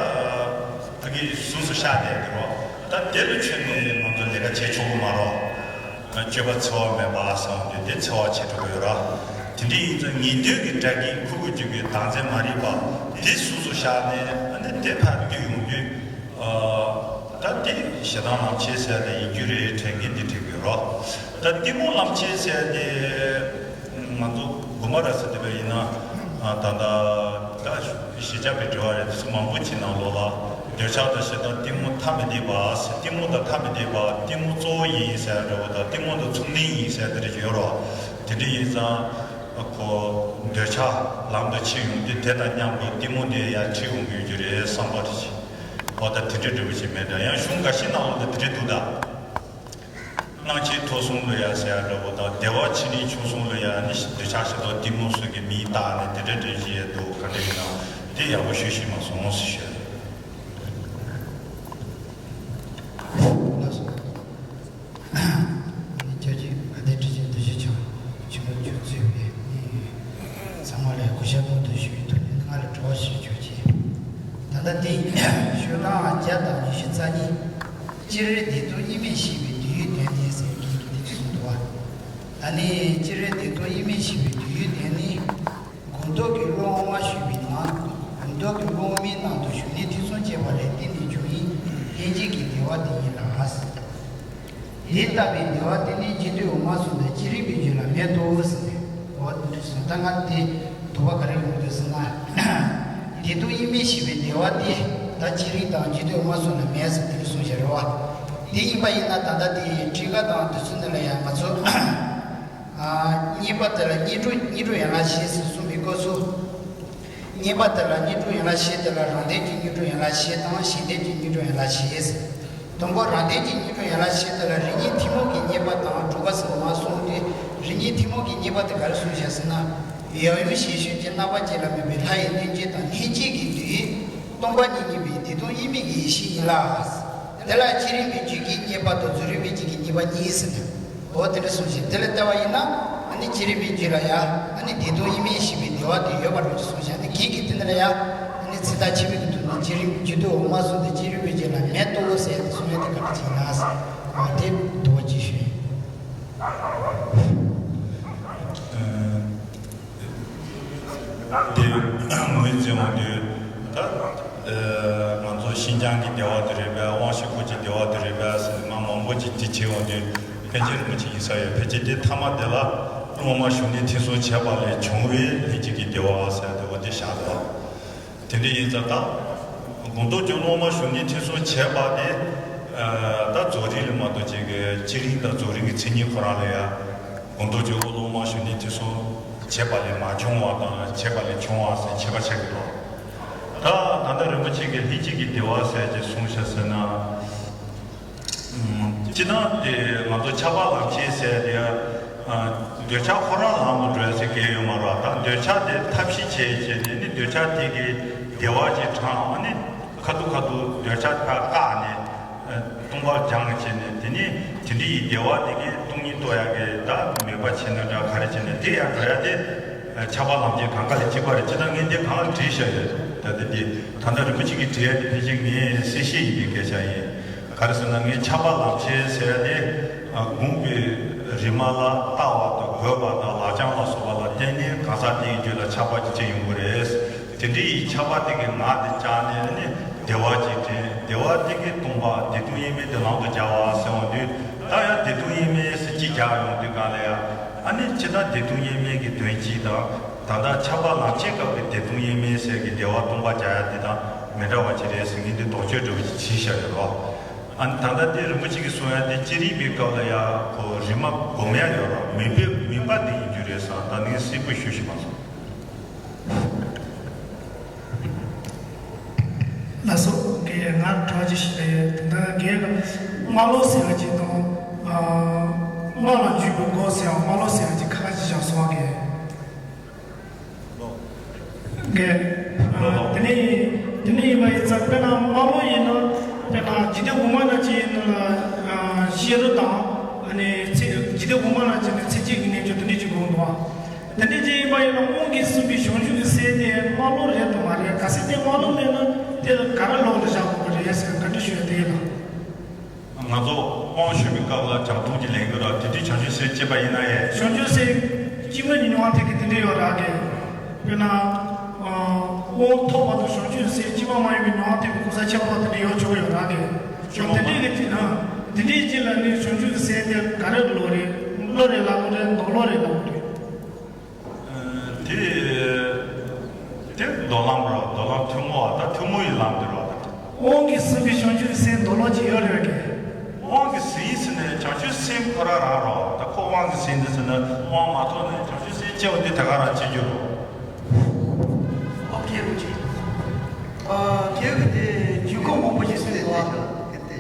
ཕ་གི་གཟུགས་སུ་ཤར་བསྡད་ཀྱི་རོགས། ད་དེ་ལ་མཚོན་ནས་ང་ཚོ་ལས་ཀ་བྱེད་ཆོག་གི་མ་རོགས། སྤྱོད་པ་འཚེ་བ་མེད་པ་བསམ་དུས་དེ་འཚེ་བ་བྱེད་འགྲོ་གི་ཡོད་ར། དེ་འདྲ་ཡིན་ཙང་ངེས་དོན་གྱི་དགྲ་བགེགས་ཁུ་ཁུ་རྒྱུག་པའི་བདག་འཛིན་མ་རིག་པ་དེ་གཟུགས་སུ་ཤར་ནས་ཨ་ནི་དེ་ཕར་བསྡུས་ཡོང་དུས། ཨ་ད་དེ་ཞེ་སྡང་ལམ་ཁྱེར་ཟེར་ནས་ཡིན་རྒྱུ་རེད་དྲན་གྱིན་འདི་དྲན་གྱི་ཡོད་རོགས། ད་གཏི་མུག་ལམ་ཁྱེར་ཟེར་ནས་ང་ཚོ་དགོན་པ་ར་ཟེར་དེ་བས་ཡིན་ན། ཨ་ད་ད་ད་གཞིས་ཆགས་པའི་འགྲེལ་བ་རེད། དེ་ཚོ་མང་པོ་ཅིག་ནང་ལོགས་ལ་འདོད་ཆགས་དང་ཞེ་སྡང་གཏི་མུག་ཐ་མི་དད་པ་ཟེར། གཏི་མུག་དང་ཐ་མི་དད་པ། གཏི་མུག་གཙོ་བོ་ཡིན་ཟེར་འདྲ་བོ་དང་། གཏི་མུག་དང་ཚུལ་ལྡན་ཡིན་ཟེར་དེ་འདྲ་ཅིག་ཡོད་རོགས། དེ་འདྲ་ཡིན་ཙང་། ཁོ་འདོད་ཆགས་ལམ་དུ་ཁྱེར་ཡོང་དུས་དེ་དང་མཉམ་དུ་གཏི་མུག་དེ་ཡར་ཁྲིད་ཡོང་གི་ཡོད་རྒྱུ་རེད་བསམ་པ་རེད། འོ་ད་དེ་འདྲ་འདྲ་བོ་ཞིག་མེད་འདྲ། ཡང་གཞུང་འགའ་ཤས་ནང་ལོགས་ལ་དེ་འདྲ་འདུག་ད་སྣང་མཆེད་མཐོ་གསུམ་ལ་ཡ་ཟེར་ཡ་འདྲ་བོ་དང་། བདེ་བ་ཆེ་འབྲིང་ཆུང་གསུམ་ལ་ཡ་ནི་འདོད་ཆགས་ཞེ་སྡང་གཏི་མུག་སོགས་ཀྱི་མིང་བཏགས་ནས་དེ་འདྲ་འདྲ་བོ་ཞིག་ཡ་འདུག་ག་འདྲ་ཡིན་ན་དེ་ཡག་པོ་ཞུ་ཤེས་མ་སོང་ཞེས་ཞུ། ལགས་སོ། ཨ་ནི་སྐྱབས་རྗེ་ཨ་ལྡན་ཁྲི་ཆེན་བདེ་གཤེགས་འཆང་ཆེན་པོ་མཆོག་གཙོས་པའི་ཚང་མ་ལ་གུས་ཞབས་སྔོན་དུ་ཞུ་བའི་ཐོག་ནས་ང་ལ་དྲི་བ་ཞིག་ཞུ་རྒྱུ་ཡིན། ད་ལྟ་འདི་ཤོག་གྲངས་བརྒྱ་དང་ཉི་ཤུ་རྩ་གཉིས། སྤྱིར་བདེ་སྟོང་གཉིས་མེད་ཤེས་པའི་བསྡུས་ཡུལ་དོན་ནི་ཟེར་གྱི་འདུག་པ། ད་ནི་སྤྱིར་བདེ་སྟོང་གཉིས་མེད་ཤེས་པའི་བསྡུས་ཡུལ་དོན་ནི། སྒོམ་རྟོག་གི་བློ་དབང་མ་ཞུས་པའི་ནང་། སྒོམ་རྟོག་གི་བློ་དབང་མའི་ནང་དུ་ཞུགས་གནས་ཐེ་ཚོམ་སྐྱེས་པ་ལས་བརྟེན་ནས་བྱུང་བའི་ལྷན་སྐྱེས་ཀྱི་བདེ་བ་དེ་ཡིན་ལ། དེ་ལྟ་བུའི་བདེ་བ་དེ་ནི་རྗེས་ཟློས་འོག་མ་གསུམ་དང་བསྐྱེད་རིམ་པའི་རྒྱུད་ལ་མེད་དོ་ཟེར་ནས། འོ་དེ་འདྲ་གསུངས། ད་ང་དེ་དོགས་པ་ག་རེ་ཡོང་གི་འདུག་ཟེར་ན། བདེ་སྟོང་གཉིས་མེད་ཤེས་པའི་བདེ་བ་དེ་ད་བསྐྱེད་རིམ་དང་རྗེས་ཟློས་འོག་མ་གསུམ་ལ་མེད་ཟེར་དེ་འདྲ་གསུངས་བཞག་རེད་བ། དེ་ཡིན་པ་ཡིན་ན་ད་ལྟ་དེ་ཁྲིད་ཀ་དང་དེ་ཚོ་ནང་ལ་ཡང་ང་ཚོ། ཨ། རྙེད་པ་དེ་ལ་རྙེད་འགྲོ་རྙེད་འགྲོ་ཡན་ལག་བཞི་ཟེར་གསུངས་པའི་སྐབས་སུ། རྙེད་པ་དེ་ལ་རྙེད་འགྲོ་ཡན་ལག་བཞི་དེ་ལ་རང་ལྡན་གྱི་རྙེད་འགྲོ་ཡན་ལག་བཞི་དང་གཞན་ལྡན་གྱི་རྙེད་འགྲོ་ཡན་ལག་བཞི་ཟེར། དང་པོ་རང་ལྡན་གྱི་རྙེད་འགྲོ་ཡན་ལག་བཞི་དེ་ལ་རིགས་ངེས་ཐུན་མོང་གི་རྙེད་པ་དང་གྲུབ་པ་ཟེར་བ་མ་གསུངས་ཏེ། རིགས་ངེས་ཐུན་མོང་གི་རྙེད་པ་དེ་ག་རེ་གསུངས་བཞག་ཟེར་ན། ཡབ་ཡུམ་ཞལ་བཞུགས་ཀྱི་རྣམ་པ་ཅན་ལ་དམིགས་པའི་ལྷ་ཡི་རྣལ་འབྱོར་དང་ལྷན་སྐྱེས་ཀྱི་བདུད་ཡུལ་སྟོང་པ་ཉིད་ཉིད་པའི་བདེ་སྟོང་དབྱེར་མེད་ཀྱི་ཡེ་ཤེས་ཡིན་ལ། དེ་ལ་བསྐྱེད་རིམ་པའི་རྒྱུད་ཀྱི་རྙེད་པ་དང་རྫོགས་རིམ་པའི་རྒྱུད་ཀྱི་རྙེད་པ་གཉིས་ཟེར་ནས། འོ་དེ་འདྲ་གསུངས་ཤིང་། དེ་ལ་ལྟ་བ་ཡིན་ན། ཨ་ནི་བསྐྱེད་རིམ་པའི་རྒྱུད་ལ་ཡང་ཨ་ནི་བདེ་སྟོང་དབྱེར་མེད་ཤེས་པའི་བདེ་བ་དེ་ཡོད་པ་འདྲ་ཅིག་གསུངས་ཤིང་། ཨ་ནི་གན་གྱི་སྟེང་ལ་ཡང་ཨ་ནི་ཚིག་དག་ཆེ་བའི་གི་དུས་ན་བསྐྱེད་རིམ་རྒྱུད་སྡེ་འོག་མ་གསུམ་དེ་བསྐྱེད་རིམ་པའི་རྒྱུད་ལ་མེད་དོ་ཟེར་ཏེ་གསུངས་ཡ་དེ་ག་འདྲ་ཅིག་ཡིན་ན། འོ་དེ་དུ་བ་ཅིག་ཞུས་ཡིན། དེ་ངོས་འཛིན་འོང་དུས་ད། ང་ཚོ་ཤིན་སྦྱངས་ཀྱི་སྡེ་བ་དེ་རེད་པས། དབང་ཕྱུག་སྐུ་ཀྱི་སྡེ་བ་དེ་རེད་པས་ཟེར་ང་མང་པོ་ཅིག་དེ་བྱེད་འོང་དུས་ཕན་ཆད་རིན་པོ་ཆེ་ཡིན་ས་ཡོད། ཕལ་ཆེར་དེ་ཐ་མ་དེ་ལ་སློབ་མ་ཞུགས་གནས་ཐེ་ཚོམ་བྱས་པ་ལས་བྱུང་བའི་ལྷན་སྐྱེས་ཀྱི་བདེ་བ་ཟེར་དེ་འོ་དེ་བཞག་འདུག་དེ་འདྲ་ཡིན་ཙང་ད། སྒོམ་རྟོག་གི་སློབ་མ་ཞུགས་གནས་ཐེ་ཚོམ་བྱས་པ་དེ། ད་རྫོགས་རིམ་ལ་མ་གཏོགས་ཅིག་གི་བསྐྱེད་རིམ་དང་རྫོགས་རིམ་གྱི་མཚན་ཉིད་ཁོ་རང་ལ་ཡང་། སྒོམ་རྟོག་གི་སློབ་མ་ཞུགས་གནས་ཐེ་ཚོམ་བྱས་པ་ལས་མ་བྱུང་བ་དང་བྱས་པ་ལས་བྱུང་བ་ཟེར་ཁྱད་པར་ཆགས་ཀྱི་འདུག་ད་ད་ལྟ་རིན་པོ་ཆེ་གིས་ལྷན་སྐྱེས་ཀྱི་བདེ་བ་ཟེར་ཅིག་གསུངས་ཤག་ཟེར་ན། སྤྱིར་བཏང་དེ་ང་ཚོ་ཆགས་པ་ལམ་ཤེས་ཟེར་དེ། འདོད་ཆགས་ཁོ་རང་ལམ་དུ་འགྲོ་ཡ་ཟེར་གྱི་ཡོད་མ་རེད། ད་འདོད་ཆགས་དེ་ཐབས་ཤེས་བྱས་བྱས་ནས་ནི་འདོད་ཆགས་དེ་གི་བདེ་བ་ཅིག་དྲངས། ཨ་ནི་ཁ་ཐུག་ཁ་ཐུག་འདོད་ཆགས་ཕར་བཀག་ནས། སྟོང་པར་སྦྱངས་བྱས་ནས་དེ་ནི་དེ་འདྲ་ཡི་བདེ་བ་དེ་གི་སྟོང་ཉིད་རྟོགས་ཡ་གི་ད་མོས་པ་བྱས་ན་འདྲ་ག་རེ་བྱས་ན་དེ་ཡར་འགྲོ་ཡ་དེ། ཆགས་པ་ལམ་ཤེས་གང་ག་ལས་གཅིག་པ་རེད། ཅི་ལྟར་ངས་འདི་གང་ལ་བྲིས་བཞག་ཡོད། ད་ལྟ་འདི་ད་ལྟ་རིན་པོ་ཆེ་གིས་བྲིས་ཡ་འདི་ཕལ་ཆེར་ངའི་གསལ་བཤད་ཡིན་པའི་སྐད་ཆ་ཡིན། ག་རེ་ཟེར་ན་ངས་ཆགས་པ་ལམ་ཤེས་ཟེར་ཡ་དེ། སྒོམ་པའི་རིམ་པ་ལ་ལྟ་བ་དང་དགོད་པ་དང་ལག་བཅངས་ལ་སོགས་པ་ལ་བརྟེན་ནས་གང་ཟག་དེའི་རྒྱུད་ལ་ཆགས་པ་ཅིག་སྐྱེ་ཡོང་གི་རེད། དེ་འདྲའི་ཆགས་པ་དེ་གི་ངག་དེ་བཅག་ནས་ནི་བདེ་བ་ཅིག་དྲན། བདེ་བ་དེ་གི་སྟོང་པ་བདེ་སྟོང་དབྱེར་མེད་དེ་ལམ་དུ་སྦྱར་བ་ཟེར་འོང་དུས། ད་ཡང་བདེ་སྟོང་དབྱེར་མེད་ཟེར་གཅིག་སྦྱར་ཡོང་དུས་གང་ལ་ཡང་། ཨ་ནི་ཅི་ལྟར་བདེ་སྟོང་དབྱེར་མེད་ཀྱི་དོན་གཅིག་དང་། ད་ལྟ་ཆགས་པ་ལམ་ཤེས་སྐབས་ཀྱི་བདེ་སྟོང་དབྱེར་མེད་ཟེར་གྱི་བདེ་བ་སྟོང་པ་སྦྱར་ཡ་དེ་དང་མི་འདྲ་བ་ཅིག་རེད་ཟེར་ངས་འདི་དོགས་གཅོད་འདྲ་བོ་ཅིག་བྱས་བཞག་ཡོད་རོགས། ཨ་ནི་ད་ལྟ་དེ་རིན་པོ་ཆེ་གིས་གསུང་ཡ་དེ་བསྐྱེད་རིམ་པའི་སྐབས་ལ་ཡ་ཁོ་རིམ་པ་སྒོམ་ཡ་ཡོད་རོགས། མུན་པའི་མུན་པ་འདི་ཡིན་རྒྱུ་རེད་ཟེར་ད་ནི་གསལ་པོ་ཞུ་ཤེས་མ་སོང་། ལགས་སོ། ངས་ང་གྲོགས་ཅིག་ཞིག་ལ་ཡོད། དེ་འདྲ་ངས་རྨ་ལྷོ་ཟེར་བ་ཅིག་དང་། རྨ་ལ་འཇུག་པའི་སྒོ་ཟེར་བ་རྨ་ལྷོ་ཟེར་བ་ཅིག་ཁ་ཅིག་བཞག་སོང་ངས། ངས། དེ་ནས་དེ་ནས་ཡིན་པ་ཡིན་ཙང་དཔེར་ན་རྨ་ལྷོ་ཡིན་ན། དཔེར་ན་འཇིག་རྟེན་འོག་མ་ན་ཅིག་ཡིན་ན་ལ། ཤེས་རབ་དང་། ཨ་ནི་ཚེ་འཇིག་རྟེན་འོག་མ་ན་ཅིག་ནི་ཚེ་གཅིག་གི་རྣལ་འབྱོར་དེ་འདྲ་ཅིག་དགོས་འདུག་ཨ། དེ་འདྲ་ཅིག་ཡིན་པ་ཡིན་ན་དབང་གིས་ཟིན་པའི་བྱང་ཆུབ་ཀྱི་སེམས་དེ་རྨ་ལྷོ་རེད་དམ་མ་རེད། གལ་སྲིད་དེ་རྨ་ལྷོ་མེད་ན་དེ་ལ་ག་རེ་ལོགས་ལ་བཞག་དགོས་པ་རེད་ཟེར་བཀའ་འདྲི་ཞུ་ཡ་དེ་ཡིན་ལ། ང་ཚོ་དབང་ཞུ་བའི་སྐབས་ལ་རྒྱབ་ལྟུང་གི་ལས་འགུལ་ར་དེ་དུས་བྱང་ཆུབ་སེམས་སྐྱེས་པ་ཡིན་ན་ཡང་། བྱང་ཆུབ་སེམས་སྐྱེས་པ་ནི་མྱོང་བ་དེ་གི་དེ་འདྲ་ཡོད་ར་གི། དཔེར་ན། དབང་ཐོབ་པ་དང་བྱང་ཆུབ་སེམས་སྐྱེས་པ་མ་ཡིན་པའི་མྱོང་བ་དེ་གི་གོ་ས་ཁྱད་པར་དེ་འདྲ་ཡོད་ཆོག་གི་ཡོད་ར་གི། ཡང་དེ་འདྲའི་གི་དེ་ན། དེ་འདྲའི་ཅིག་ལ་ནི་བྱང་ཆུབ་ཀྱི་སེམས་དེ་ག་རེ་ལོ་རེད། བློ་རེད་ལ་ལོ་རེད། མདོ་ལོ་རེད་ལ་ལོ་རེད། དེ། དེ་མདོ་ལམ་རོ། མདོ་ལམ་ཐུན་མོང་བ་དང་ཐུན་མོང་བའི་ལམ་དེ་རོ། དབང་གིས་ཟིན་པའི་བྱང་ཆུབ་སེམས་མདོ་ལོག་ཅིག་ཡོད་རེད་ཀྱི། དབང་གིས་ཟིན་ཟེར་ནས་བྱང་ཆུབ་སེམས་ཁོ་རང་རང་རོ། ད་ཁོ་དབང་གིས་ཟིན་འདི་ཟེར་ན་དབང་མ་ཐོབ་ནས་བྱང་ཆུབ་སེམས་སྐྱེ་བ་འདི་ད་ག་རང་སྐྱེ་རྒྱུ་རོ། ཨོ་ཁེ་རུ་ཅི། ཨ་ཁེ་གི་དེ་ཇུས་འགོད་མང་པོ་ཞིག་གསུངས་འདུག་ཨ། ད་ལྟ་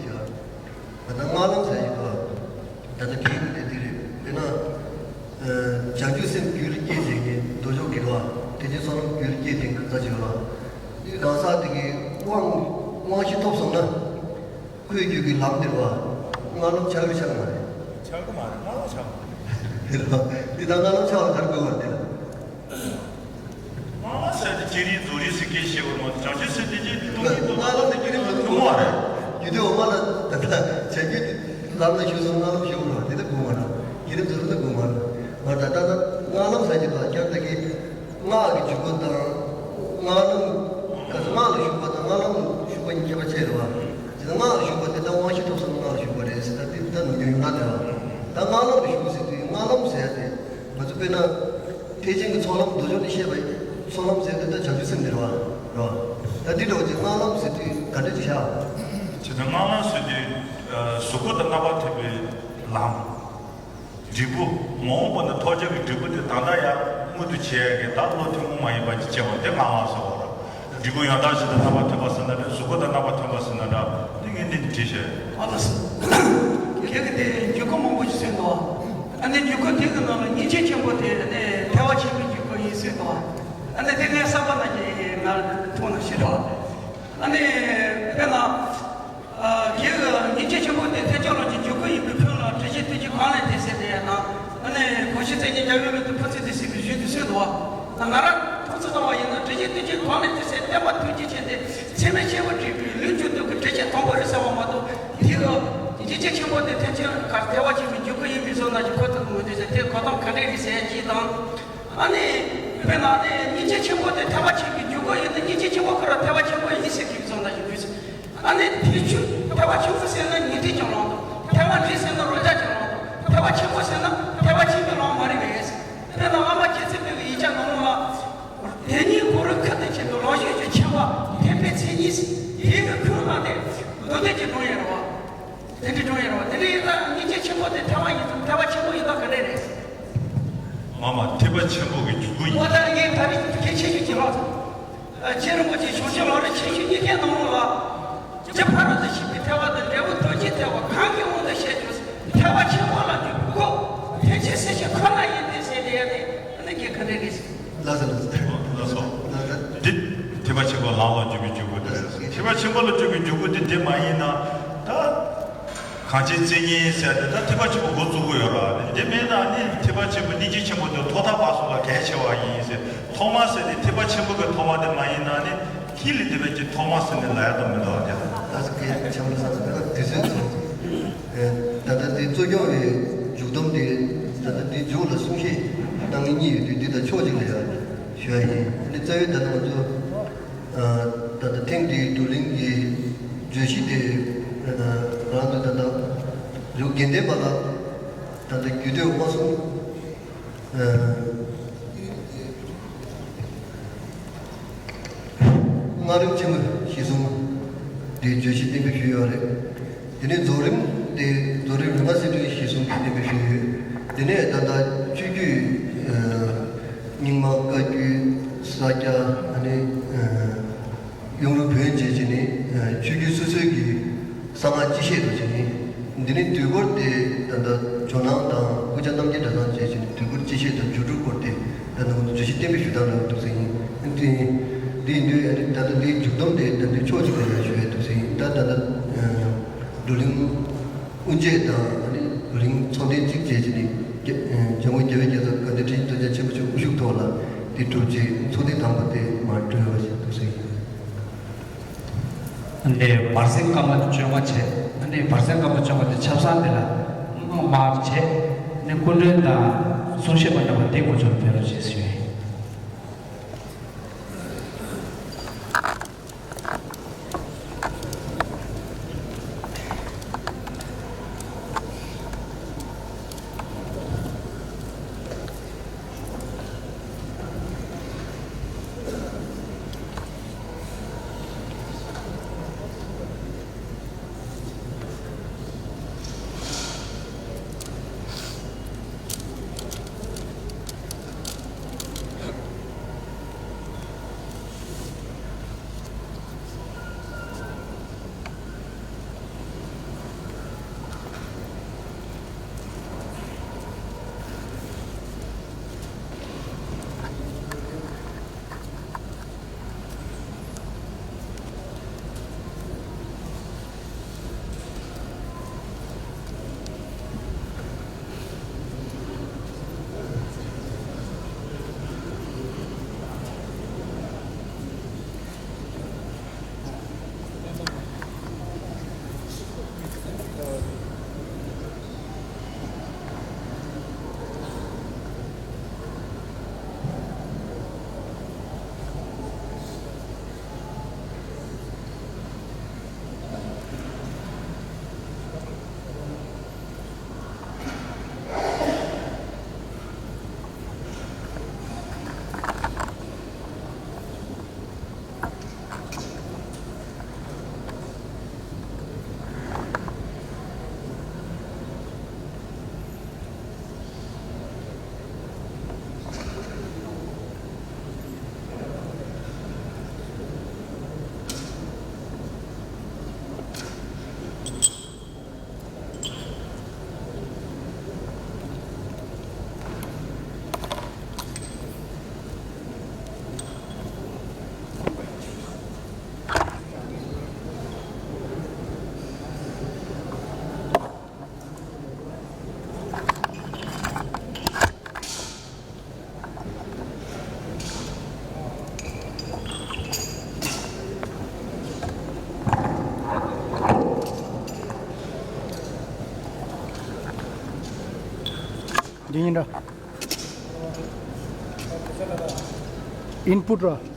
སྔགས་ལམ་ཟེར་ཡོད་པ། ད་ལྟ་དེའི་ནང་དེ་འདི་རེད། དཔེར་ན། བྱང་ཆུབ་སེམས་རྒྱུད་ལ་སྐྱེས་ཟེར་མཁན་མདོ་ཕྱོགས་ཀྱི་རེད་བ། ཐེག་ཆེན་སོ་ནམ་རྒྱུད་ལ་སྐྱེས་ཟེར་མཁན་ཁ་ཅིག་ཡོད་རེད་བ། དེ་གང་ཟག་དེ་གིས་དབང་དབང་ཤེས་ཐོབ་སོང་ན། ཁོའི་རྒྱུད་ཀྱི་ལམ་དེ་རེད་བ། སྔགས་ལམ་ཆགས་ཀྱི་ཆགས་མ་རེད། ཆགས་ཀྱི་མ་རེད། སྔགས་ལམ་ཆགས་མ་རེད། དེ་རེད་བ། དེ་ད་སྔགས་ལམ་ཆགས་ལ་ག་རེ་དགོས་པ་རེད་དེ་ལ། སྔགས་ལམ་ཟེར་དེ་བསྐྱེད་རིམ་རྫོགས་རིམ་ཟེར་སྐད་བཤད་དགོས་མ་རེད། བྱང་ཆུབ་སེམས་དེ་ཅི་སྟོང་ཉིད་སྟོང་། སྔགས་ལམ་དེ་བསྐྱེད་རིམ་རྫོགས་རིམ་ཐུན་མོང་བ་རེད། དེ་དུས་འོ་མ་ལ་ད་ལྟ་བྱ་རྒྱུད་ལམ་ལ་ཞུགས་སོང་། སྔགས་ལམ་ཞུགས་རོགས། དེ་ལྟ་དགོས་མ་རེད། བསྐྱེད་རིམ་རྫོགས་རིམ་ལ་དགོས་མ་རེད། ང་ད་ལྟ་ད་སྔགས་ལམ་ཟེར་གྱི་འདུག་སྐྱར་ད་གི་སྔགས་ཀྱི་འཇུག་པ་དང་། སྔགས་ལམ། སྔགས་ལ་ཞུགས་པ་དང་སྔགས་ལམ་ཞུགས་པ་གཉིས་ཁྱད་པར་ཆེ་རེད་བ། དེ་ལ་སྔགས་ལ་ཞུགས་པ་དེ་ད་དབང་ཤེས་ཐོབ་སོང་ན་སྔགས་ལ་ཞུགས་པ་རེད་ཟེར། ད་དེ་ད་ནམ་རྒྱུན་ཡོངས་གྲགས་རེད་བ། ད་སྔགས་ལམ་ལ་ཞུགས་ཟེར་དུས་སྔགས་ལམ་ཟེར་ཡ་དེ། ང་ཚོ་དཔེར་ན། ཐེག་ཆེན་གྱི་ཚོགས་ལམ་མདོ་ཕྱོགས་ནས་བཤད་པ་ཡིན། ཚོགས་ལམ་ཟེར་དུས་ད་བྱང་ཆུབ་སེམས་དེ་རེད་བ། རེད་བ། ད་འདི་འདྲ་བ་ཅིག་སྔགས་ལམ་ཟེར་དུས་ག་འདྲ་ཅིག་བཞག་བྱས་ཙང་སྔགས་ལམ་ཟེར་དུས། ཨ། གཟུགས་སྐུ་དང་རྣམ་པར་ཐར་པའི་ལམ། འབྲས་བུ། མ་འོངས་པ་ན་ཐོབ་བྱ་གི་འབྲས་བུ་དེ་ད་ལྟ་ཡང་མངོན་དུ་བྱེད་ཡ་གི། ད་བློ་ཐུན་མོང་མ་ཡིན་པ་ཅིག་སྐྱེ་བ་དེ་སྔགས་ལམ་ཟེར་བ་རེད། འབྲས་བུ་ཡང་དག་ཞིག་དང་རྣམ་པར་ཐར་པ་ཟེར་ན་འདྲ། གཟུགས་སྐུ་དང་རྣམ་པར་ཐར་པ་ཟེར་ན་འདྲ། འདི་ངས་འདི་འདྲ་བྲིས་བྱས། ཨ་ལགས་སོ། ཁྱེད་ཀྱི་དེ་འཇུག་སྒོ་མང་པོ་ཞིག་གསུངས་འདུག་ཨ་ནི་འཇུག་སྒོ་དེ་གི་ནང་ལ་སྙིང་རྗེ་ཆེན་པོ་དེ་ནི་ཐེག་པ་ཆེན་པོའི་འཇུག་སྒོ་ཡིན་གསུངས་འདུག་ཨ་ནི་དེ་ངས་བསམ་པ་ན་གི་ང་མཐོང་ན་ཞེ་དྲག་ཨ་ནི་དཔེར་ན། ཨ། རྒྱལ་བའི་སྙིང་རྗེ་ཆེན་པོ་དེ་ཐེག་མཆོག་ལམ་གྱི་འཇུག་སྒོ་ཡིན་པའི་ཕན་ལ་དྲི་ཞིམ་བསྟོད་ཅིང་གང་ལེགས་ཏེ་ཟེར་ཏེ་ཡང་ན། ཨ་ནི་གོང་བཞིན་མཚན་ཉིད་རྒྱལ་བའི་ལུང་དུ་ཕན་ཚུན་དེ་ཟེར་བའི་གཞུང་དུ་གསུངས་འདུག་ཨ། ང་རང་ཐུགས་བརྩེ་བ་ཡིན་ན་དྲི་ཞིམ་བསྟོད་ཅིང་གང་ལེགས་ཏེ་ཟེར་བསྟན་པ་ཐུགས་རྗེ་ཆེན་ཏེ་ཚད་མེད་ཆེན་པོ་བྲིས་པའི་ལུང་མཇུག་བསྡུ་གི་དྲི་ཞིམ་དང་པོ་རེད་ཟེར་བ་མ་གཏོགས། དེ་ཡང་སྙིང་རྗེ་ཆེན་པོ་དེ་ཐེག་ཆེན་གར་ཐེག་པ་ཆེན་པོའི་འཇུག་སྒོ་ཡིན་པའི་བཟོ་ན་ཞིག་ཁོ་ཐག་ངོས་འཛིན་ཟེར་དེ་གོ་སྟངས་ག་འདྲས་རེད་ཟེར་ཡ་གཅིག་དང་། ཨ་ནི། དཔེར་ན་ཨ་ནི་སྙིང་རྗེ་ཆེན་པོ་དེ་ཐེག་པ་ཆེན་པོའི་འཇུག་སྒོ་ཡིན་ན་སྙིང་རྗེ་ཆེན་པོ་ཁོ་རང་ཐེག་པ་ཆེན་པོ་ཡིན་ཟེར་གྱི་བཟོ་འདྲ་ཞིག་འདུག་ཨ་ནི་དེ་ཆུ་ཐེག་པ་ཆེན་པོ་ཟེར་ན་ཉན་ཐོས་ཀྱི་ལམ་དང་། ཐེག་པ་འདྲེས་ཟེར་ན་རང་རྒྱལ་གྱི་ལམ་དང་། ཐེག་པ་ཆེན་པོ་ཟེར་ན་ཐེག་པ་ཆེན་པོའི་ལམ་མ་རེད་པས། དཔེར་ན་བླ་མ་རྗེ་བཙུན་པའི་ཡིག་ཆ་ནང་ལ། དེ་ཉིད་གུ་རུ་ཁ་ཏོན་ཆེན་པོའི་ལམ་ཞུགས་ཀྱི་ཆེ་བ་ཐེག་པའི་མཚན་ཉིད་ཟེར། དེའི་གི་ཁུངས་ལ་དེ་མདོ་སྡེ་གྱི་སྒྲུང་ཡོད་རེད་བ། དེ་འདྲའི་སྒྲུང་ཡོད་རེད་བ། དེ་འདྲའི་ཡིན་ན་སྙིང་རྗེ་ཆེན་པོ་དེ་ཐེག་པ་ཡིན་དང་ཐེག་པ་ཆེན་པོ་ཡིན་ན་ག་འདྲ་རེད། མ་མ་ཐེག་པ་ཆེན་པོ་གི་འཇུག་སྒོ་ཡིན། འོ་ད་ངས་ད་རེས་གལ་ཆེ་ཤོས་ཀྱི་ལགས། ཨ། རྗེ་རིན་པོ་ཆེ་བྱང་ཆུབ་ལམ་རིམ་ཆེ་ཆུང་གཉིས་ཀའི་ནང་ལོགས་ལ། རྗེ་ཕ་རོལ་ཏུ་ཕྱིན་པའི་ཐེག་པ་དང་འབྲས་བུ་རྡོ་རྗེ་ཐེག་པ་གང་གི་དབང་དུ་བྱས་བྱུང་ཟེར། ཐེག་པ་ཆེན་པོ་ལ་འཇུག་སྒོ་ཐེག་ཆེན་སེམས་བསྐྱེད་ཁོ་ན་ཡིན་ཏེ་ཟེར་དེ་ཡ་དེ་ཨ་ནི་རྒྱལ་ཁ་རེ་རེད་ཟེར། ལགས་སོ་ལགས་སོ། ལགས་སོ། ལགས་སོ། འདི་ཐེག་པ་ཆེན་པོ་ལམ་ལ་འཇུག་པའི་འཇུག་སྒོ་དེ་རེད། ཐེག་པ་ཆེན་པོ་ལ་འཇུག་པའི་འཇུག་སྒོ་དེ་དེ་མ་ཡིན་ན་ད། གང་ཕྱིར་མཚན་ཉིད་ཟེར་ཏེ་ད་ཐེག་པ་ཆེན་པོ་འགོ་བཙུགས་ཀྱི་ཡོད་ར། དེ་མིན་ན་ནི་ཐེག་པ་ཆེན་པོ་སྙིང་རྗེ་ཆེན་པོ་དེ་ཐོག་མཐའ་བར་གསུམ་ལ་གལ་ཆེ་བ་ཡིན་ཟེར། ཐོག་མ་ཟེར་ནི་ཐེག་པ་ཆེན་པོ་གི་ཐོག་མ་དེ་མ་ཡིན་ན་ནི་ཐིག་ལེ་དེ་བས་ཀྱི་ཐོག་མ་ཟེར་ནི་ལ་ཡ་དང་མི་འདུག་ཨ། དེ་ལ་སོགས་པའི་ཆེན་པོ་ལ་སོགས་པའི་དུས་ཚོད་ཚོ། ད་ལྟ་དེ་གཙོ་སྐྱོང་བའི་མཇུག་སྡོམ་དེ་ད་ལྟ་དེ་མཇུག་ལ་གསུང་བཤད་གནང་མཁན་གཉིས་ཡོད་དུས་འདི་དང་ཕྱོགས་གཅིག་ལ་ཡ་ཞུ་ཡ་ཡིན། ནི་རྩ་བའི་ད་ལྟ་ང་ཚོ། ད་ལྟ་ཐེངས་འདིའི་བགྲོ་གླེང་གི་བརྗོད་གཞི་དེ། ང་ཚོ་ད་ལྟ་རི་བོ་དགེ་ལྡན་པ་ལ་ད་ལྟ་རྒྱུད་སྟོད་དབང་གསུམ། སྔགས་རིམ་ཆེན་མོ་གཞི་གསུམ་དེ་བརྗོད་གཞི་གཏན་འབེབས་ཞུས་ཡོད་རེད། དེ་ནས་རྫོགས་རིམ་དེ་རྫོགས་རིམ་རིམ་ལྔ་གསལ་སྒྲོན་གཞི་གསུམ་གྱི་གཏན་འབེབས་ཞུས་ཡོད། དེ་ནས་ད་ལྟ་ཆོས་བརྒྱུད། རྙིང་མ་བཀའ་བརྒྱུད། ས་སྐྱ། ཨ་ནི་གཡུང་དྲུང་བོན་བཅས་བྱས་ནས་ཆོས་བརྒྱུད་སོ་སོའི་གི་གསང་སྔགས་སྤྱི་བཤད་དུ་བྱས་ནས། འདི་ནི་དུས་འཁོར་དེ་ད་ལྟ་ཇོ་ནང་དང་སྐུ་ཕྱྭ་རྣམ་རྒྱལ་གྲྭ་ཚང་བཅས་བྱས་ནས་དུས་འཁོར་སྤྱི་བཤད་དང་སྒྱུ་འཕྲུལ་སྐོར་དེ་ད་ལྟ་ང་ཚོ་བརྗོད་གཞི་གཏན་འབེབས་ཞུ་སྟངས་ལ་འདུག་ཟེར་ཡིན། དེ་ཡིན་དུས་ད་ལྟ་འདིའི་མཇུག་སྡོམ་དེ་ད་ལྟའི་ཕྱོགས་གཅིག་ལ་ཡང་ཞུ་ཡ་འདུག་ཟེར་ཡིན། ད་ད་ལྟ་བགྲོ་གླེང་དབུ་འབྱེད་དང་ཨ་ནི་བགྲོ་གླེང་ཚོགས་ཐེངས་གཅིག་བཅས་ཀྱི་ནི་འཇམ་མགོན་རྒྱལ་བའི་རྒྱལ་ཚབ་དགའ་ལྡན་ཁྲི་སྟོན་ཆེན་ཆེན་པོ་མཆོག་དབུ་བཞུགས་ཐོག་ལ་དེ་གྲུབ་རྗེས་ཚོགས་ཐེངས་དང་པོ་དེ་མར་གྲོལ་བ་ཞིག་འདུག་ཟེར་ཡིན། འདི་བར་གསེང་སྐར་མ་བཅོ་ལྔ་བྱས། འདི་བར་གསེང་སྐར་མ་བཅོ་ལྔ་དེ་ཆབ་གསང་དེ་ལ་དམར་བྱས། འདི་སྐུ་མགྲོན་དང་གསུང་བཤད་པ་འདྲ་བ་དེ་གོ་ཆོད་ཕེབས་རོགས་བྱེད་ཞུ་ཡིན། ཡིན་འདྲ། ཨིན་པུཊ་ར།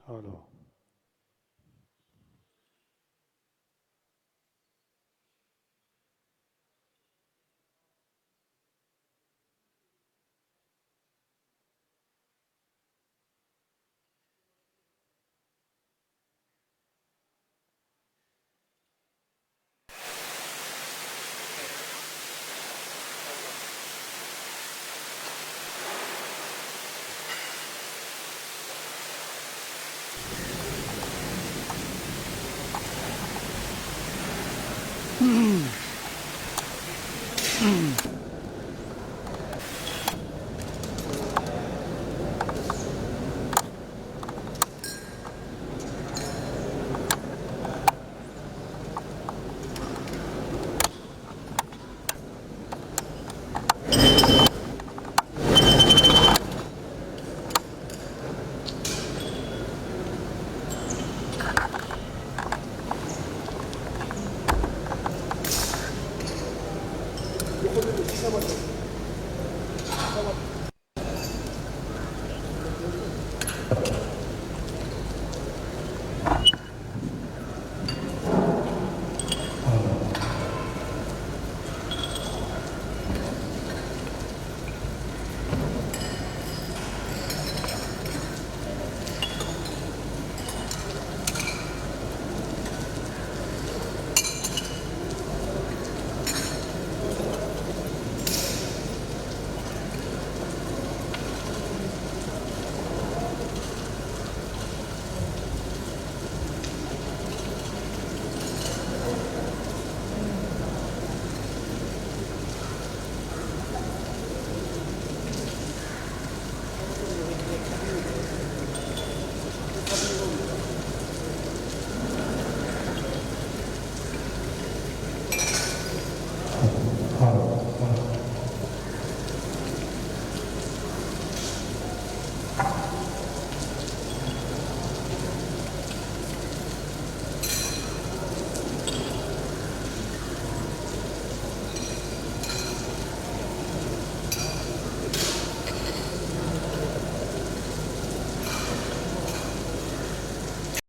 ཨ་ལོ།